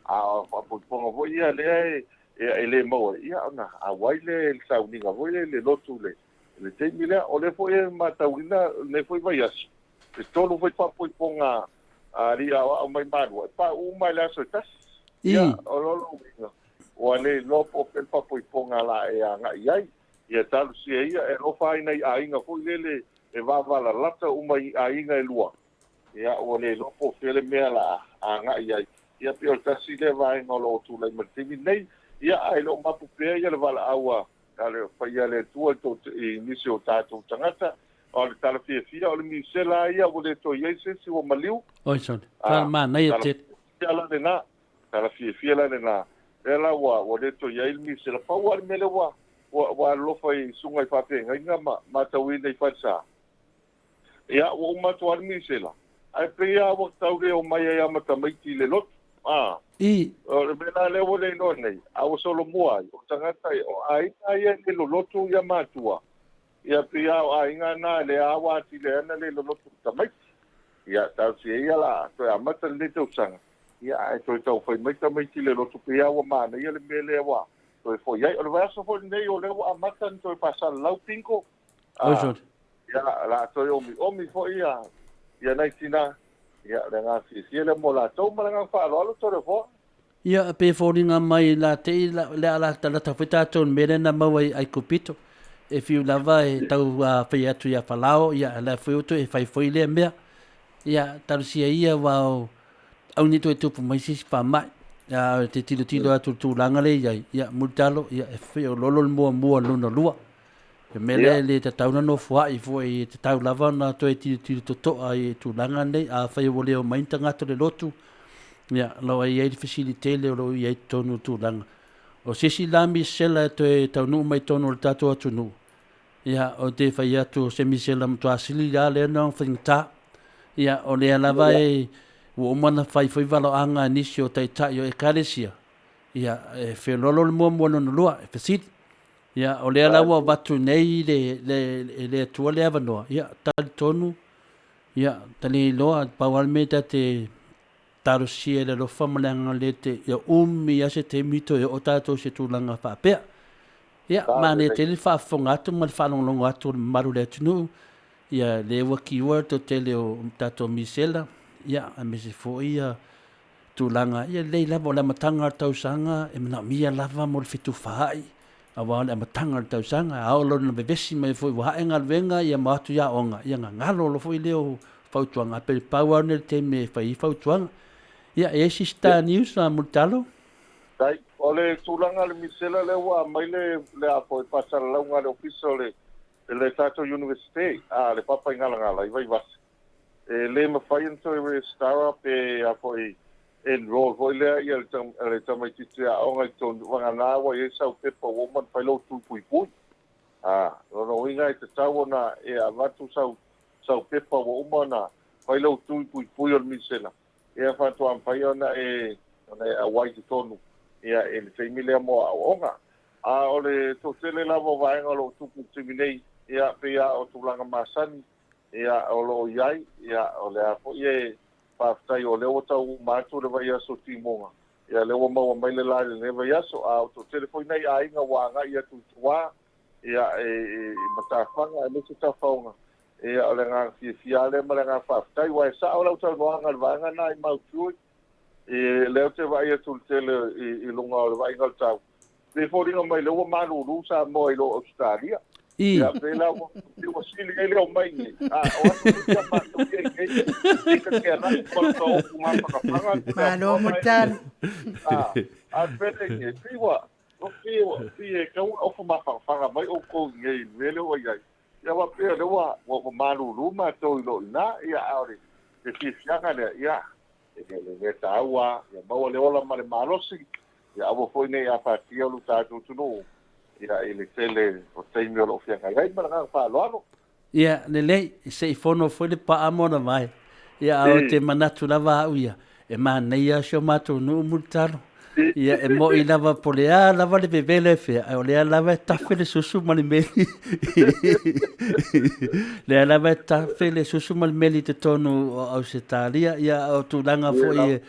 A o le faapoipoga foi ia lea e le maua ai, ia ona auai lea i le sauniga foi lea i le lotu i le taimi lea. O lea foi e matauina lenei foi vaiaso, e 3 foi faapoipoga a alii aoao mai Malua, e pauu uma i le aso e tasi. Ia, o lona uiga, ua le iloa po o fea le faapoipoga la e agai i ai. Ia talosia ia, e alofa ai nai aiga foi lele e vavalalata uma i aiga e lua. Ia, ua le iloa po o fea le mea la agai i ai. Ia, pei o le tasi lea vaega o lo o tulai mai le taimi lenei. Ia, ae le o mapu pea ia le valaau a le paia le Atua i nisi o tatou tagata. O le tala fiafia o le misela ia ua le toe i ai se isi ua maliu. Oi sole, faamanaia tele. Tala lena, tala fiafia la lena. Lea la ua le toe i ai le misela. Pau lava le mea lea ua alolofa i susuga i faafeagaiga ma matauina i falesa. Ia, ua uma atu lava le misela. Ae pei lava ua tau le omai ai lava ma tamaiti i le lotu. O le mea la lea ua le iloa nei, a ua solomua ai, o tagata, o aiga ia e le lolotu ia matua. Ia pei lava o aiga na lea ua atili ai ana le lolotu tamaiti. Ia, talosia ia la toe amata lenei tausaga. Ia, ae toe taufai mai tamaiti le lotu pei lava ua manaia le mea lea ua toe foi ai. O le vaiaso foi lenei o lea ua amata ona toe faasalalau bingo. Ia, la toe omiomi foi ia nai tina. Ia, le agaga fiafia lea mo latou ma le agaga faaaloalo Toleafoa. Ia, pe foliga mai la te i le a la talata foi tatou i le mea lea na maua i Aikupito. E fiu lava e tau fai atu ia Falao, ia la foi o toe fai foi lea mea. Ia, talosia ia aua o au nei toe tupu mai se isi faamai. A te tilotilo atu i le tulaga lea e i ai, ia, mulitalo, ia, e feoloolo le muamua lona lua. Le mea lea e le tatau ona nofoai foi, e tatau lava ona toe tilotilo totoa i tulaga nei. Afai ua le omai ni tagata o le lotu, ia, o lo o i ai le fesili tele o lo o i ai i totonu o le tulaga. O se isi la misela e toe taunuu mai totonu o le tatou atunuu, ia, ou te fai atu o se misela matua sili la lea ona faigata. Ia, o lea lava e ua uma ona fai foi valaoaga a nisi o taitai o Ekalesia, ia, e feoloolo le muamua lona lua, e fesili. Ia, o lea la ua avatu nei e le Atua le avanoa, ia, talitonu, ia, taliloa, pau lava le mea ta te talosia i le alofa ma le agalelei te, ia umi lava se taimi toe oo tatou i se tulaga faapea. Ia, manaia tele le faafofoga atu ma le faalogologo atu o le mamalu o le atunuu, ia, lea ua kiua le toatele o tatou misela, ia, aemaise foi ia tulaga, ia lelei lava, o le amataga o le tausaga e manaomia lava mo le fetufaai, aua o le amataga o le tausaga, a oo loa ina vevesi mai foi ua ae galuega ia ma o atu i aoga, ia gagalo loa foi lea o fautuaga, ae pei pau lava lenei o le taimi e fai ai fautuaga. Ia, e i ai se Star News Mulitalo? Dai, o le tulaga o le misela lea ua aumai le a foi faasalalauga a le Ofisa o le tatou Universite, a le Papaigalagala i Vaivase. E le mafai ona toe resitala pe a foi enroll foi lea ia le tamaitiiti aoga i totonu vagana ua i ai sau pepa ua uma ona fai lou tui puipui. Lona uiga e tatau ona e avatu sau pepa ua uma ona fai lou tui puipui o le misela, ia faatoa mafai ona e auai i totonu ia i le taimi lea mo aoaoga. A o le toatele lava o vaega o lo o tupu i le taimi nei, ia pei lava o tulaga masani, ia o lo o i ai, ia o le a foi e faafetai o lea ua tau uma atu le vaiaso o timoga, ia lea ua maua mai le la i lenei vaiaso. A o toatele foi nai aiga ua agai atu i tua, ia e matafaga aemaise tafaoga, ia o le agaga fiafia lea ma le agaga faafetai. Ua e sao lau saunoaga i le vaega lena i Mautui, e lea ou te vaai atu i le tele i luga o le vaaiga o le tau. Ae pei e foliga mai lea ua malūlū Samoa i lo Ausetalia. Ia pei la ua ua sili ai le omai iinei, a o aso foi ia matou ia iinei, ita te alaki ma le tauofu mafagafaga Malo mulitalo. A, a le pele iinei, pei ua, pei ua, pei e tatau ona ofo mafagafaga mai outou iinei i le mea lea ua i ai. Ia aua pei o lea ua, ua malūlū matou i lo i ina, ia a o le fiafiaga lea, ia, E le mea taua ia maua le ola ma le malosi, ia aua foi ne i afatia lo tatou atunuu ia i le tele o taimi o lo o feagai ai. Ma le agaga faaaloalo. Ia, lelei, se i fono foi le paa ma ona vae. Ia, a o te manatu lava au ia, e manaia si o matou nuu mulitalo. Ia, e mo'i lava po o le a lava le vevela e fea, ae o lea lava e tafe le susu ma le meli. Lea lava e tafe le susu ma le meli i totonu o Ausetalia. Ia, o tulaga foi e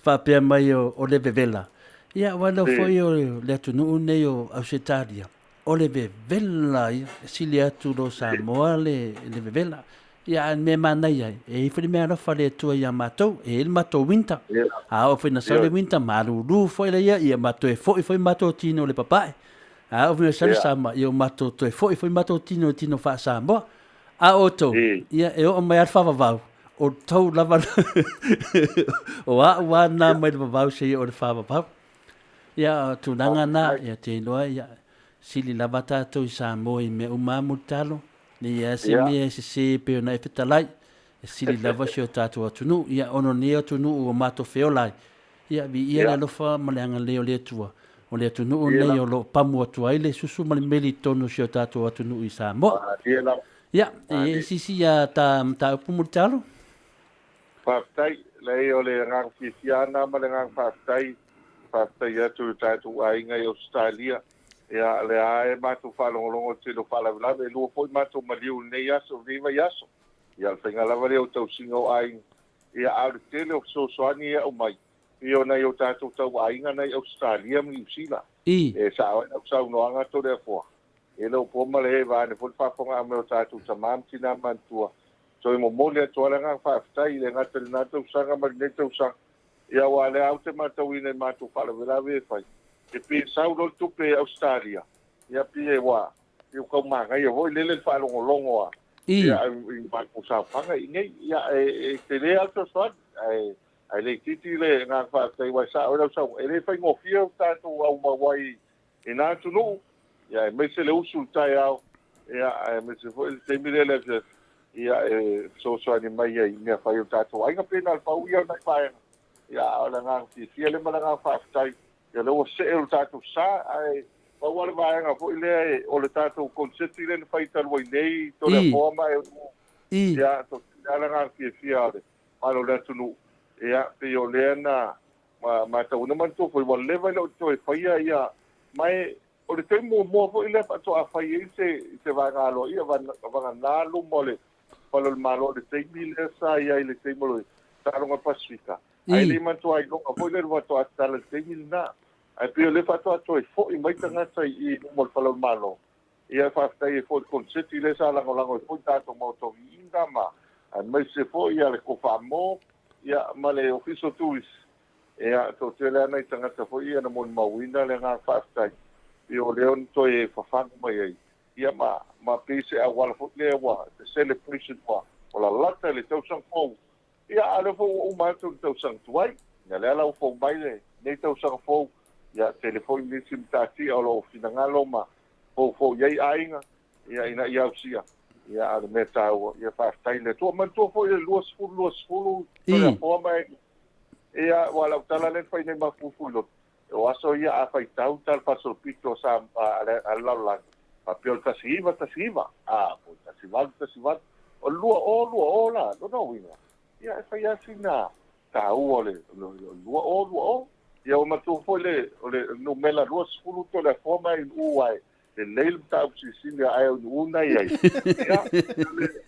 faapea mai o le vevela. Ia, aua lea foi o le atunuu nei o Ausetalia, o le vevela ia, e sili atu lo Samoa le vevela. Ia, a o le mea e manaia ai, e i ai foi le meaalofa a le Atua ia matou, e i ai le matou winter. A oo foi ina sau le winter, malūlū foi lea, ia ma toe foi foi matou tino i le papae. A oo foi ina sau le summer, ia ua matou toe foi foi matou tino i tino faa-Samoa. A o outou, ia, e oo mai lava le faavavau, o outou lava, o au lava lena mai le vavau seia oo i le faavavau. Ia, o tulaga na, ia, te iloa, ia, sili lava tatou i Samoa i mea uma lava mulitalo. Leai lava se mea e sese e pei ona e fetalai, e sili lava si o tatou atunuu. Ia, ona o lenei atunuu ua matou feola ai, ia, viia le alofa ma le agalelei o le Atua, o le atunuu lenei o lo o pamu atu ai le susu ma le meli i totonu o si o tatou atunuu i Samoa. Ia, e i ai se isi ta mataupu mulitalo? Faafetai. Leai, o le agaga fiafia lava lena ma le agaga faafetai. Faafetai atu i lo tatou aiga i Ausetalia. Ia, o lea lava e matou faalogologo i le tele o faalavelave. E lua foi matou maliu i lenei aso, lenei vaiaso. Ia, o le faiga lava lea o tausiga o aiga. Ia, a o le tele o fesoasoani ia e aumai, pei o nai o tatou tauaiga na i Ausetalia ma Niu Sila. E sao ai lau saunoaga Toleafoa, e le o po ma le vaeane foi le faafofogaaga mai o tatou tama ma tina matutua. Toe momoli atu lava le agaga faafetai i le gata i lena tausaga ma lenei tausaga. Ia aua o lea lava ou te matauina i matou faalavelave e fai, e pei e sau loa le tupe i Ausetalia, ia pei e ua pei ua tau manaia foi lele le faalogologo a ia i matou saofaga i inei. Ia e tele lava le fesoasoani, ae ae le itiiti le agaga faafetai aua e sao ai lau saunoaga, e le faigofie o tatou aumau ai i na atunuu, ia aemaise le usu i le taeao, ia aemaise foi le taimi lea i le afiafi, ia e fesoasoani mai ai i mea fai a o tatou aiga. Pei na o le pau ia o nai vaega, ia a o le agaga fiafia lea ma le agaga faafetai, ia lea ua see lo tatou sa, ae pau lava le vaega foi lea o le tatou koneseti lea na fai talu ai nei, Toleafoa ma e, ia toatele lava le agaga fiafia o le mamalu o le atunuu, ia pei o lea na Ma matauina manatua foi ua leva e le o toe faia ia ma e o le taimi muamua foi lea faatoa fai ai se se vaega aloaia vagana luma o le fale o le Malo i le taimi lea sa i ai i le taimi o le Taaloga Pasefika. Ae le i manatua iloga foi lea faatoa tatala i le taimi lena. Ae pei o lea faatoa toe foi mai tagata i i luma o le fale o le Malo. Ia faafetai ai foi i le koneseti lea sa lagolago ai foi tatou Maota o Viiga ma aemaise foi ia le Kofamo ia ma le Ofisa o Turisi. Ia toatele lava nai tagata foi ia na molimauina le agaga faafetai pei o lea na toe fafagu mai ai ia ma ma pei se auala foi lea ua the celebration ua lalata i le tausaga fou. Ia a o lea foi ua uma atu le tausaga tuai, ia lea la ua fou mai lenei tausaga fou, ia tele foi nisi matatia o lo o finagalo ma foufou i ai aiga, ia ina ia ausia. Ia a o le mea taua, ia faafetai i le Atua. Manatua foi le 20 20 Toleafoa ma e, ia aua o lau tala lea na fai nei ma Fuifuiloto, o aso ia a faitau tala faasolopito sa a le lalolagi, faapea o le 1919, a po o le 1818, o le 2020 la, lona uiga, ia e fai lava sina taua o le 2020. Ia ua manatua foi le o le numera 20 Toleafoa ma Inu ae lelei le mataupu silisili a ae o Inu na i ai. Ia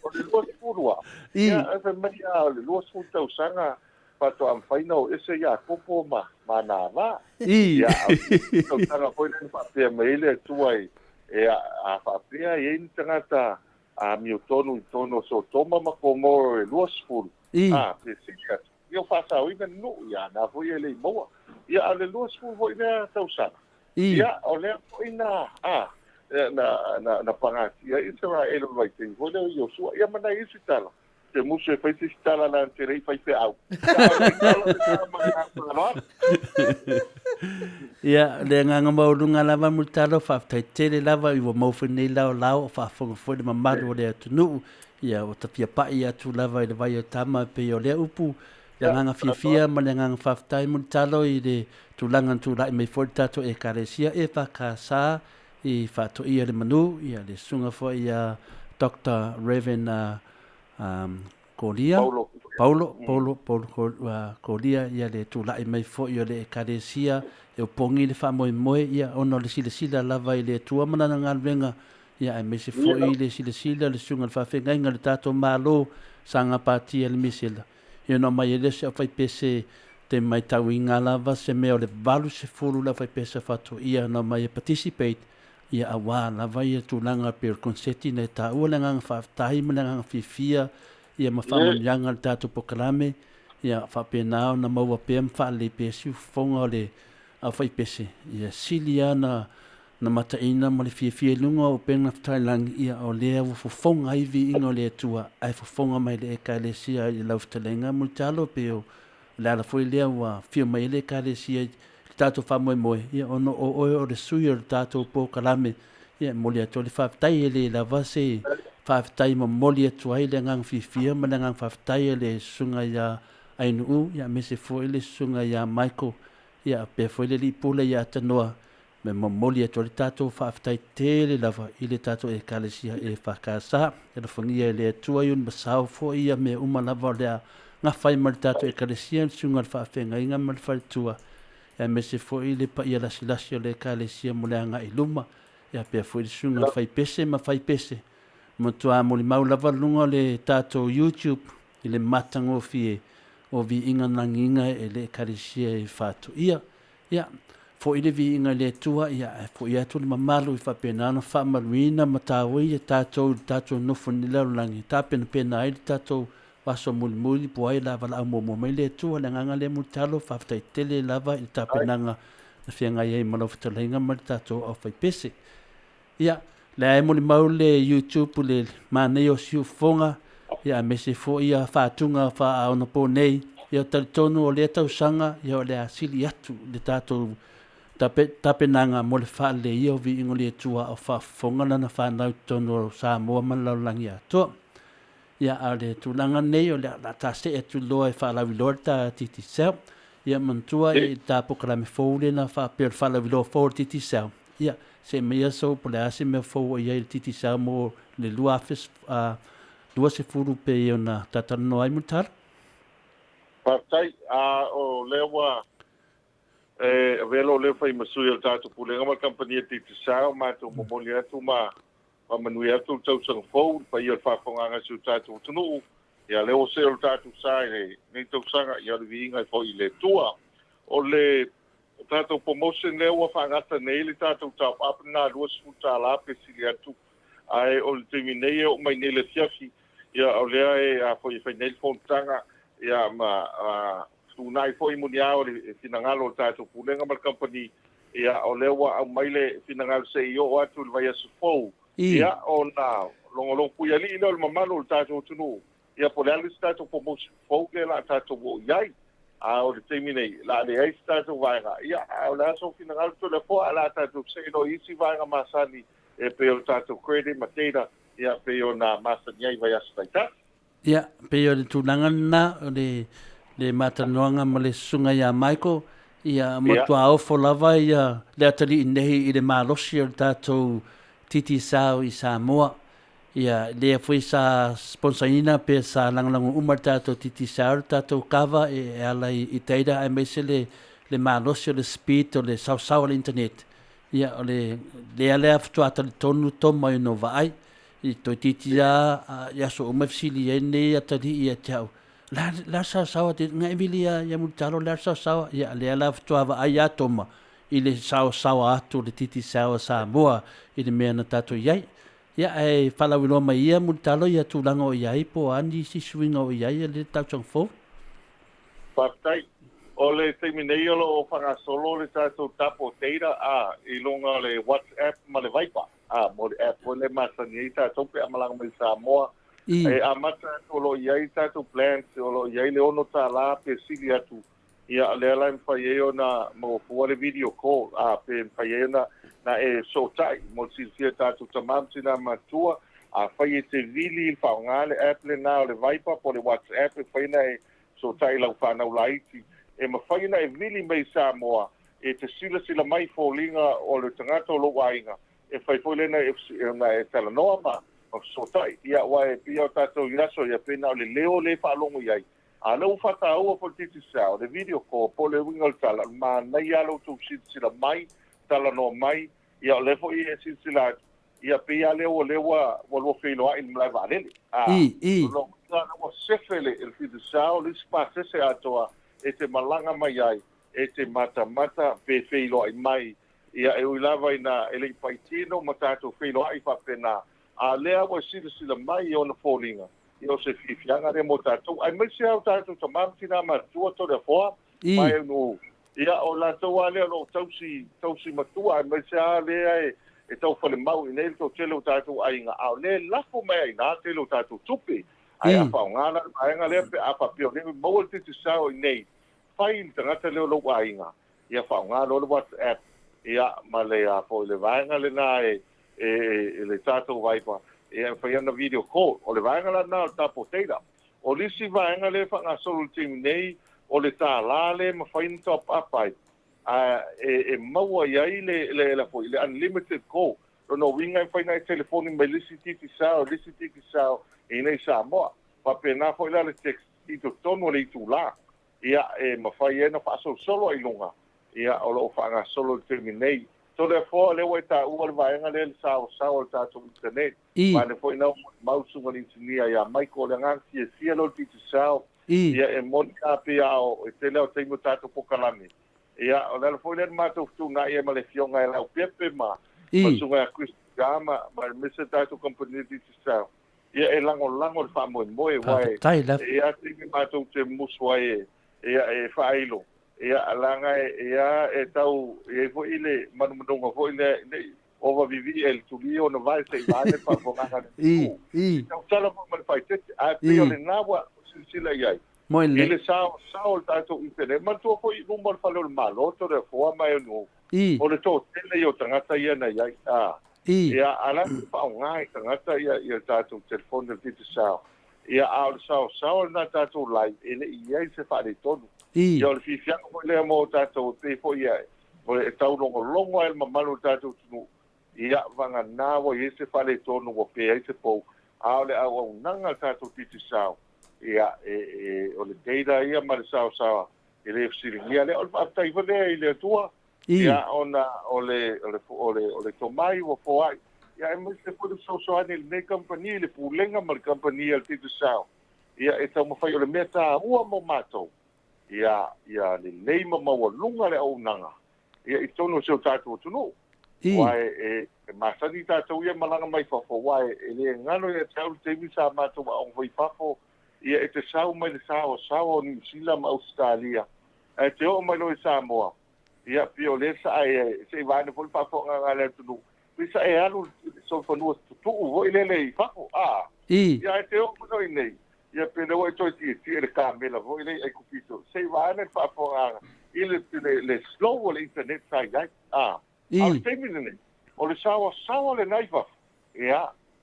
o le 20 lava, ia e fai mai lava o le 20 tausaga faatoa mafai ona o ese Iakopo ma Anava. Ia a o le tausaga foi lea na faapea mai ai le Atua e a faapea e i ai ni tagata amiotonu i totonu o Sotoma ma Komoro e 20, a, pe sili atu, ia ua faasaoina le nuu, ia na foi e le i maua. Ia a o le 20 foi lea tausaga, Ia, o lea foi na, a, na, na, na pagatia ai Iseraele i le vaitaimi foi lea o Iosua. Ia ma nai isi tala, te musu e fai se isi tala leaga te le i faifeau. Ia, a o nai tala na ma le agaga faaaloalo. Ia, le agaga maualuga lava Mulitalo, faafetai tele lava i ua maua foi nei laolao o faafofoga foi le mamalu o le atunuu. Ia, ua ta fia pai atu lava i le vai o tama e pei o lea upu, le agaga fiafia ma le agaga faafetai Mulitalo i le tulaga na tulai mai foi le tatou Ekalesia EFKS i Faatoia le Manu, ia le susuga foi ia Doctor Rev. Kolia, Paulo. Paulo, Paulo, Paulo Kolia, ia le tulai mai foi o le Ekalesia e opogi le faamoemoe, ia ona o le silasila lava i le Atua ma lana galuega, ia aemaise foi le silasila le susuga i le faafeagaiga o le tatou Malo sa gapatia i le misela. Ia ona aumai ai lea o si aufaipese te maitauina lava se mea o le 80 le aufaipese faatoia na aumai e participate, ia aua lava ia tulaga pei o le konseti na e taua le agaga faafetai ma le agaga fiafia ia ma faamanuiaga o le tatou polokalame, ia faapena ona maua pea ma faalelei pea siufofoga o le aufaipese, ia sili lava na na mataina ma le fiafia i luga o upega tafailagi, ia o lea ua fofoga ai viiga o le Atua, ae fofoga mai le Ekalesia i lau fetalaiga Mulitalo, pei o le ala foi lea ua afio mai ai le Ekalesia i le tatou faamoemoe, ia ona o oe o le sui o le tatou polokalame, ia e momoli atu ai le faafetai, e le lava se faafetai e momoli atu ai le agaga fiafia ma le agaga faafetai a le Susuga ia Ainuu, ia aemaise foi le Susuga ia Michael, ia faapea foi le Alii Pule ia Tanoa, Me momoli atu ai le tatou faafetai tele lava i le tatou Ekalesia EFKS. E alofagia e le Atua i ona masao foi ia mea uma lava o le a gafa ai ma le tatou Ekalesia, le susuga i le faafeagaiga ma le faletua, aemaise foi le paia lasilasi o le Ekalesia mo le agai i luma, ia faapea foi le susuga i le faipese ma faipese. Matua molimau lava luga o le tatou YouTube i le matagofie o viiga lagiga e le Ekalesia e faatoia. Ia, foi le viiga i le Atua, ia, ae foi atu le mamalu i faapena ona faamaluina ma taua tatou i le tatou nofo nei lalolagi, e tapenapena ai le tatou aso mulimuli, po o ai la valaau muamua mai le Atua. Le agaga lea mulitalo, faafetai tele lava i le tapenaga na feagai ai ma lau fetalaiga ma le tatou aufaipese. Ia, lea e molimau le YouTube le manaia o siufofoga, ia aemaise foi ia faatuga faaonapo nei, ia talitonu o lea tausaga, ia o le a sili atu le tatou tapenaga mo le faaleleia o viiga o le Atua o faafofoga lana fanau i totonu o Samoa ma le lalolagi atoa. Ia, a o le tulaga nei, o le a ta see atu loa e faalauiloa le ta Digicel. Ia, manatua i ta polokalame fou lena faapea o le faalauiloa fou o le Digicel. Ia, see mai aso po o le a se mea fou o i ai i le Digicel mo le 2020 pei ona ta talanoa ai Mulitalo. Faafetai. A o lea ua e avea lou leo fai ma sui o le tatou Pulega ma le Kamupani a Digicel, matou momoli atu ma Faamanuia atu le tausaga fou i le paia o le faafofogaaga a si o tatou atunuu. Ia lea ua see lo tatou sa i lenei tausaga, ia o le viiga e foi i le Atua. O le tatou promotion lea ua faagata nei le tatou top up lena $20 pe sili atu, ae o le taimi nei e oo mai nei i le afiafi, ia o lea e a foi e fai nei le fonotaga, ia ma fetuunai foi muniao le finagalo o le tatou Pulega ma le Kamupani. Ia, o lea ua aumai le finagalo se i oo atu i le vaiaso fou, ia, ona logologo puialii lea o le mamalu o le tatou atunuu, ia, po o le a le isi tatou promotion fou lea o le a tatou oo i ai. A o le taimi nei, o le a leai se tatou vaega, ia, a o le a sou finagalo Toleafoa, ae o le a tatou see loa i isi vaega masani e pei o le tatou credit ma data, ia, pei ona masani ai i vaiaso taitasi. Ia, pei o le tulaga lena, o le, le matalanoaga ma le susuga ia Michael, ia matua ofo lava ia le atalii nei i le malosi o le tatou Digicel i Samoa. Ia, lea foi sa sponsor-ina pe sa lagolago uma le tatou Digicel, le tatou kava e ala i data aemaise le, le malosi o le speed o le saosao o le internet. Ia, o le, lea lea faatoa talitonu Toma i ona vaai. I toeitiiti lava i aso uma e fesili ai lenei atalii ia te au, Le a le saosaoa te nga e vili ia Mulitalo le a le saosaoa? Ia lea la faatoa vaai a Toma i le saosaoa atu o le Digicel a Samoa i le mea na tatou i ai. Ia ae faalauiloa mai ia Mulitalo ia tulaga o i ai po o a nisi suiga o i ai i le tausaga fou. Faafetai. O le taimi nei o lo o faagasolo le tatou tapo data a i luga o le WhatsApp ma le Viber a mo le app foi lea e masani ai tatou pe a malaga mai i Samoa. E amata atu o lo o i ai tatou plans o lo o i ai le $6 pe sili atu ia lea la e mafai ai ona maua fua le video call a pe mafai ai ona na e fesootai mo le silafia e tatou tama ma tina matua. Afai e te vili i le faaaoga le app lena o le Viber po o le WhatsApp e mafai ona e Fesootai i lau fanau laiti, e mafai ona e vili mai i Samoa e te silasila mai i foliga o le tagata o lou aiga, e mafai foi lea ona e talanoa ma fesootai. Ia, aua e pei lava o tatou i aso ia, pei na o le leo lea e faalogo i ai, a o lea ua faataua foi le Digicel, le video call, po o le uiga o le tala, o le manaia lava lo outou silasila mai, talanoa mai, ia o lea foi e silasila atu, Ia pei lava lea ua lea ua ua lua feiloai i le malae vaalele. A, I, i. o lona uiga lea ua sefe le le Digicel le isi pasese atoa e te malaga mai ai, e te matamata pe feiloai mai. Ia e ui lava ina e le i paitino ma tatou feiloai faapena, a o lea ua silasila mai i ona foliga, ia o se fiafiaga lea mo tatou, aemaise lava o tatou tama ma tina matutua Toleafoa I. ma e nuu. Ia, o latou lava lea o lo o tausi, tausi matua, aemaise lava lea e, e tau falemau i inei le toatele o tatou aiga, a o lea e lafo mai ai i ina le tele o tatou tupe. Ae a faaaoga la le vaega lea pe a faapea o lea ua maua le Digicel i inei, fai i le tagata lea o lou aiga, ia faaaoga loa le WhatsApp, ia, ma le, a foi, le vaega lena e, e, e, le tatou Viber, ia, e mafai ona video call. O le vaega la lena o le tapo data. O le isi vaega lea e faagasolo i le taimi nei, o le $1 lea e mafai ona top up ai, a e maua i ai le, le, le, foi, le unlimited call. Lona uiga e mafai ona e telefoni mai le isi Digicel i le isi Digicel i inei i Samoa. Faapena foi la le text i totonu o le itula. Ia, e mafai ai ona faasolosolo ai i luga, ia, o lo o faagasolo i le taimi nei. Toleafoa, lea ua e taua le vaega lea i le saoasaoa o le tatou internet. I. Vaeane foi na molimau le susuga i le inisinia ia Michael, o le agaga fiafia lea o le Digicel. I. Ia, e moni lava pei lava o, e tele lava o taimi o tatou polokalame. Ia, o le ala foi lea na matou fetuunai ai ma le Afioga ia Leaupepe ma, I. ma le Susuga ia Chris Tuga ma, ma aemaise le tatou kamupani o le Digicel. Ia, e lagolago le faamoemoe, aua e, Faafetai lava. e i ai lava taimi matou te musu ai e, ia, e faailo. Ia, leaga e, ia, e tau i ai foi le manumanuga foi lea, ne i ova vivii ai i le tuli ona vae se i vae le faafofogaaga a le I, atunuu. i. E tautala foi ma le faaeteete, ae pei o I. lena ua silasila i ai Moi i le. le saosao o le tatou internet. Manatua foi i luma o le fale o le Malo, Toleafoa ma Eunuu, I. o le toatele ia o tagata ia na i ai. A, I. ia, a o le a le faaaoga e tagata ia, ia le tatou telefoni o le Digicel. Ia, a o le saosao lena tatou live, e le i i ai se faaletonu. I. Ia, o le fiafiaga foi lea mo tatou, e pei foi e, e taulogologo ai le mamalu o le tatou atunuu, ia, vagana ua i ai se faaletonu ua pe ai se pou, a o le auaunaga a le tatou Digicel, ia, e, e, o le data ia ma le saosaoa, e le fesiligia lea. O le faafetai foi lea i le Atua, I. ia, ona o le, o le, o le, o le tomai ua foai, ia, aemaise foi le fesoasoani i lenei kamupani, i le Pulega ma le kamupani a le Digicel, ia, e taumafai, o le mea taua mo matou, ia, ia lelei ma maualuga le auaunaga, ia, i totonu o si o tatou atunuu. I. Aua e, e, e masani tatou ia malaga mai fafo, aua e, e le galo ia te au le taimi sa matou aoga foi i fafo, ia e te sau mai le saoasaoa o Niu Sila ma Ausetalia, ae te oo mai loa i Samoa, ia pei o lea sa e, se i vaeane foi le faafofogaaga a le atunuu, pei sa e alu i le solofanua tutuu foi lele i fafo, a, I. ia ae te oo mai loa i inei, ia pei o lea ua e toe tietie i le kamela foi lea i Aikupito, se i vaeane le faafofogaaga i le, le, le slow o le internet sa i ai, a, a o le I. taimi lenei, o le saoasaoa lena i fafo, ia,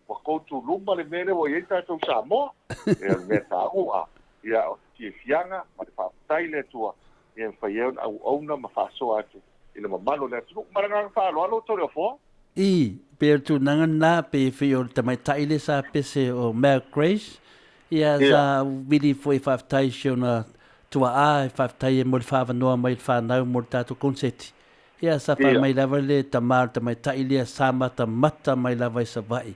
ua kotuluma le mea lea ua i ai tatou Samoa, ia, o le mea taua, ia, o le fiafiaga ma le faafetai i le Atua, ia e mafai ai ona auauna ma faasoa atu i le mamalu o le atunuu. Ma le agaga faaaloalo, Toleafoa. I, pei o le tulaga lena, pei foi o le tamaitai lea sa pese o Mel Grace, ia sa vili foi e faafetai i si ona tuaa, e faafetai ai mo le faaavanoa mai i le fanau mo le tatou konseti. Ia sa fai mai lava le tama o le tamaitai lea sa matamata mai lava i Savaii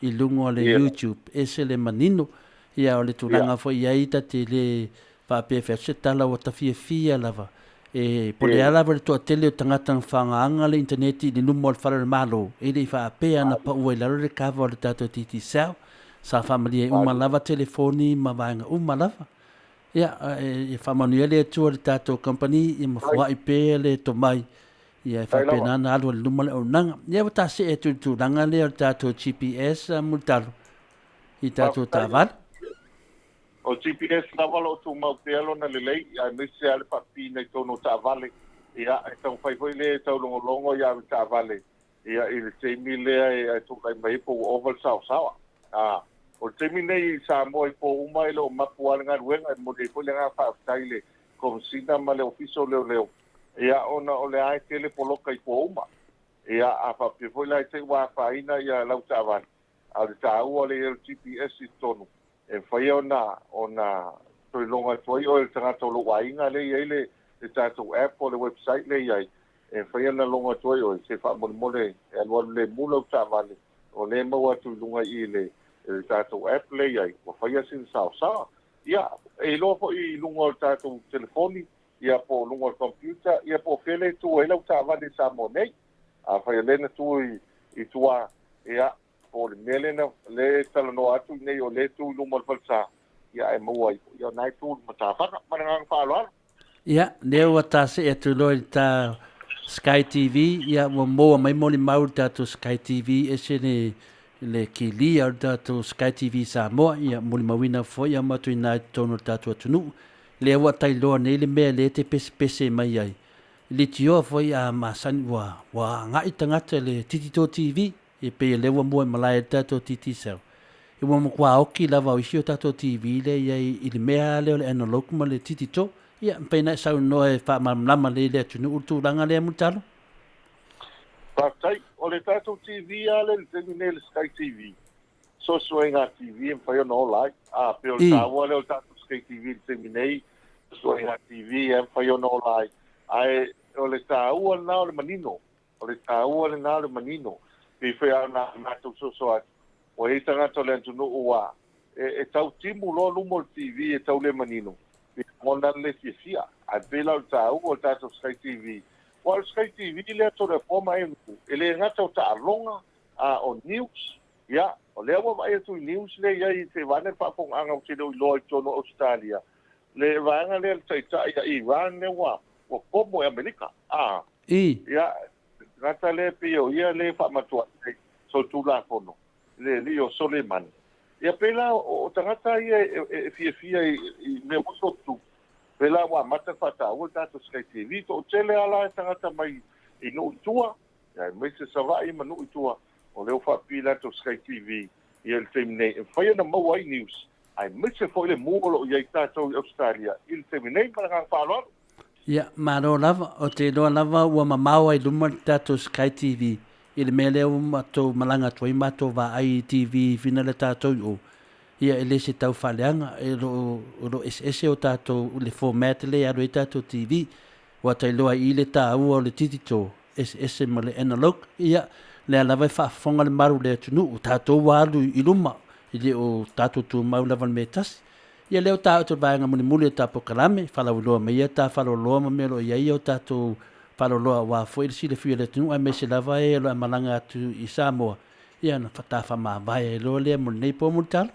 i luga o le YouTube, ese le manino. Ia o le tulaga foi i ai ta te le faapea e fai atu se tala ua ta fiafia lava. E po o le a lava le toatele o tagata na faagaga le initaneti i le luma o le fale o le Malo, e le i faapea na pau ai lalo le kava o le tatou Digicel, sa faamalie ai uma lava telefoni ma vaega uma lava. Ia, e faamanuia le Atua i le tatou company, ia ma foai pea le tomai, ia e faapena ona alu ai i luma le auaunaga. Ia ua ta see atu i le tulaga lea o le tatou GPS Mulitalo i tatou taavale. O GPS lava o lo o tumau pea lona lelei, aemaise lava le faapipina i totonu o taavale. Ia, e taumafai foi lea e taulogologo ia avetaavale ia i le taimi lea e tulai mai ai po ua ova le saosaoa. A, o le taimi nei i Samoa i po uma e le o mapu lava le galuega, e momoli ai foi le agaga faafetai i le Komesina ma le Ofisa o Leoleo, ia ona o lea e tele poloka i po uma. Ia, a faapea foi la i te i ua afaina ia lau taavale, a o le taua o le i ai o le GPS i totonu, e mafai ona ona toe logo atu ai oe e le tagata o lou aiga lea e i ai le le tatou app po o le website lea e i ai, e mafai ona logo atu ai oe, se faamolemole e alualu lemu lau taavale, o lea e maua atu i luga i i le le tatou app lea e i ai, ua faia sina saosaoa. Ia, e iloa foi i luga o le tatou telefoni, ia po o luga o le computer, ia po o fea lea e tu ai lau taavale i Samoa nei. Afai o lea na tu i i tua, ia, po o le mea lea na lea e talanoa atu i inei o lea e tu i luma o le falesa, ia ae maua ai foi, ia o lena e tu i le matafaga. Ma le agaga faaaloalo. Ia, lea ua ta see atu loa i le ta Sky TV, ia ua maua mai molimau i le tatou Sky TV, ese le le kilia o le tatou Sky TV Samoa, ia molimauina foi ia matou ina i totonu o le tatou atunuu. Lea ua tailoa nei le mea lea e te pesepese mai ai. Leitioa foi a masani ua ua agai tagata i le Titito TV, e pei o lea ua mua i malae ai le tatou Digicel. E ua matua oki lava o isi o tatou TV lea e i ai i le mea lava lea o le analog ma le Titito. Ia, mafai ona e saunoa e faamalamalama lelei i le atunuu le tulaga lea Mulitalo? Faafetai. O le tatou TV lava lea i le taimi nei, le Sky TV, sosoega TV e mafai ona ola ai. A pei o le taua lea o le tatou Sky TV i le taimi nei, sosoega TV e mafai ona ola ai. Ae o le taua lena o le manino. O le taua lena o le manino. Pei foi lava ona matou soso atu, ua i ai tagata o le atunuu ua e tau timu loa luma o le TV e tau le manino, pei e lagona le le fiafia. Ae pei la o le taua o le tatou Sky TV, aua o le Sky TV lea Toleafoa ma Emu, e le gata o taaloga, a o news, ia, o lea ua vaai atu i news lea e i ai, se i vaeane le faafofogaaga ou te le o iloa i totonu o Ausetalia, le vaega lea le taitai a Iran lea ua ua pomo e Amerika. A, ia, le tagata lea pei o ia lea e faamatuaina i solitulafono, le alii o Soleimani. Ia pei la o tagata ia e fiafia i mea foi o tutupu, pei la ua amata ona faataua le tatou Sky TV. Toatele lava la tagata mai i nuu i tua, aemaise Savaii ma nuu i tua, o lea ua faapipii le latou Sky TV i le taimi nei, e mafai ona maua ai news, aemaise foi le mu o lo o i ai tatou i Ausetalia i le taimi nei. Ma le agaga faaaloalo. Ia, malo lava. Ou te iloa lava ua mamao ai luma le tatou Sky TV i le mea lea ua matou malaga atu ai matou vaai i TV fina le tatou i o. Ia, e le se tau faaleaga, e lo o, o lo o eseese o tatou, le format lea e alu ai tatou TV. Ua ta iloa ai i le taua o le digital, eseese ma le analog. Ia, lea lava e faafofoga le malu o le atunuu, tatou ua alu i luma, e le o tatou tumau lava i le mea e tasi. Ia lea ua taoto le vaega mulimuli o ta polokalame, faalauiloa mai ia ta faaloloa ma mea o lo o i ai o tatou faaloloa aua foi le silafia o le atunuu aemaise lava e o le a malaga atu i Samoa, ia ona ta faamavae ai loa lea mo lenei po Mulitalo.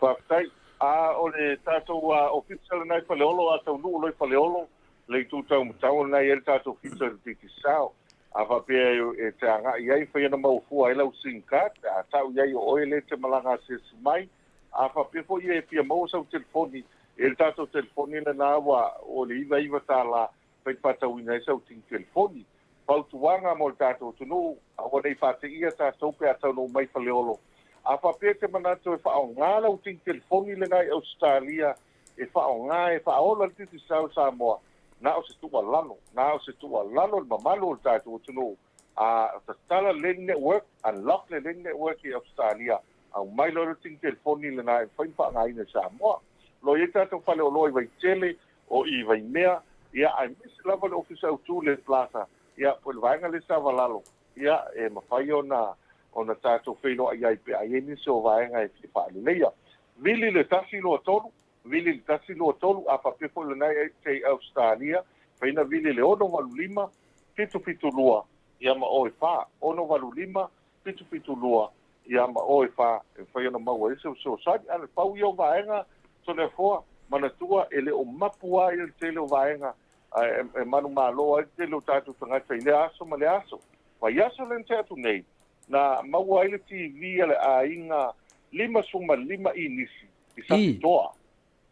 Faafetai. A o le tatou ofisa lena i Faleolo, a taunuu loa i Faleolo, le itu taumatau lena e i ai le tatou ofisa o le Digicel. A faapea e te agai i ai, fai ona maua fua ai lau sim card, pe a tau i ai o oe lea e te malaga asiasi mai. A faapea foi e fia maua sau telefoni, e le tatou telefoni lena ua o le $99 fai faatauina ai sau tini telefoni. Fautuaga mo le tatou atunuu, aua ne i faateia tatou pe a taunuu mai Faleolo. A faapea e te manatu e faaaoga lau tini telefoni lena i Ausetalia, e faaaoga e faaola le Digicel Samoa, na o se tuualalo, na o se tuualalo i le mamalu o le tatou atunuu, a tatala le network, unlock le network i Ausetalia, aumai loa le tini telefoni lena e mafai ona faaaogaina i Samoa. O lo o i ai tatou faleoloa i Vaitele, o i Vaimea, ia, aemaise lava le Ofisa Autu i le Plaza, ia, po o le vaega lea e savalalo, ia, e mafai ona ona tatou feiloai ai pe a i ai nisi o vaega e fia faaleleia. Vili le 123, vili le 123, a faapea foi o lena e te i Ausetalia, mafai ona vili le 685 772, ia ma o e 4, 685 772, ia ma o e 4, e mafai ona maua ai se fesoasoani. Ae na pau ia o vaega, Toleafoa, Manatua e le o mapu ai le tele o vaega e manumalo ai le tele o tatou tagata i lea aso ma le aso. Vaiaso lea na tea atu nei, na maua ai le TV a le aiga 55 inisi i Satitoa.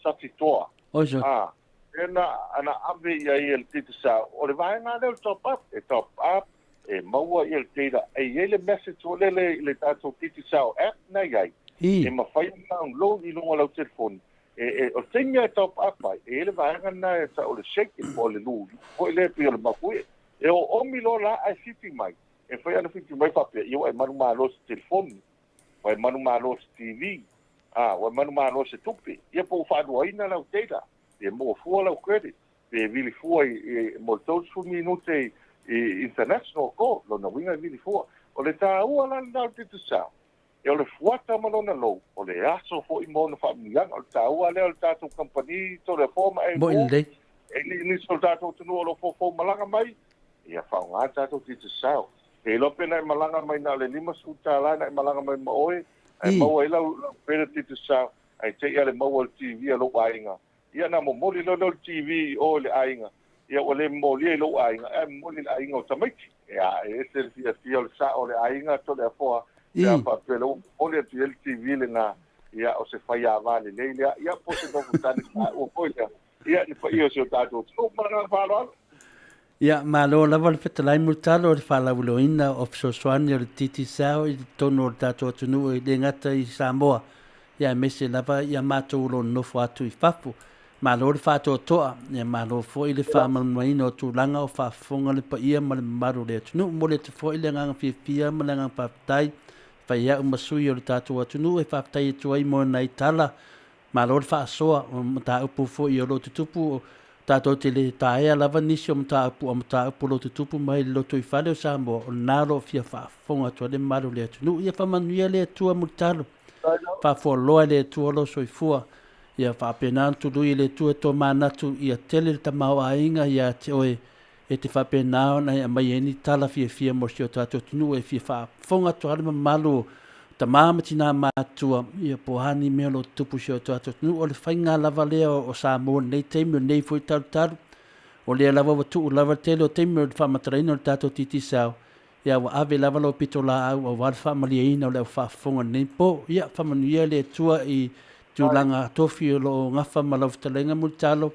Satitoa. Oso. E na ana ave i ai e le Digicel. O le vaega lea o le top up, e top up, e maua i le data. E i ai le message o lele i le tatou Digicel app na i ai. E mafai ona download i luga o lau telefoni. O le taimi e top up ai, e i ai le vaega lena e tau o le shake it po o le luli foi lea pei o le mafuie. E oomi loa la ae fiti mai. E mafai ona fiti mai faapea, ia ua e manumalo i se telefoni, ua e manumalo i se TV, ua e manumalo i se tupe. Ia po ua faaluaina lau data, pe maua fua lau credit, pe vili fua i mo le 30 minute i international call, lona uiga e vili fua. O le taua la lena o le Digicel, e o le fuata ma lona lou, o le aso foi ma ona faamanuiaga. O le taua lea o le tatou kamupani Toleafoa ma Mo'i A4, lelei. e le i nisi o le tatou atunuu o lo o foufou malaga mai, ia faaaoga le tatou Digicel. E iloa pe na e malaga mai na o le $50 na e malaga mai ma oe, ae maua ai lau credit Digicel, ae te i lava le maua o le TV a lou aiga. Ia ona momoli loa lea o le TV i o i le aiga, ia ua le momolia i lou aiga, ae momoli i le aiga o tamaiti. Ia, e ese le fiafia o le sao o le aiga Toleafoa, pe a faapea o lea ua momoli atu i ai le TV lena, ia o se faiava lelei lea, ia po o se nofotane taua foi lea, ia i le paia o si o tatou atunuu. Ma le agaga faaaloalo. Ia, malo lava le fetalai Mulitalo o le faalauiloaina o fesoasoani o le Digicel i totonu o le tatou atunuu e le gata i Samoa, ia aemaise lava i a matou o lo o nonofo atu i fafo. Malo le faatoatoa, ia malo foi le faamalamalamaina o tulaga o faafofoga le paia ma le mamalu o le atunuu. Momoli atu foi le agaga fiafia ma le agaga faafetai e fai ai au ma sui o le tatou atunuu e faafetai atu ai mo nai tala. Malo le faasoa, o mataupu foi o lo o tutupu, tatou te le taea lava nisi o mataupu, o mataupu o lo o tutupu mai le lotoifale o Samoa, o lena o lo o fia faafofoga atu ai le mamalu o le atunuu. Ia faamanuia le Atua Mulitalo, faafualoa e le Atua lou soifua, ia faapena ona tului e le Atua e tomanatu ia tele le tamaoaiga ia te oe, e te faapena ona e aumai ai ni tala fiafia mo si o tatou atunuu e fia faafofoga atu ai le mamalu o tama ma tina matutua, ia po o a ni mea o lo o tutupu i si o tatou atunuu. O le faiga lava lea o Samoa i lenei taimi, o lenei foi talutalu, o lea lava ua tuu lava le tele o taimi o le faamatalaina o le tatou Digicel, ia ua ave lava lau pitolaau aua le faamalieina o le au faafofoga i lenei po. Ia faamanuia le Atua i tulaga tofi o lo o gafa ma lau fetalaiga Mulitalo,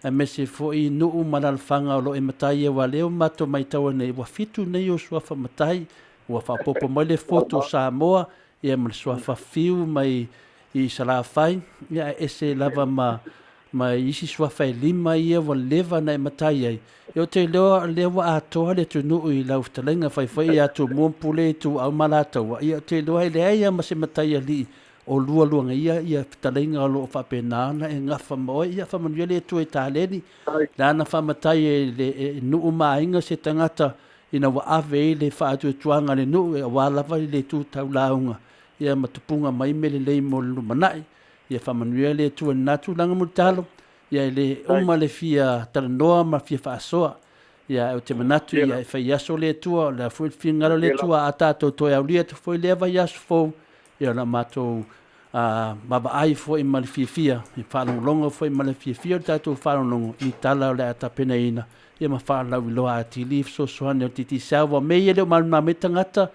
aemaise foi nuu ma alaalafaga o lo o e matai aua lea ua matou maitaua nei, ua 7 nei o suafa matai, ua faaopoopo mai le fotu o Samoa, ia ma le suafa fiu mai i Salafai, ia ae ese lava ma ma isi suafa e 5 ia ua leva ona e matai ai. Ia ou te iloa o lea ua atoa le atunuu i lau fetalaiga faifai ia Tumua ma Pule, Ituau ma Alataua, ia ou te iloa e leai lava ma se matai alii o lualuaga ia ia fetalaiga o lo o faapena ona e gafa ma oe. Ia faamanuia le Atua i taleni, lana faamatai e le e nuu ma aiga se tagata ina ua ave ai le faatuatuaga a le nuu aua lava i le tu tau lauga ia ma tupuga mai mea lelei mo le lumanai. Ia faamanuia le Atua i lena tulaga Mulitalo, ia e le uma le fia talanoa ma fia faasoa. Ia ou te manatu ia e fai aso le Atua, o le a foi le finagalo o le Atua a tatou toe aulia atu foi lea vaiaso fou, ia o le a matou vaavaai foi ma le fiafia, e faalogologo foi ma le fiafia o le tatou faalogologo i tala o le a tapenaina, ia ma faalauiloa atili i fesoasoani o le Digicel. Ua mea ia e le o malamalama ai tagata,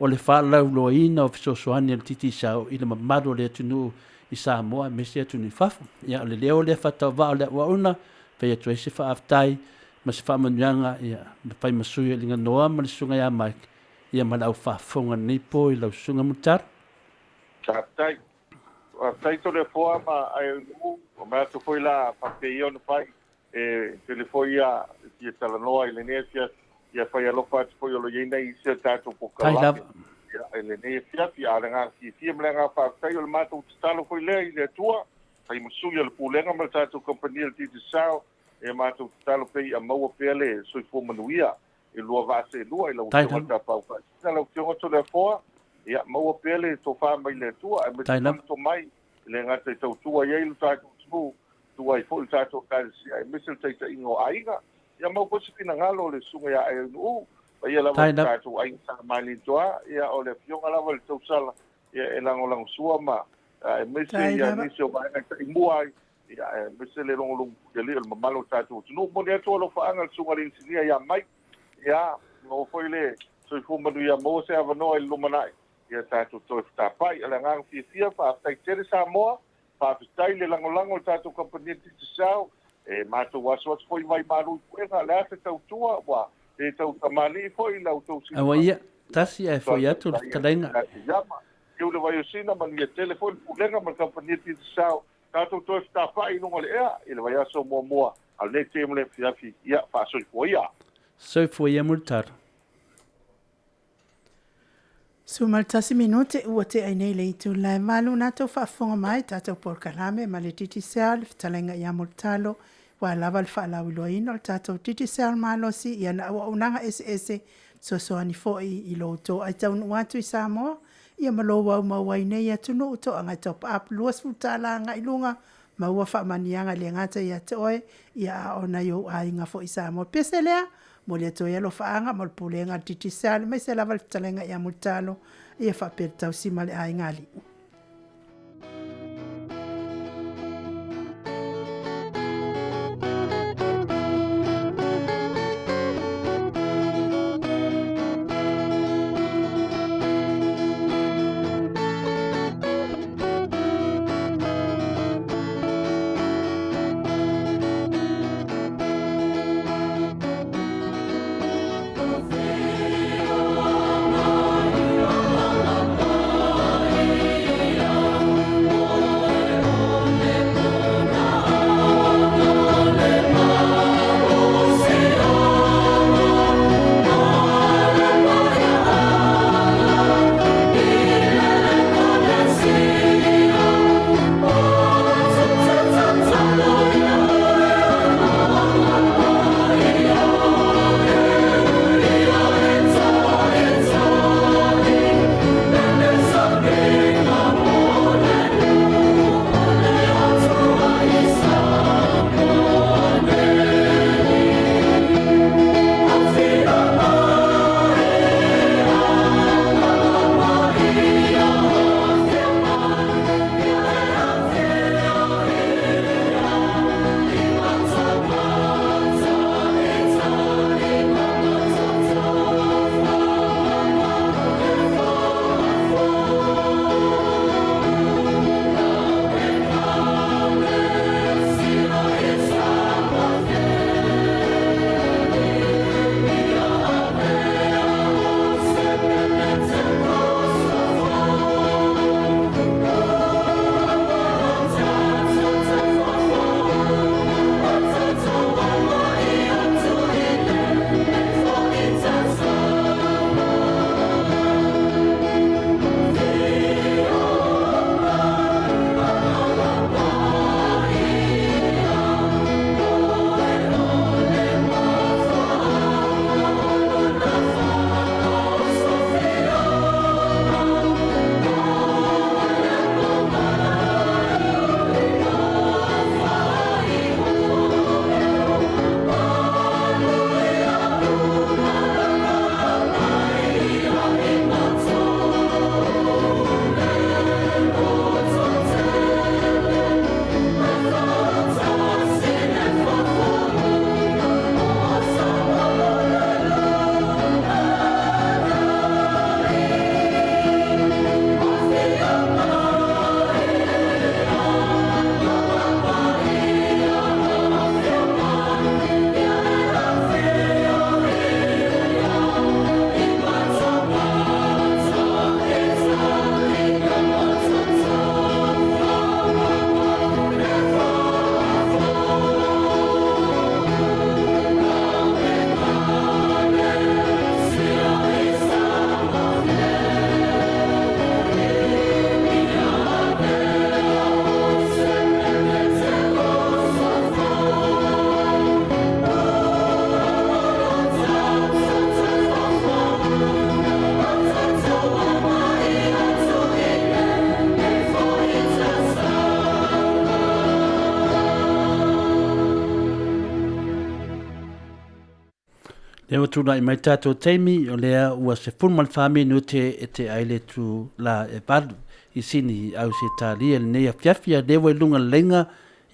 o le faalauiloaina o fesoasoani a le Digicel i le mamalu o le atunuu i Samoa aemaise atunuu i fafo. Ia o le leo lea faatauvaa o le auauna, fai atu ai se faafetai ma se faamanuiaga, ia na fai ma sui o Liganoa ma le susuga ia Mike, ia ma le au faafofoga i lenei po i lau susuga Mulitalo. Faafetai. Faafetai Toleafoa ma Aeaunuu, o manatu foi la faapea ia ona fai, e tele foi ia fia talanoa i lenei afiafi, ia fai alofa atu foi o lo o i ai nai isi o tatou polokalame i lenei afiafi, a o le agaga fiafia ma le agaga faafetai o le matou tatalo foi lea i le Atua, fai ma sui o le Pulega ma le tatou kamupani o le Digicel, e matou tatalo pea ia maua pea le soifua manuia i lua vaa seelua i lau Afioga i le Tapaau Faasisina, lau Afioga Toleafoa, ia maua pea le tofa mai le Atua, aemaise foi le tomai, e le gata i tautua i ai lo tatou atunuu, tua ai foi le tatou Ekalesia, aemaise le taitaiga o aiga. Ia maua foi se finagalo o le Susuga ia Aeaunuu, paia lava i le tatou aiga Sa Malietoa, ia o le Afioga lava i le tausala, ia e lagolagosua ma aemaise ia nisi o vaega e taimua ai, Ia, aemaise le logologo i alii o le mamalu o le tatou atunuu. Momoli atu alofaaga i le susuga i le inisinia ia Mike, ia, maua foi le soifua manuia, maua se avanoa i le lumanai, ia tatou toe fetapai. O le agaga fiafia, faafetai tele Samoa, faafetai le lagolago i le tatou kamupani a le Digicel, e matou asuasu foi vai malu i puega, o le a se tautua, ua le tau tamalii foi la outou Aua silafia. ia, tasi ae foi atu le fetalaiga. Tiu le vaiosina, manuia tele foi le pulega ma le kamupani a le Digicel, tatou toe fetapai i luga o le ea i le vaiaso muamua a lenei taimi o le afiafi, ia faasoifua ia. Soifua ia Mulitalo. 11 minute ua tea ai nei le itula e 8 na tou faafofoga mai tatou polokalame ma le Digicel le fetalaiga ia Mulitalo ua lava le faalauiloaina o le tatou Digicel malosi i ana auaunaga eseese fesoasoani foi i lo outou aitaunuu atu i Samoa ia ma lou aumau ai nei atunuu toaga e top up $20 agai i luga maua faamaniaga e le gata ia te oe ia a o nai ou aiga foi i Samoa. Pese lea, momoli atu ai alofaaga mo le pulega a le Digicel aemaise lava le fetalaiga ia Mulitalo ia faapea le tausi ma le aiga alii. Lea ua tulai mai tatou taimi, o lea ua 14 minute e te ai le tu la e valu i Sini i Ausetalia i lenei afiafi, a lea ua i luga le laina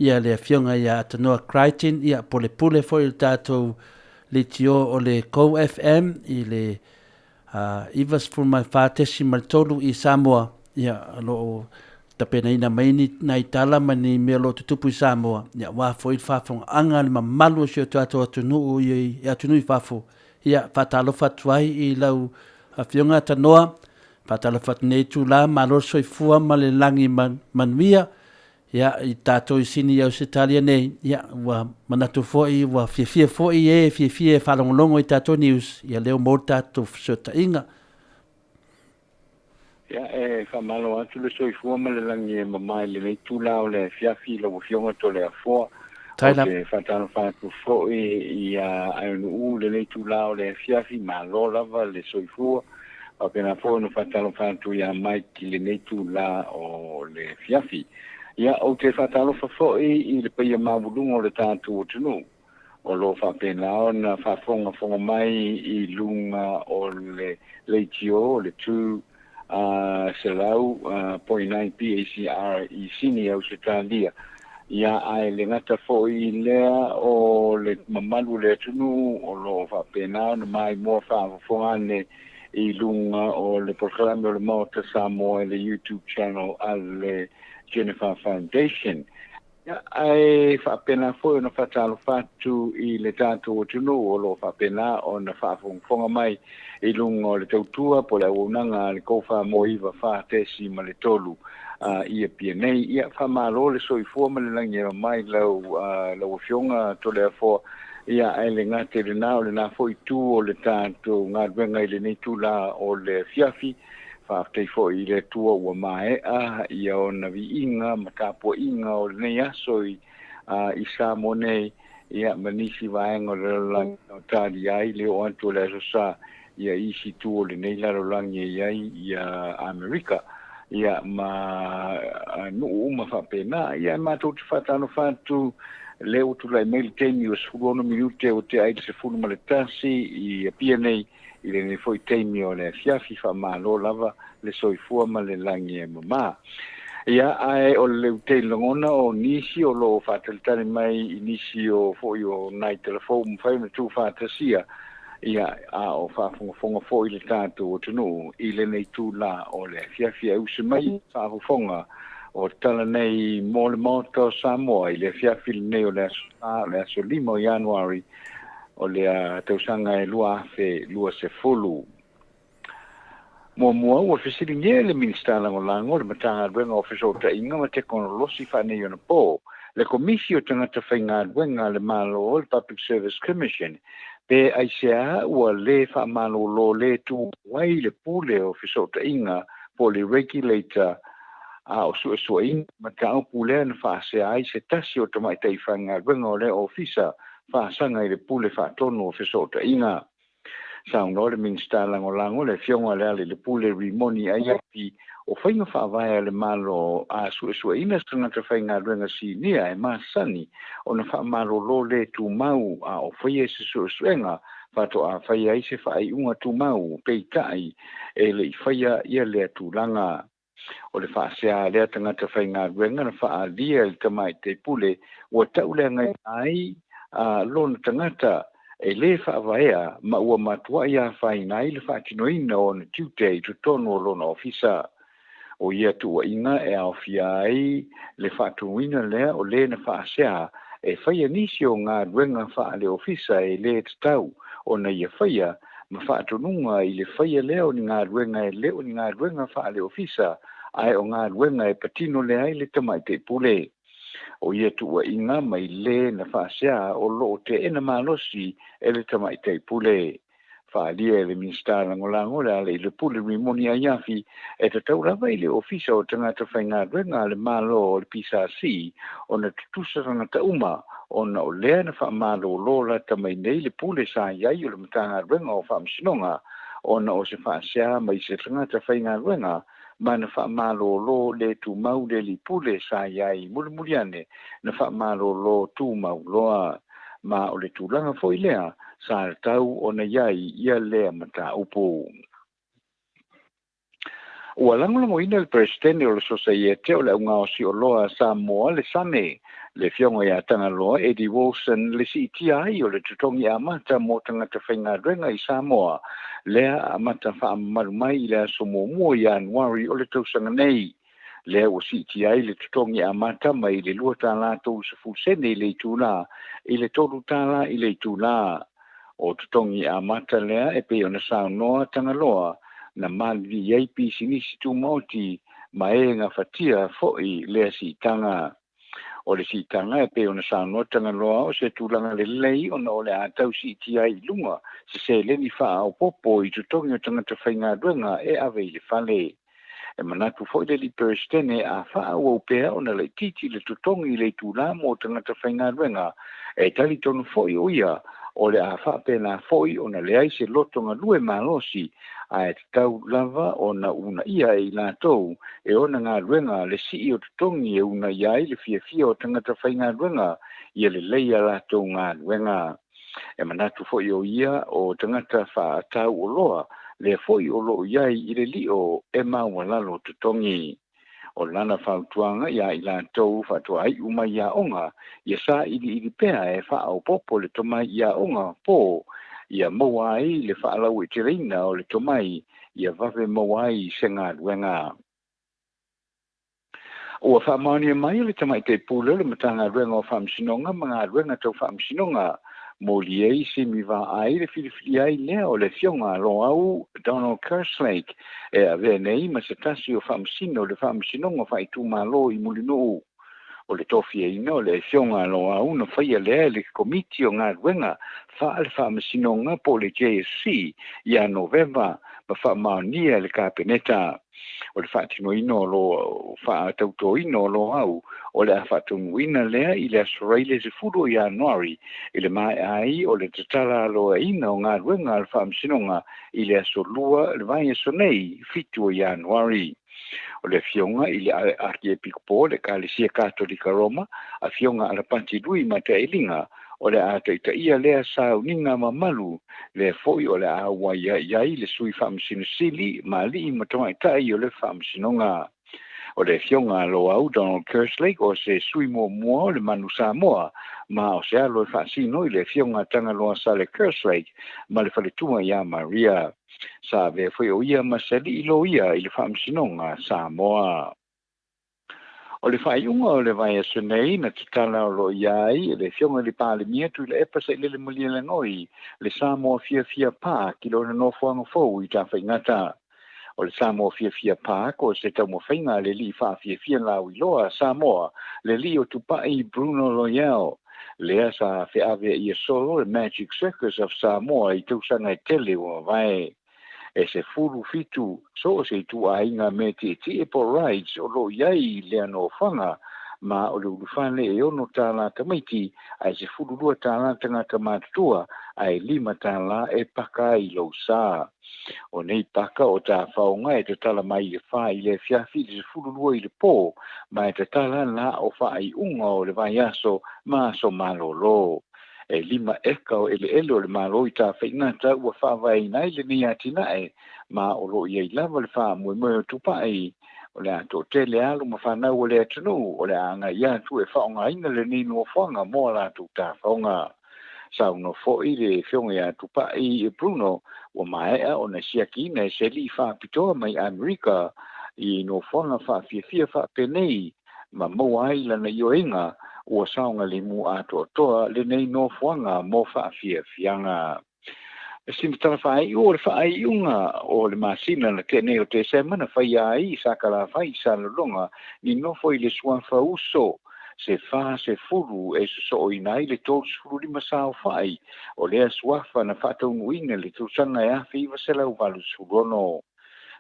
ia le Afioga ia Atanoa Crichton, ia pulepule foi i le tatou leitio o le Go FM i le 94.3 i Samoa, ia o lo o tapenaina mai ni nai tala ma ni mea o lo o tutupu i Samoa, ia aua foi le faafofogaaga a le mamalu o si o tatou atunuu i atunuu i fafo. Ia faatalofa atu ai i lau Afioga Tanoa, faatalofa atu nei itula, malo le soifua ma le lagi manuia. Ia, i tatou i Sini i Ausetalia nei, ia, ua manatu foi, ua fiafia foi e fiafia e faalogologo i tatou news, ia lea ua maua le tatou fesootaiga. Ia, e faamalo atu le soifua ma le lagi e mama i lenei itula o le afiafi i lau Afioga Toleafoa. Ou te faatalofa atu foi ia Aenu'u i lenei itula o le afiafi, malo lava le soifua. Faapena foi ona faatalofa atu ia Mike i lenei itula o le afiafi. Ia, ou te faatalofa foi i le paia maualuga o le tatou atunuu o lo o faapena ona faafogafoga mai i luga o le leitio o le 200.9 PACR i Sini, Ausetalia. Ia, ae le gata foi i lea o le mamalu o le atunuu o lo o faapena ona maimoa faafofoga ane i luga o le polokalame o le Maota Samoa i le YouTube channel a le Jennifer Foundation. Ia, ae faapena foi ona faatalofa atu i le tatou atunuu o lo o faapena ona faafogafoga mai i luga o le tautua po o le auaunaga a le Kofa mo 94.3 i Apia nei. Ia, faamalo le soifua ma le lagi e mai lau, lau Afioga Toleafoa. Ia, ae le gata i lena, o lena foi itu o le tatou galuega i lenei itula o le afiafi. Faafetai foi i le Atua ua maea ia ona viiga ma tapuaiga o lenei aso i, i Samoa nei, ia ma nisi vaega o le lalolagi o talia ai le oo atu o le Aso Sa ia isi itu o lenei lalolagi e i ai ia Amerika ia ma nuu uma faapena. Ia, e matou te faatalofa atu lea ua tulai mai le taimi ua 16 minute ua tea ai le 11 i Apia nei i lenei foi taimi o le afiafi. Faamalo lava le soifua ma le lagi e mama. Ia, ae o le leutei lagona o nisi o lo o faatalitali mai i nisi o foi o nai telefou mafai ona tuufaatasia, ia, a o faafogafoga foi le tatou atunuu i lenei tula o le afiafi e usi mai faafofoga o tala nei mo le Maota o Samoa i le afiafi lenei o le aso o le aso 5 o Ianuari o le tausaga e 2020. Muamua, ua fesiligia e le Minisita Lagolago o le Matagaluega o Fesootaiga ma Tekonolosi faaneionapo le Komisi o Tagata Faigaluega a le Malo, le Public Service Commission, pe aisea ua lē faamalōlō lē tu ai le Pule o Fesootaiga po o le Regulator a o suesueina mataupu lea na faasea ai se tasi o tamaitai faigaluega o lea ofisa faasaga i le Pule Faatonu o Fesootaiga. Saunoa le Minisita Lagolago le Afioga Lealailepule Rimoni Aiafi o faiga faavae a le Malo a suesueina se tagata faigaluega sinia e masani ona faamalōlō lē tumau a o faia se suesuega faatoa faia ai se faaiuga tumau, peitai e le i faia ia lea tulaga. O le faasea a lea tagata faigaluega na faaalia i le tamaitai pule ua tauleagaina ai a lona tagata e lē faavaea ma ua matuai afaina ai le faatinoina o ona tiute i totonu o lona ofisa. O ia tuuaiga e aofia ai le faatonuina lea o lē na faasea e faia nisi o galuega faale-ofisa e lē tatau ona ia faia ma faatonuga i le faia lea o ni galuega e le o ni galuega faale-ofisa ae o galuega e patino lea ai le tamaitai pule. O ia tuuaiga mai lē na faasea o lo o teena malosi e le tamaitai pule. Faaalia e le Minisita Lagolago Lealailepule Rimoni Aiafi e tatau lava i le Ofisa o Tagata Faigaluega a le Malo o le PSC ona tutusa tagata uma ona o lea na faamalōlō lata mai nei le pule sa i ai o le Matagaluega o Faamasinoga ona o se faasea mai se tagata faigaluega ma na faamalōlō lē tumau le alii pule sa i ai mulimuli ane na faamalōlō tumau loa ma o le tulaga foi lea sa tatau ona i ai ia lea mataupu. Ua lagolagoina le Peresetene o le Sosaiete o le Augaosi Oloa a Samoa le SAME, le Afioga ia Tagaloa Eddie Wilson le siitia ai o le totogi amata mo tagata faigaluega i Samoa, lea amata faamamalu mai i le aso 1 Ianuari o le tausaga nei. Lea ua siitia ai le totogi amata mai le $2.30 i le itula i le $3 i le itula. O totogi amata lea e pei ona saunoa Tagaloa na malili ai pisinisi tumaoti ma e gafatia fo'i lea siitaga. O le siitaga e pei ona saunoa Tagaloa o se tulaga lelei ona o le a tau siitia ai i luga se seleni faaopoopo i totogi o tagata faigaluega e ave i le fale. E manatu foi le alii Peresetene a faaauau pea ona laitiiti le totogi i le itulā mo tagata faigaluega, e talitonu foi o ia o le a faapena foi ona leai se loto galue malosi, ae tatau lava ona uunaia e i latou e ona galuega le sii o totogi e uunaia ai le fiafia o tagata faigaluega ia lelei a latou galuega. E manatu foi o ia o tagata faatau oloa lea foi o loo i ai i le lio e maualalo totogi. O lana fautuaga iā i latou faatoa iu mai i aoga, ia sailiili pea e faaopoopo le tomai i aoga po ia maua ai le faalauaiteleina o le tomai ia vave maua ai se galuega. Ua faamaonia mai e le Tamaitai Pule o le Matagaluega o Faamasinoga ma Galuega Tau Faamasinoga, Moliei Simi Vaai le filifilia ai lea o le Afioga a Loau Donald Kerslake e avea nei ma se tasi o faamasino o le Faamasinoga Faaitumalo i Mulinuu. O le tofiaina o le Afioga a Loau na faia lea e le Komiti o Galuega Faale-Faamasinoga po o le JSC ia Novema ma faamaonia e le Kapeneta. O le faatinoina o lo faatautoina o Loau o le a faataunuuina lea i le aso Faraile 10 o Ianuari i le maea ai o le tatala aloaina o galuega a le Faamasinoga i le aso Lua le vaiaso nei 7 o Ianuari. O le Afioga i le Arkiepikopo o le Ekalesia Katolika Roma, Afioga Alapati Lui Matailiga, o le a taitaia lea sauniga mamalu, lea foi o le a auai ai ai le Sui Faamasino Sili ma alii ma tamaitai o le Faamasinoga. O le Afioga a Loau Donald Kerslake o se sui muamua o le Manu Samoa, ma o se alo e faasino i le Afioga a Tagaloa Sale Kerslake ma le faletua ia Maria. Sa avea foi o ia ma se alii loia i le Faamasinoga Samoa. O le faaiuga o le vaiaso nei na tatala o loo i ai e le Afioga i le Palemia Tuilaepa Sailele Malielegaoi le Samoa Fiafia Park i lona nofoaga fou i Tafaigata. O le Samoa Fiafia Park o se taumafaiga a le alii faafiafia lauiloa a Samoa, le alii o Tupai Bruno Loyal, lea sa feaveaia solo le Magic Circus of Samoa i tausaga e tele ua mavae. E 17 so o se ituaiga mea tietie po o rides o loo i ai i lea nofoaga, ma o le ulufale e $6 tamaiti, ae $12 tagata matutua, ae $5 e paka ai lou sa. O nei paka o tafaoga e tatala mai i le 4 i le afiafi i le 12 i le po, ma e tatala la o faaiuga o le vaiaso ma aso malolo. E 5 eka o eleele o le Malo i Tafaigata ua faavaeina ai lenei atinae, ma o loo i ai lava le faamoemoe o Tupai o le a toatele alo ma fanau o le atunuu o le a agai atu e faaaogaina lenei nofoaga mo a latou tafaoga. Saunoa foi le Afioga ia Tupai Bruno ua maea ona siakiina e se alii faapitoa mai Amerika i nofoaga faafiafia faapenei ma maua ai lana ioega ua saogalemu atoatoa lenei nofoaga mo faafiafiaga. Sina tala faaiu o le faaiuga o le masina na tea nei o Tesema na faia ai i Sakalafai i Salelologa ni nofo i le suafa uso se 40 e sosooina ai le 35 saofai o lea suafa na faataunuuina i le tausaga e 1986.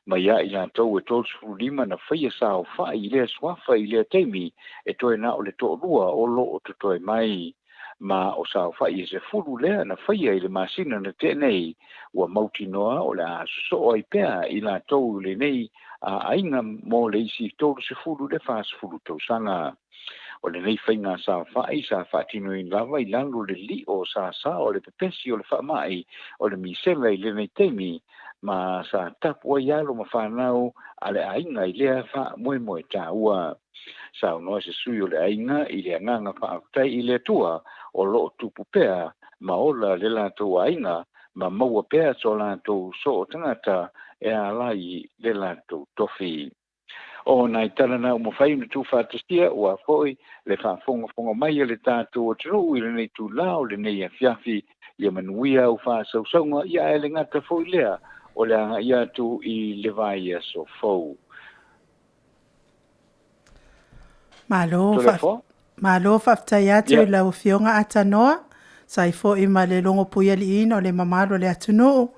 Mai ia i latou e 35 na faia saofai i lea suafa i lea taimi e toe na o le toalua o loo totoe mai. Ma o saofai e 10 lea na faia i le masina na tea nei, ua mautinoa o le a sosoo ai pea i latou lenei aiga mo le isi 30 i le 40 tausaga. O lenei faiga saofai sa faatinoina lava i lalo o le lio sasa o le pepesi o le faamai o le misela i lenei taimi, ma sa tapuai alo ma fanau a le aiga i lea faamoemoe taua. Saunoa se sui o le aiga i le agaga faafetai i le Atua o lo o tupu pea ma ola le latou aiga ma maua pea so latou soo tagata e ala ai le latou tofi. O nai tala na ua mafai ona tuufaatasia ua foi le faafogafoga mai a le tatou atunuu i lenei itula o lenei afiafi. Ia manuia au faasausauga, ia ae le gata foi lea o le agai atu i le vaiaso fou. Malo, fa malo faafetai atu i lau Afioga Atanoa, sai foi ma le logo puialiiina o le mamalu o le atunuu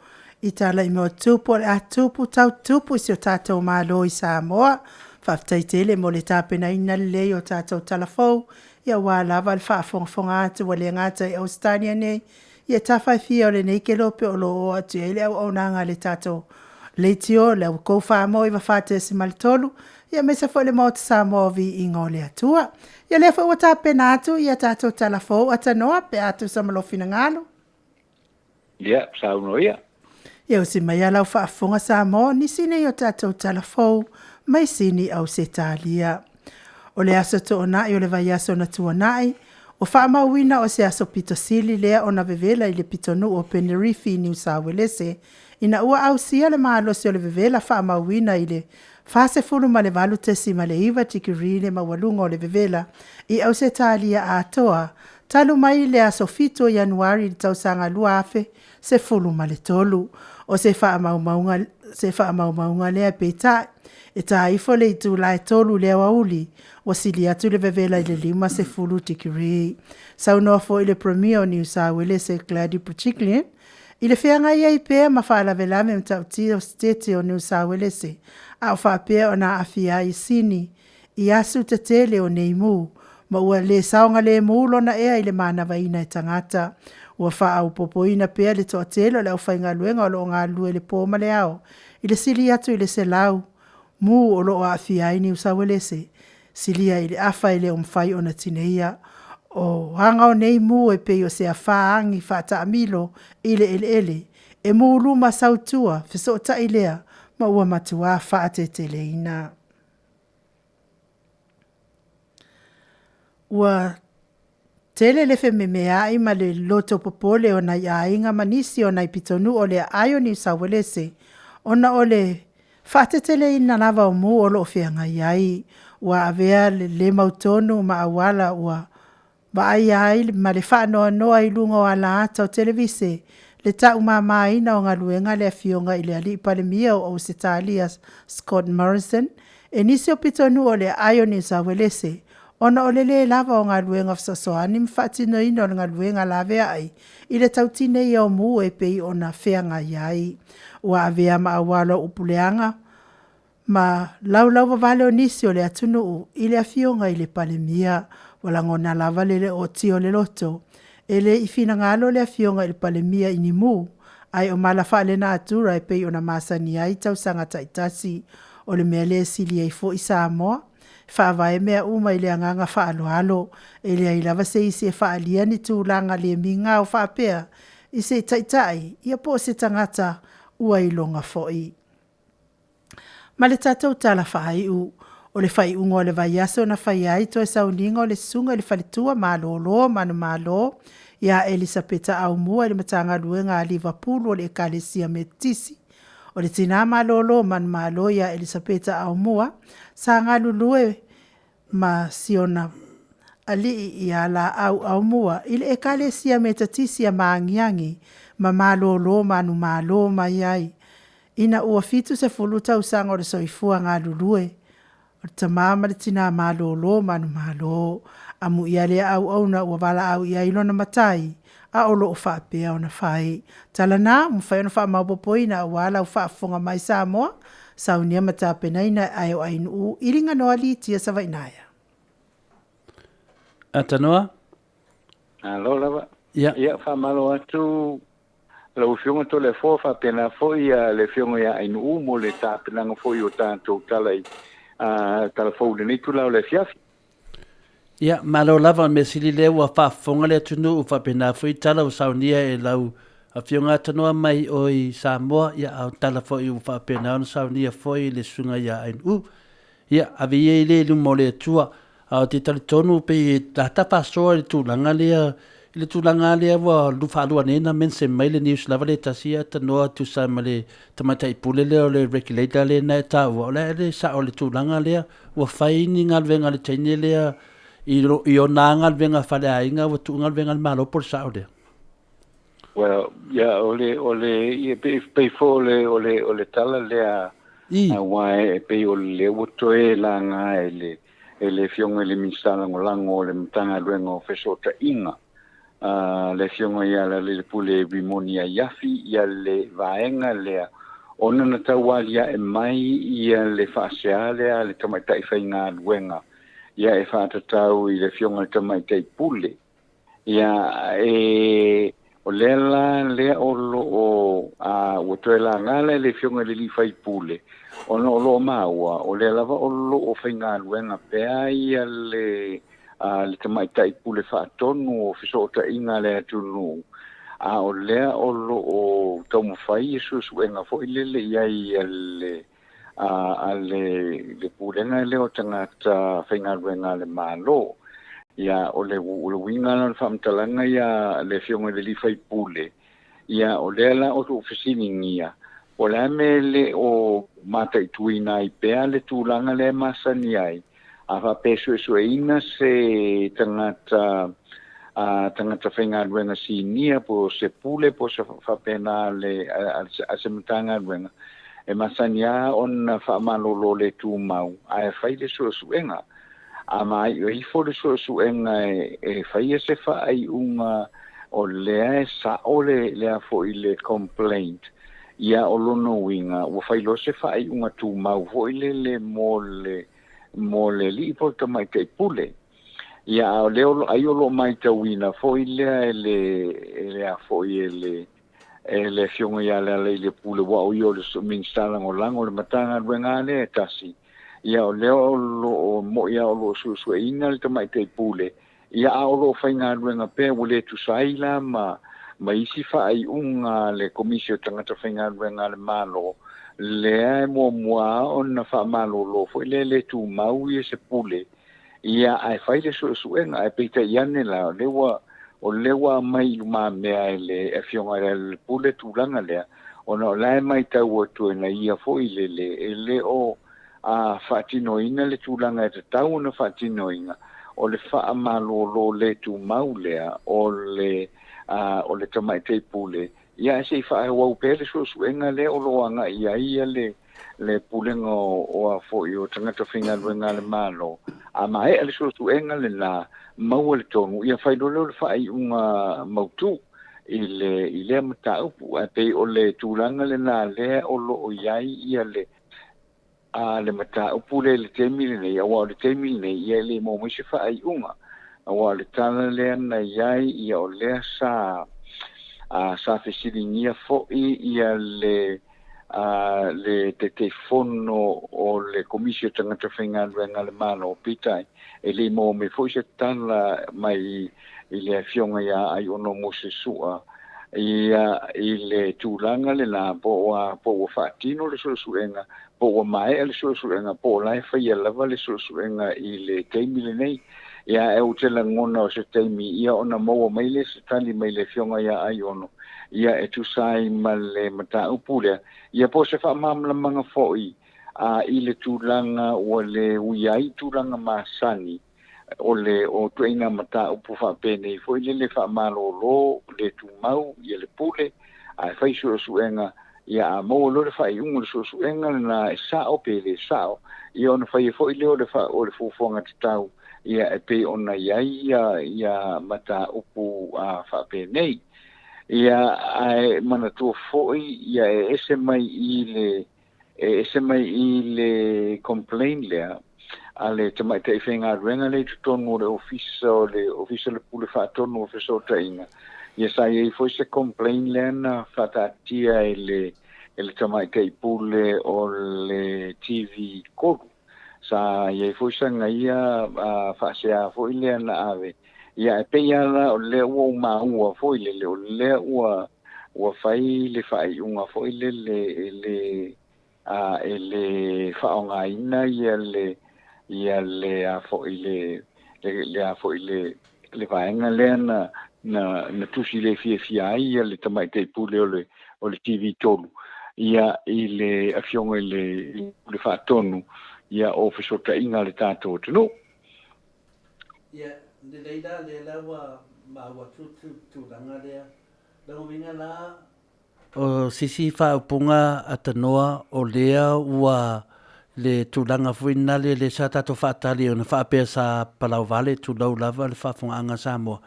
i tala i mea o tupu o le a tupu tau tupu i si o tatou Malo i Samoa. Faafetai tele mo le tapenaina lelei o tatou tala fou, ia aua lava le faafogafoga atu ua le gata i Ausetalia nei, ia tafaifia o lenei kelope o lo o oo atu i ai le auaunaga a le tatou leitio le tou 4.94.3, ia aemaise foi le Maota Samoa o Viiga o le Atua. Ia lea foi ua tapena atu ia tatou tala fou Atanoa pe a tusa ma lou finagalo. Ia, saunoa ia. Ia usi mai a lau faafofoga Samoa, nisi nei o tatou tala fou mai Sini Ausetalia. O le aso Toonai o le vaiaso na tuanai, ua faamauina o se aso pito sili lea ona vevela i le pitonuu o Penerifi i Niu Sauelese, ina ua ausia le malosi o le vevela faamauina i le 48.9 tikeri le maualuga o le vevela i Ausetalia atoa, talu mai le aso 7 o Ianuari i le tausaga 2013. O se faamaumauga, se faamaumauga lea peitai, e ta ifo le itula e 3 i le aoauli, ua sili atu le vevela i le 50 tikeri. Saunoa foi le Premier o Niu Sauelese Gladys Berejiklian i le feagai ai pea ma faalavelave matautia o Setete o Niu Sauelese, a o faapea ona aafia ai Sini i asu tetele o nei mu, ma ua le saogalemu lona ea i le manavaina e tagata. Ua faaopoopoina pea le toatele o le aufaigaluega o lo o galulue i le po ma le ao, i le sili atu i le 100 mu o lo o aafia ai Niu Sauelese, silia i le afa e le o mafai ona tineia. O aga o nei mu e pei o se afā agi faataamilo i le eleele, e mu luma sautua, fesootai lea ma ua matuā faateteleina. Ua tele le fememeai ma le loto popole o nai aiga ma nisi o nai pitonuu o le aai o Niu Sauelese ona o le faateteleina lava o mu o lo o feagai ai. Ua avea le le mautonu ma auala ua vaaia ai ma le faanoanoa i luga o alaata o televise le taumamaina o galuega a le Afioga i le Alii Palemia o Ausetalia Scott Morrison e nisi o pitonuu o le aai o Niu Sauelese ona o le le lava o galuega fesoasoani ma faatinoina o le galuega laveai i le tautineia o mu e pei ona feagai ai. Ua avea ma auala o upu leaga ma laulauvavale o nisi o le atunuu i le Afioga i le Palemia. Ua lagona lava le ootia o le loto, e le i finagalo le Afioga i le Palemia i ni mu, ae o mala faalenatura e pei ona masani ai tausaga taitasi. O le mea lea e sili ai foi Samoa, e faavae mea uma i le agaga faaaloalo, e leai lava se isi e faaalia ni tulaga le migao faapea i se taitai ia po o se tagata ua iloga foi. Ma le tatou tala faaiu, o le faaiuga o le vaiaso na faia ai toe sauniga o le susuga i le faletua malolo manumalo ia Elisapeta Aumua i le Matagaluega a Livapulu o le Ekalesia Metotisi. O le tinā malolo manumalo ia Elisapeta Aumua sa galulue ma siona alii ia Laau Aumua i le Ekalesia Metotisi a Magiagi ma malolo manumalo mai ai ina ua 70 tausaga o le soifua galulue o le tama ma le tina malolo manumalo. Amuia lea auauna ua valaau i ai lona matai, a o lo o faapea ona fai. Tala na, ua mafai ona faamaopoopoina aua lau faafofoga mai Samoa, saunia ma tapenaina e Aeo Ainuu, Iliganoa Litia Savainaea. Atanoa. Malo lava. Ia. Ia, faamalo atu lau Afioga Toleafoa, faapena foi le Afioga ia Ainuu mo le tapenaga foi o tatou tala i tala fou i lenei itula o le afiafi. Ia, malo lava, o le mea sili lea ua faafofoga le atunuu, faapena foi tala ua saunia e lau Afioga tanoa mai o i Samoa, ia a o tala foi ua faapena ona saunia foi le susuga ia Ainu'u. Ia, ave ia i le i luma o le Atua, a ou te talitonu pei e lata faasoa i le tulaga lea, i le tulaga lea ua faalua nei ona mention mai le news lava lea e tasi ae tanoa tusa ma le tamaitai pule lea o le regulator lea na e taua, o le a le sao o le tulaga lea, ua fai ni galuega a le teine lea i ona galuega faaleaiga ua tuu galuega a le Malo po o le sao lea? Well, yeah, o le, o le, ia, pei, pei foi o le, o le, o le tala lea, aua e pei o le ua toe laga e le, e le Afioga i le Minisita Lagolago o le Matagaluega o Fesootaiga, le Afioga ia Lealailepule Rimoni Aiafi, ia le vaega lea, ona na taualiae mai ia le faasea lea a le tamaitai faigaluega, ia e faatatau i le Afioga i le Tamaitai Pule. Ia, e, o lea la lea o lo o, a, ua toe laga la e le Afioga i le alii faipule, ona o lo o maua, o lea lava o lo o faigaluega pea ia le, a, le tamaitai pule faatonu o fesootaiga a le atunuu, a o lea o lo o taumafai ia suesuega foi lele i ai a le, a, a le, le pulega lea o tagata faigaluega a le Malo. Ia, o le, o le uiga la o le faamatalaga ia le Afioga i le alii faipule, ia, o lea la o lo o fesiligia, po o le a mea e le o mataituina ai pea le tulaga lea e masani ai, a faapea e suesueina se tagata, a tagata faigaluega sinia po o se pule po o se faapena a le, a, a se Matagaluega, e masani lava ona faamalolo le tumau ae fai le suesuega. A maai'o ifo le suesuega e, e faia se faaiuga o lea e sa'o le, le a foi le complaint, ia o lona uiga ua fai loa se faaiuga tumau foi lele mo le, mo le alii po o le tamaitai pule. Ia a o lea o lo, ai o lo o matauina foi lea e le, e le a foi e le, e le Afioga ia Lealailepule, aua o ia o le Minisita Lagolago o le Matagaluega lava lea e tasi. Ia o lea o lo o mo'i lava o lo o suesueina le tamaitai pule, ia a o lo o faigaluega pea ua le tusa ai la ma, ma isi faaiuga a le Komisi o Tagata Faigaluega a le Malo, lea e muamua lava ona faamalolo foi lea e le tumau ia se pule. Ia, ae fai le suesuega, ae peitai ane la, o lea ua, o lea ua aumai i lumamea e le Afioga ia Lealailepule tulaga lea, ona o la e matau atu e na ia foi le, le, e le o, a, faatinoina le tulaga e tatau ona faatinoina, o le faamalolo le tumau lea o le, a, o le tamaitai pule. Ia, ae se i faaauau pea le suesuega lea o lo o agai i ai ia le, le Pulega o, o a foi o tagata faigaluega a le Malo. A maea le suesuega lena, maua le tonu, ia fai loa lea o le faaiuga mautu i le, i lea mataupu. Ae pei o le tulaga lena lea o lo o i ai ia le, a le mataupu lea i le taimi lenei, aua o le taimi lenei, ia e le maua mai se faaiuga. Aua o le tala lea na i ai, ia o lea sa, a, sa fesiligia foi ia le, a le Taitaifono o le Komisi o Tagata Faigaluega a le Malo, peitai, e le i maua mai foi se tala mai i le Afioga ia Aiono Mose Sua ia i le tulaga lena po ua, po ua faatino le suesuega, po ua maea le suesuega, po o la e faia lava le suesuega i le taimi lenei. Ia, ae ou te lagona o se taimi ia ona maua mai lea se tali mai le Afioga ia Aiono ia e tusa ai ma le mataupu lea, ia po o se faamalamalamaga foi a i le tulaga ua le ui ai tulaga masani o le o ituaiga mataupu faapenei foi lele faamalolo le tumau ia le pule ae fai suesuega ia a maua loa le faaiuga o le suesuega lena e sao pe le sao ia ona fai ai foi lea o le fa, o le fuafuaga tatau ia e pei ona i ai ia ia mataupu a faapenei. Ia ae manatua foi ia e ese mai i le e ese mai i le complaint lea a le tamaitai faigaluega lea i totonu o le ofisa o le ofisa o le pule faatonu o fesootaiga. Ia sa i ai foi se complaint lea na faataatia e le e le tamaitai pule o le TV 3. Sa i ai foi sana ia faasea foi lea na ave. Ia, ae pei lava la o lea ua ou maua foi lele, o lea ua Ua fai le faaiuga foi lele e le a e le faaaogaina ia le ia le a foi le le le a foi le le vaega lea na na na tusi le fiafia ai ia le tamaitai pule o le o le TV3 ia i le afioga i le le faatonu ia o fesootaiga a le tatou atunuu. Ia, lelei la lea la ua maua atu tulaga lea. Lona uiga la, o sisi faaupuga a Tanoa o lea ua le tulaga foi lena lea sa tatou faatali ona faapea sa palauvale tulou lava le faafofogaaga a Samoa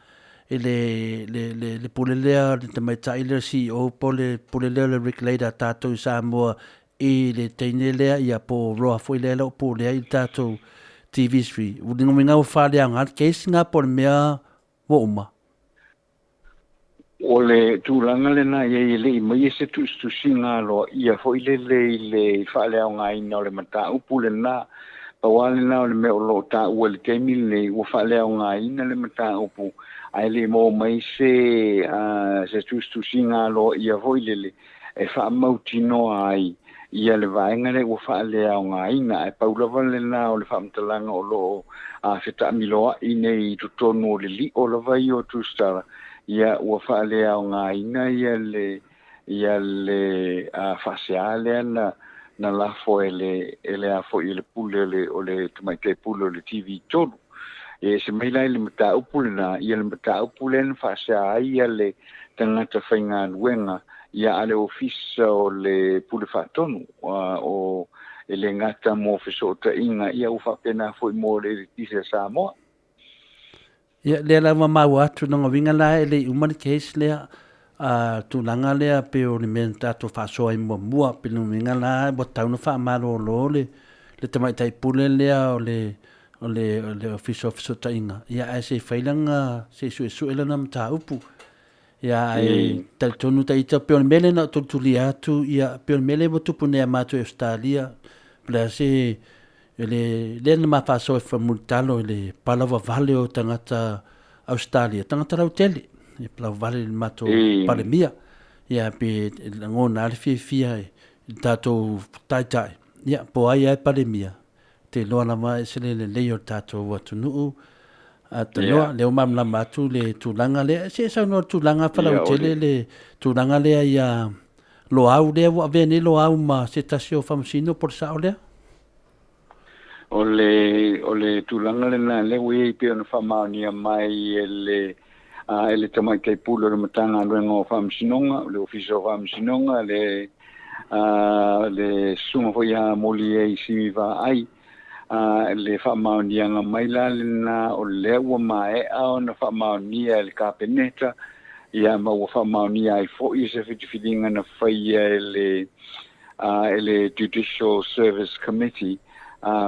i le le le le pule lea le tamaitai lea CEO po le pule lea o le regulator a tatou i Samoa i le teine lea ia po o roa foi lea o pulea i le tatou TV3. Lona uiga ua faaleaoga le case lena po o le mea ua uma. O le tulaga lena ia e le'i mai e se tusitusiga aloaia foi lele i le faaleaogaina o le mataupu lena. Pau lava lena o le mea o loo taua i le taimi lenei, ua faaleaogaina le mataupu ae le maua mai se se tusitusiga aloaia foi lele e faamautinoa ai ia le vaega lea ua faaleaogaina. Ae pau lava lena o le faamatalaga o loo fetaamiloa'i nei i totonu o le li'o lava ia o Tusitala, ia ua faaleaogaina ia le ia le faasea lea na na lafo e le e le a foi e le pule le o le tamaitai pule o le TV3. E se mai la i le mataupu lena, ia le mataupu lea na faasea ai ia le tagata faigaluega ia a le ofisa o le pule faatonu o e le gata mo fesootaiga, ia ua faapena foi mo le eletise a Samoa. Ia, lea la ua maua atu lona uiga la e le i uma le case lea a tulaga lea pe o le mea na tatou faasoa ai muamua pe lona uiga la ua tatau ona faamalolo le le tamaitai pule lea o le o le o le Ofisa o Fesootaiga ia ae se i fai lana se i suesue lana mataupu. Ia ae talitonu ta ita pe o le mea lea na ou tulitulia atu ia pe o le mea lea ua tupu nei a matou i Ausetalia po o le a se le lea na ma faasoa e mulitalo i le palavavale o tagata Ausetalia, tagata lautele, e palavavale i le matou Palemia. Ia pe lagona lava le fiafia i le tatou taitai, ia po o ai lava e Palemia, te iloa lava e ese le lelei o le tatou atunuu. Tanoa, lea ua malamalama atu le tulaga lea. Se i saunoa i le tulaga faalauaitele le tulaga lea ia Loau lea ua avea nei Loau ma se tasi o faamasino po o le sao lea? O le o le tulaga lena lea ua iai pei ona faamaonia mai e le e le tamaitai pule o le Matagaluega o Faamasinoga, o le Ofisa o Faamasinoga, le le susuga foi ia Moliei Simi Vaai, le faamaoniaga mai la lena o lea ua maea ona faamaonia e le Kapeneta, ia ma ua faamaonia ai foi se filifiliga na faia e le e le Judicial Service Committee,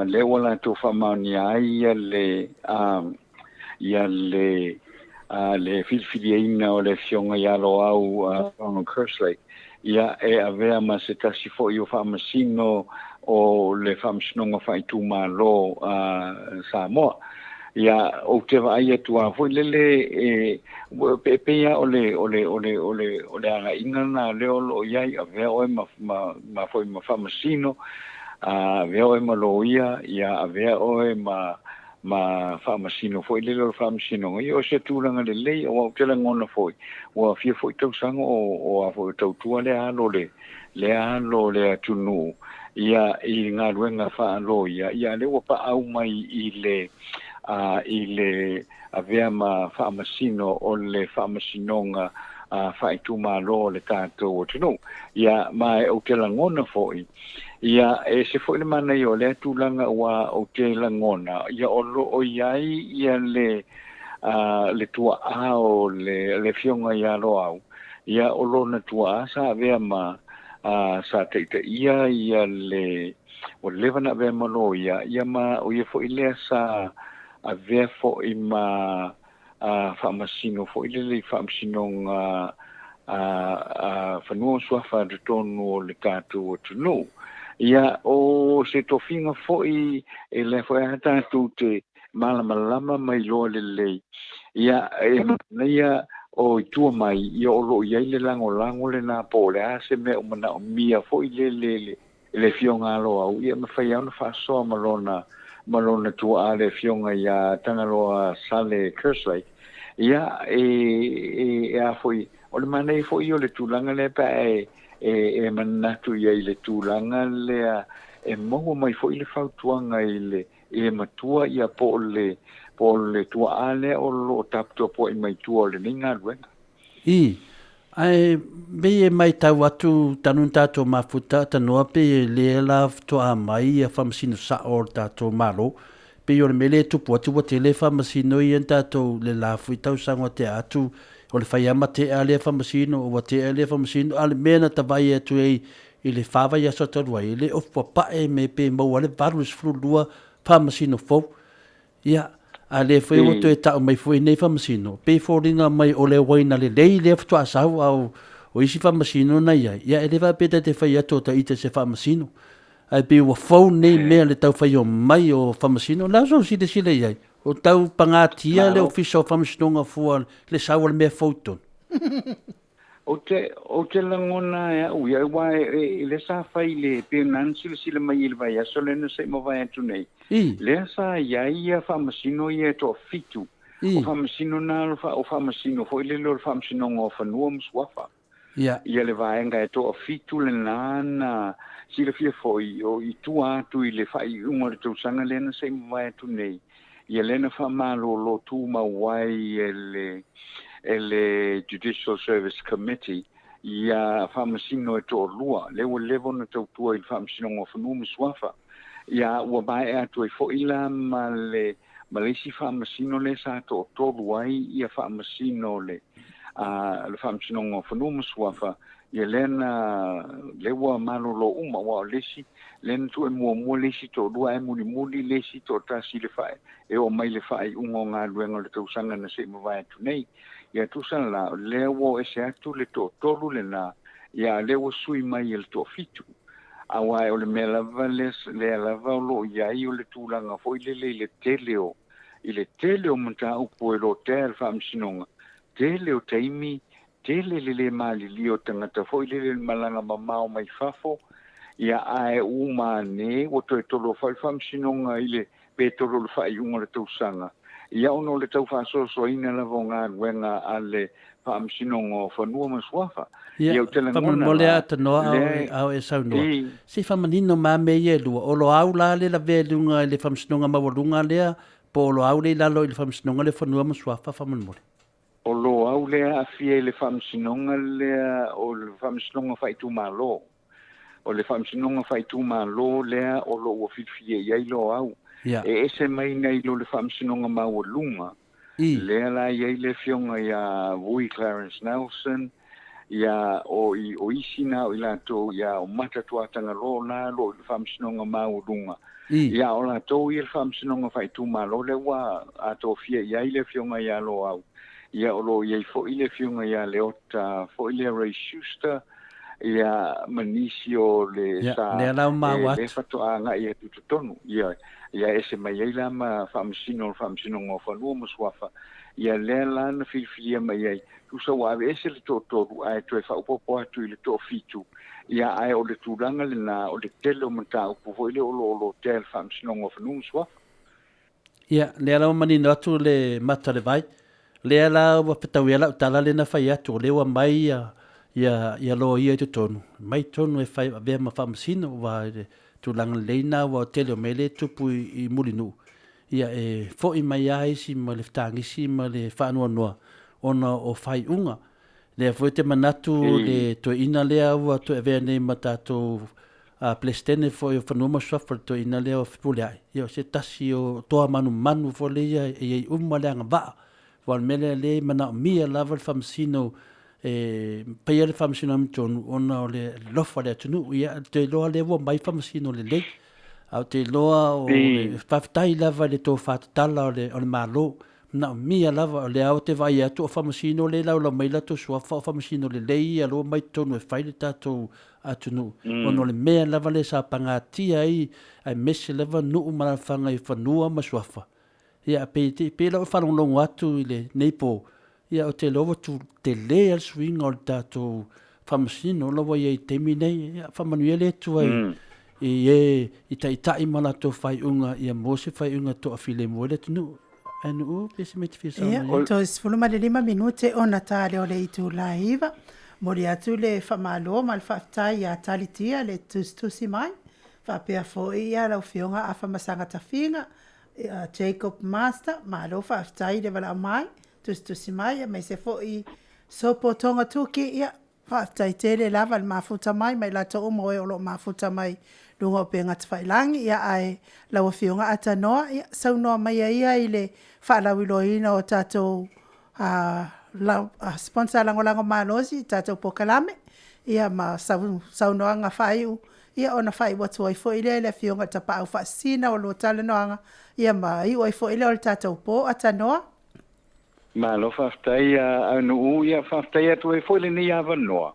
lea ua latou faamaonia ai ia le ia le le filifiliaina o le afioga ia Loau Ronald Kerslake, ia e avea ma se tasi foi o faamasino o le Faamasinoga Faaitumalo Samoa. Ia ou te vaai atu lava foi lele e e pei lava o le o le o le o le o le agaiga lena lea o loo i ai, avea oe ma ma ma foi ma faamasino, avea oe ma loia, ia avea oe ma ma faamasino foi lele o le faamasinoga. Ia o se tulaga lelei, aua ou te lagona foi ua fia foi tausaga o o a foi o tautua le alo le le alo le atunuu ia i galuega faaloia, ia lea ua paau mai i le i le avea ma faamasino o le Faamasinoga Faaitumalo o le tatou atunuu. Ia ma ou te lagona foi ia e ese foi le manaia o lea tulaga, aua ou te lagona ia o loo i ai ia le le tuaa o le le afioga ia Loau, ia o lona tuaa sa avea ma sa taitaia ia le ua leva na avea ma loia, ia ma o ia foi lea sa avea foi ma faamasino foi lele i faamasinoga a fanua ma suafa totonu o le tatou atunuu. Ia o se tofiga foi e lea foi a tatou te malamalama mai loa lelei, ia e manaia o i tua mai, ia o lo o i ai le lagolago lena po o le a se mea o manaomia foi lele i le Afioga a Loau, ia e mafai lava ona faasoa ma lona ma lona tuaa le Afioga ia Tagaloa Sale Kerslake. Ia, e, e, e a foi, o le manaia foi ia o le tulaga lea pe a e, e, e manatu i ai i le tulaga lea e maua mai foi le fautuaga i le, i le matua ia po o le, po o le tuaa lea o lo o taputapuai mai tua o lenei galuega. I, ae pei e maitau atu talu na tatou mafuta tanoa pei e le la faatoa mai ia faamasino sao o le tatou Malo. Pei o le mea lea e tupu atu ua tele faamasino ia na tatou le la foi tausaga ua tea atu o le fai lava ma tea lea faamasino ua tea lea faamasino a o le mea na ta vaai atu ai i le fa vaiaso talu ai e le o papae me pe maua ai le 82 faamasino fou. Ia, a lea foi ua toe tau mai foi nei faamasino, pei e foliga mai o le uaina lelei lea faatoa sau, a o isi faamasino na i ai, ia e le faapea ta te fai atu o ita se faamasino. Ae pei ua fou nei mea le tau fai o mai o faamasino, o le a sou silasila i ai? O tau pagatia le Ofisa o Faamasinoga fua le sau o le mea fou i totonu. Ou te, ou te lagona e au ia, aua e, e, e lea sa fai le, pei ona na silasila mai i le vaiaso lea na se i mavae atu nei, I. lea sa i ai ia faamasino ia e toafitu. I. O faamasino na, o faamasino foi lele o le Faamasinoga o Fanua ma Suafa. Ia. Ia le vaega e toafitu lena na silafia foi, o i tua atu i le faaiuga o le tausaga lea na se i mavae atu nei, Ia lea na faamalolo tumau ai e le e le Judicial Service Committee ia faamasino e toalua, lea ua leva ona tautua i le Faamasinoga o Fanua ma Suafa. Ia ua maea atu ai foi la ma le ma le isi faamasino lea sa toatolu ai ia faamasino o le a le Faamasinoga o Fanua ma Suafa, ia lea na lea ua malolo uma, aua o le isi lea na tuu e muamua le isi toalua ae mulimuli le isi toatasi le fae e oo mai le faaiuga o galuega o le tausaga na se i mavae atu nei. Ia tusa la, o lea ua oo ese atu le toatolu lena, ia a o lea ua sui mai e le toafitu. Aua o le mea lava lea, lea lava o lo o i ai o le tulaga foi lele i le tele o, i le tele o mataupu e lotea e le Faamasinoga, tele o taimi Tele le le malilie o tagata foi lele le malaga mamao mai fafo, ia ae uma ane ua toe tolo foi le Faamasinoga i le pe tolo le faaiuga o le tausaga, ia ona o le tau faasoasoaina lava o galuega a le Faamasinoga o Fanua ma Suafa. Ia, Ia ou te lagona faamolemole la, a tanoa a lea o e saunoa. i. Se i faamanino ma mea ia e lua, o Loau la le lavea i luga i le Faamasinoga Maualuga lea, po o Loau le i lalo i le Faamasinoga lea o Fanua ma Suafa faamolemole? O Loau lea aafia i le faamasinoga lea o le faamasinoga faaitumalo. O le faamasinoga faaitumalo lea o lo o ua filifilia i ai Loau. Ia. E ese mai nai lo le faamasinoga maualuga, I. lea la e i ai le afioga ia Vui Clarence Nelson, ia o i o isi na o i latou ia o Mata Tuatagaloa la lo o i le faamasinoga maualuga. I. Ia o latou ia le faamasinoga faaitumalo lea ua atofia i ai le afioga ia Loau. Ia o lo o i ai foi le afioga ia Leota foi lea Ray Schuster, ia ma nisi o le Ia, sa lea la ua e maua le atu. faatoa agai atu i totonu. Ia, ia ese mai ai la ma faamasino o le Faamasinoga o Fanua ma Suafa. Ia lea la na filifilia mai ai, tusa ua aveese le toatolu ae toe faaopoopo atu i le toafitu. Ia, ae o le tulaga lena, o le tele o mataupu foi lea o lo o lotea e le Faamasinoga o Fanua ma Suafa. Ia, lea la ua manino atu le mata o le vai. Lea la ua fetaui ai lau tala lea na fai atu, o lea ua mai ia, ia, ia loia i totonu, mai totonu e fai, avea ma faamasino, aua i le tulaga lelei lena aua o le tele o mea lea e tupu i, i Mulinuu, ia e foi mai lava isi ma le fetagisi ma le faanoanoa ona o faaiuga. Lea foi ou te manatu le toeaina lea ua toe avea nei ma tatou Peresetene foi o Fanua ma Suafa, le toeaina lea o Fepuleai, ia o se tasi o toa manumanu foi lea ia e i ai uma le agavaa. Aua o le mea lea lea e manaomia lava le faamasino e faia le faamasino amiotonu ona o le alofa o le atunuu. Ia ou te iloa lea ua mai faamasino lelei, ae ou te iloa o le faafetai lava i le tofa tatala o le Malo Manaomia lava, o lea ou te vaai atu o Faamasino lea e laulau mai latou suafa o Faamasino lelei ia lua mai totonu e fai le tatou atunuu ona o le mea lava lea sa pagatia ai aemaise lava nuu ma alaalafaga i fanua ma suafa. Ia pei pei lau faalogologo atu i lenei po, Ia, ou te iloa ua tele lava le suiga o le tatou faamasino la ua i ai i le taimi nei. Ia, faamanuia le Atua i e i taitai ma latou faaiuga ia maua se faaiuga toafilemu ai le atunuu. Ae Nuu, pe se mea e te fia saunoa i ai? Ia, toe 15 minute ona ta lea o le itula e 9. Momoli atu le faamalo ma le faafetai ia Talitia le tusitusi mai, faapea foi lau Afioga Afamasaga Tafiga, Jacob Master, malo faafetai le valaau mai, tusitusi mai, aemaise foi Sopo Togatuki, ia, faafetai tele lava le mafuta mai ma i latou uma o e o lo o mafuta mai luga o upega tafailagi. Ia, ae lau Afioga Atanoa, ia, saunoa maia ia i le faalauiloaina o tatou sponsor lagolago malosi i tatou polokalame, ia ma sau saunoaga faaiu, ia ona faaiu atu ai foi lea i le Afioga i le Tapaau Faasisina o lua talanoaga, ia ma iu ai foi lea o le tatou po Atanoa. Malo faafetai Aunu'u, ia faafetai atu ai foi lenei avanoa.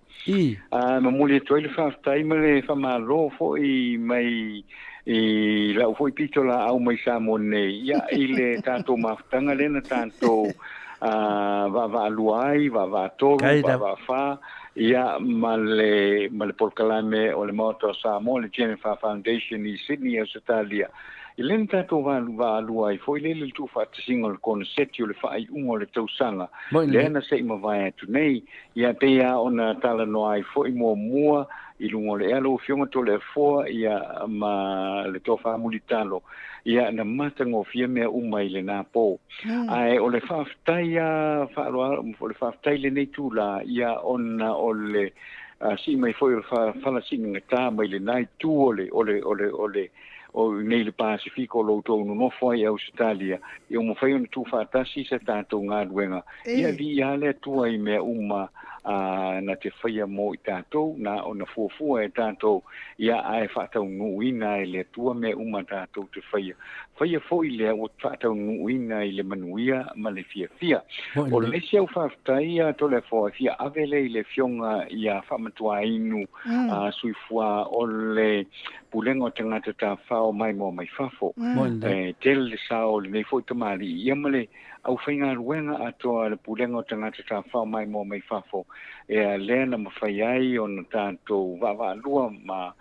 A momoli atu ai le faafetai ma le faamalo foi mai i lau foi pitolaau mai Samoa nei, ia i le tatou mafutaga lea na tatou vaavaalua ai, vaavaatolu, vaavaafā, ia ma le ma le polokalame o le Maota o Samoa, le Jennifer Foundation i Sydney, Ausetalia. I lea na tatou vaalua ai foi lea i le tuufaatasiga o le koneseti o le faaiuga o le tausaga lea na se i mavae atu nei, ia e pei lava ona talanoa ai foi muamua i luga o le ea lau Afioga Toleafoa ia ma le Tofa Mulitalo, ia na matagofie mea uma i lena po. Ae o le faafetai lava faaaloalo, o le faafetai i lenei itula, ia ona o le sii mai foi o le fala siigata mai lena itu o le o le o le o le o i nei le Pasefika o lo outou nonofo ai i Ausetalia, ia ua mafai ona tuufaatasi sa tatou galuega, ia viia le Atua i mea uma a na te faia mo i tatou, na ona fuafua e tatou, ia ae faataunuuina e le Atua mea uma tatou te faia. Faia foi lea ua faataunuuina i le manuia ma le fiafia. O le isi au faafetai a Toleafoa e fia ave lea i le Afioga ia Faamatuainu Suifua o le Pulega o Tagata Tafafao Maimoa Mai Fafo. E tele le sao o lenei foi tamalii ia ma le aufaigaluega atoa a le Pulega o Tagata Tafafao Maimoa Mai Fafo, ea lea na mafai ai ona tatou vaavaalua ma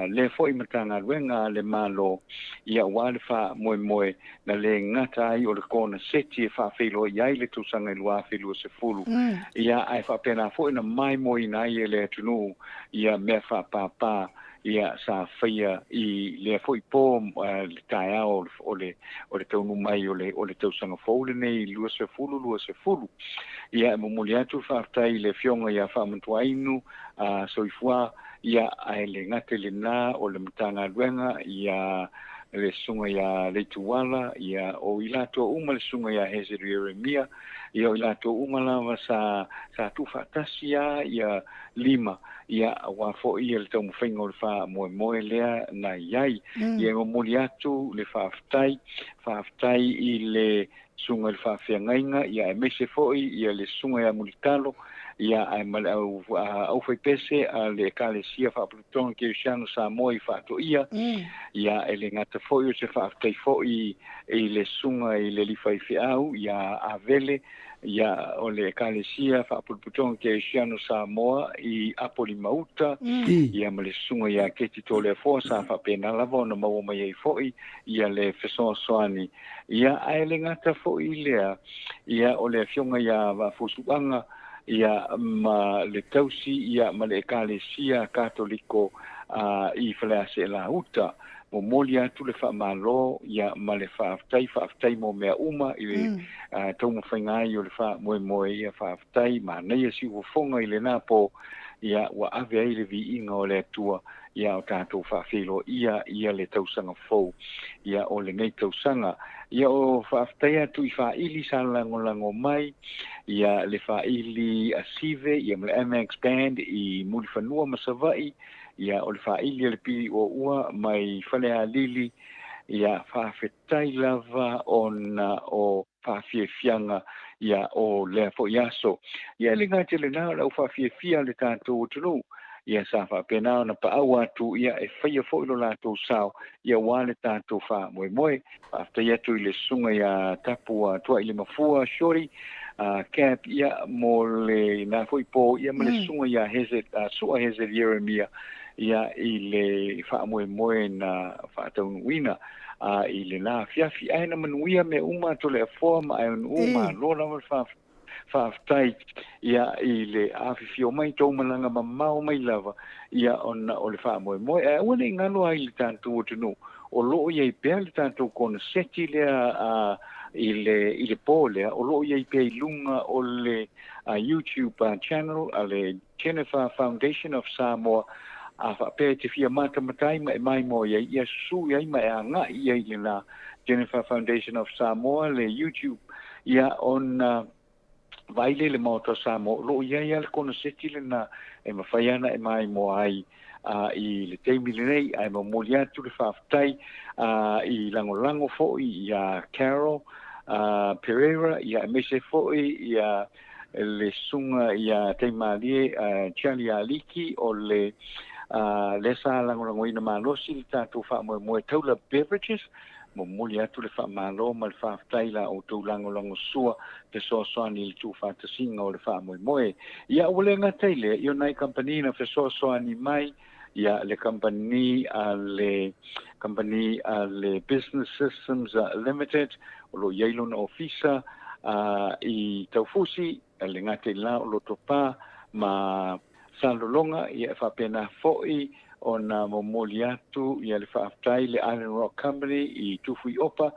lea foi Matagaluega a le Malo, ia aua le faamoemoe na le gata ai o le koneseti e faafeiloai ai le tausaga i 2020, ia ae faapena foi na maimoaina ai e le atunuu ia mea faapāpā ia sa faia i lea foi po le taeao o le o le taunuu mai o le o le tausaga fou lenei 2020. Ia e momoli atu le faafetai i le Afioga ia Faamatuainu Soifua, ia ae le gata i lena o le Matagaluega ia le Susuga ia Leituala, ia o i latou uma le Susuga ia Hezeri Ieremia, ia o i latou uma lava sa sa tuufaatasi lava ia lima, ia aua foi le taumafaiga o le faamoemoe lea na i ai. Ia e momoli atu le faafetai, faafetai i le Susuga i le Faafeagaiga, ia aemaise foi ia le Susuga ia Mulitalo, ia ae ma le au aufaipese a le Ekalesia Faapotopotoga Kerisiano Samoa i Faatoia, ia e le gata foi o se faafetai foi i le Susuga i le Alii Faifeau ia Avele, ia o le Ekalesia Faapotopotoga Kerisiano Samoa i Apolima-uta, ia ma le Susuga ia Keti Toleafoa sa faapena lava ona maua mai ai foi ia le fesoasoani. Ia, ae le gata foi i lea, ia, o le Afioga ia Vaafusuaga, ia, ma le tausi, ia, ma le Ekalesia Katoliko, a, i Faleaseela-uta. Momoli atu le faamalo, ia, ma le faafetai, faafetai mo mea uma i le taumafaiga ai o le faamoemoe, ia, faafetai, manaia siufofoga i lena po, ia, ua ave ai le viiga o le Atua. Ia o tatou faafeiloaia ia le tausaga fou, ia o lenei tausaga. Ia o faafetai atu i faaili sa lagolago mai, ia le faaili a Sive, ia ma le MX Band i Mulifanua ma Savaii, ia o le faaili a le Piliuaua mai Falealili, ia faafetai lava ona o faafiafiaga ia o lea foi aso. Ia e le gata i lena o le au faafiafia a le tatou atunuu, ia sa faapena ona paau atu ia e faia foi lo latou sao ia aua le tatou faamoemoe. Faafetai atu i le susuga ia Tapu Tuailemafua Shorty, Cap ia mo le na fo'i pō ia ma le susuga ia Hezet Su'a Hezet Ieremia ia i le faamoemoe na faataunuuina i lena afiafi. Ae na manuia mea uma Toleafoa ma Aeonuu, malo lava le faafetai ia i le afifio mai tou malaga mamao mai lava ia ona o le faamoemoe. Ae aua ne i galo ai le tatou atunuu o lo o i ai pea le tatou koneseti lea i le i le po lea o lo o i ai pea i luga o le YouTube channel a le Jennifer Foundation of Samoa a faapea e te fia matamata ai ma e maimoa i ai, ia susū i ai ma e agai i ai i lena Jennifer Foundation of Samoa le YouTube ia ona vaai lea i le Maota o Samoa o lo o i ai lava le koneseti lena e mafai ana e maimoa ai a i le taimi lenei ae momoli atu le faafetai a i lagolago foi iā Carol a Pereira ia aemaise foi ia le susuga ia Teimalie Charlie Aliki o le lea sa lagolagoina malosi le tatou faamoemoe Taula Beverages. Momoli atu le faamalo ma le faafetai i la outou lagolagosua fesoasoani i le tuufaatasiga o le faamoemoe. Ia ua le gata i lea, i o nai kamupani na fesoasoani mai, ia le kamupani a le kamupani a le Business Systems Limited o lo o i ai lona ofisa i Taufusi, le gata i la o Lotopa ma Salelologa, ia e faapena foi ona momoli atu ia le faafetai i le Island Rock Company i Tufuiopa,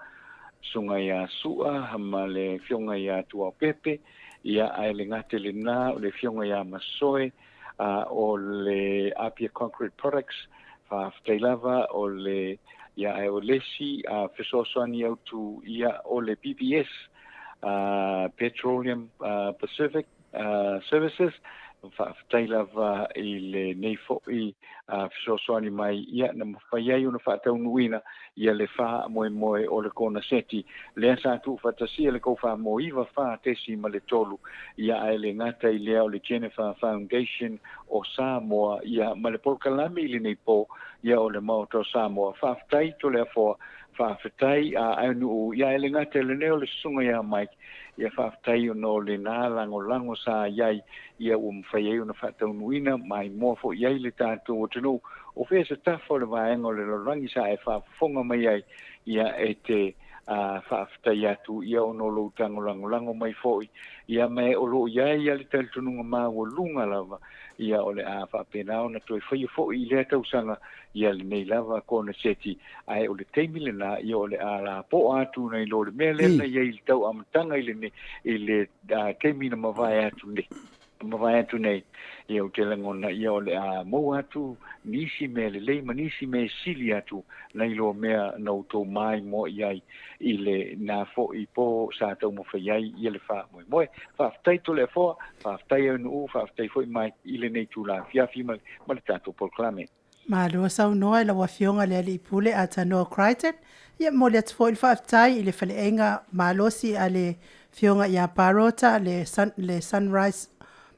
Susuga ia Sua ma le Afioga ia Tuaopepe, ia ae le gata i lena o le Afioga ia Masoe o le Apia Concrete Products, faafetai lava o le ia ae o le isi fesoasoani autu ia o le PPS Petroleum Pacific Services, faafetai lava i lenei foi fesoasoani mai ia na mafai ai ona faataunuuina ia le faamoemoe o le koneseti lea sa tuufaatasia le koufamoiva 4.3 ia ae le gata i lea o le Jennifer Foundation o Samoa ia ma le polokalame i lenei po ia o le Maota o Samoa. Faafetai Toleafoa, faafetai a Aunuu ia ae le gata i lenei o le susuga ia Mike Ia faafetai ona o lena lagolago sa i ai ia ua mafai ai ona faataunuuina maimoa foi i ai le tatou atunuu. O fea se tafa o le vaega o le lalolagi sa e faafofoga mai ai ia e te faafetai atu ia ona o lou tagolagolago mai foi ia ma o lo o i ai ia le talitonuga maualuga lava ia o le a faapena ona toe faia foi i lea tausaga ia lenei lava koneseti ae o le taimi lena ia o le a lapoa atu nai lo le mea lea na i ai i le tau amataga i le i le taimi na mavae atu nei mavae atu nei ia ou te lagona ia o le a maua atu nisi mea lelei ma nisi mea e sili atu nai lo mea na outou maimoa i ai i le na fo'i po sa taumafai ai ia le faamoemoe. Faafetai Toleafoa, faafetai Aunuu, faafetai foi Mike i lenei itula afiafi ma le tatou polokalame. Malo saunoa i lau Afioga le Alii Pule Atanoa Crichton. Ia momoli atu foi le faafetai i le faleaiga malosi a le Afioga ia Parota, le, sun, le Sunrise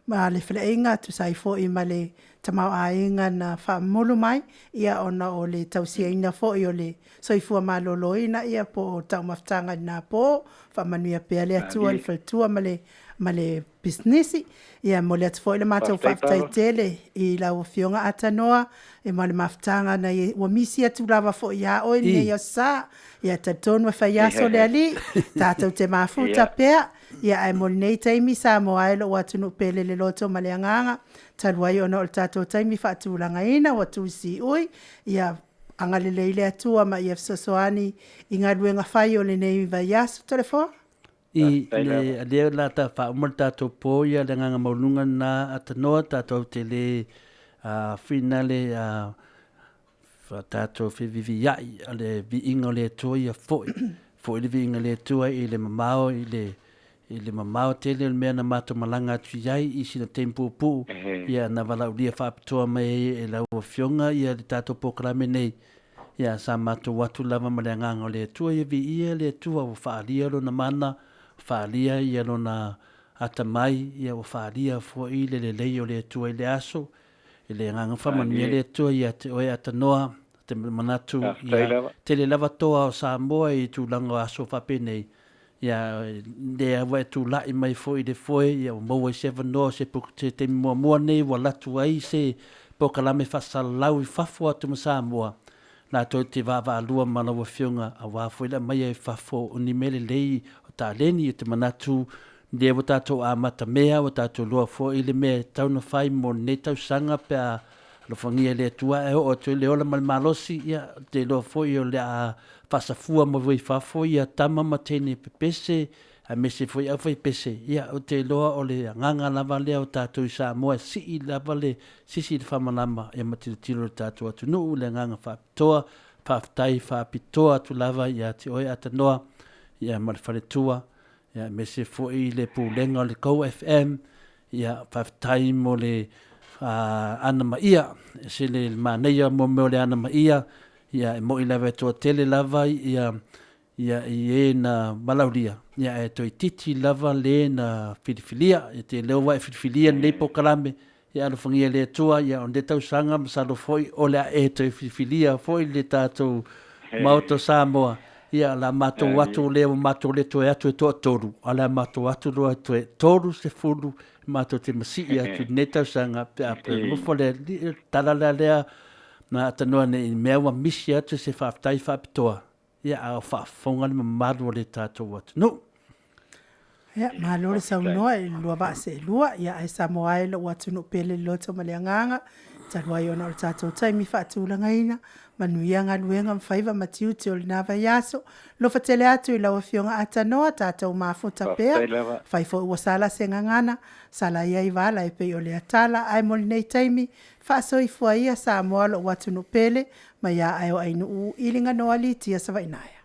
ma le faleaiga tusa ai foi ma le tamaoaiga na faamomulu mai, ia ona o le tausiaina foi o le soifua maloloina ia po o taumafataga i lena po, faamanuia pea le Atua i le faletua ma le ma le pisinisi. Ia e momoli atu foi le matou faafetai tele i lau Afioga Atanoa e ma le mafutaga na ua misi atu lava foi ia oe lenei aso sa. Ia talitonu e fai aso le Alii, tatou te mafuta pea. Ia ae mo lenei taimi Samoa e lou atunuu pele le loto ma le agaga, talu ai ona o le tatou taimi faatulagaina ua tu siui, ia agalelei le Atua ma ia fesoasoani i galuega fai o lenei vaiaso. Toleafoa. I le lea la ta faauma le tatou po ia le agaga maualuga lena atanoa tatou te le finale tatou feviviai a le viiga o le Atua ia foi foi le viiga o le Atua i le mamao i le i le mamao tele o le mea na matou malaga atu i ai i sina taimi puupuu ia na valaaulia faapitoa mai ai e lau afioga ia le tatou polokalame nei Ia, sa matou atu lava ma le Agaga o le Atua ia viia le Atua ua faaalia Lona mana, ua faaalia ia Lona atamai, ia ua faaalia foi le lelei o le Atua i le aso, i le Agaga faamanuia le Atua ia te oe Atanoa, te manatu ia tele lava toa o Samoa i tulaga o aso faapenei, Ia, lea ua e tulai mai foi i le foe, ia ua maua ai se avanoa o se se taimi muamua lenei ua alu atu ai se polokalame faasalalau i fafo atu ma Samoa, latou te vaavaalua ma lau Afioga aua foi le aumaia i fafo o ni mea lelei o taleni. Ou te manatu lea ua tatou amata mea, ua tatou iloa foi le mea e tatau ona fai mo lenei tausaga pe a alofagia e le Atua ae oo atu ai le ola ma le malosi, ia, ou te iloa foi o le a faasafua mai i fafo ia tama ma teine pepese aemaise foi aufaipese, ia, ou te iloa o le agaga lava lea o tatou i Samoa e sii lava le sisi i le faamalama ia ma tilotilo i le tatou atunuu i le agaga faapitoa. Faafetai faapitoa atu lava ia te oe Atanoa ia ma le faletua ia aemaise foi le pulega o le Go FM. Ia, faafetai mo le anamaia, e ese le manaia mo mea o le anamaia, ia e moi lava e toatele lava ia ia i e na valaaulia, ia ae toeitiiti lava le na filifilia. Ia te leo ua e filifilia lenei polokalame, ia alofagia e le Atua, ia o lenei tausaga masalo foi o le a e toe filifilia foi le tatou Maota o Samoa, ia o le a matou atu lea ua matou le toe atu e toatolu, a o le a matou atu loa e toe 30 matou te masii atu i lenei tausaga pe a toe nofo le tala la lea na atanoa nei i mea ua misi atu se faafetai faapitoa, ia a o faafofoga le mamalu o le tatou atunuu. Ia, malo le saunoa i le lua vaa seelua, ia ae Samoa e lou atunuu pele i le loto ma le agaga, talu ai ona o le tatou taimi faatulagaina, manuia galuega ma faiva ma tiute o lena vaiaso. Alofa tele atu i lau Afioga Atanoa, tatou mafuta pea, fai foi ua sala se gagana, sala ia i vala e pei o lea tala, ae mo lenei taimi, faasoifua ia Samoa lou atunuu pele, mai a ae o Ainuu, Iliganoa Litia Savainaea.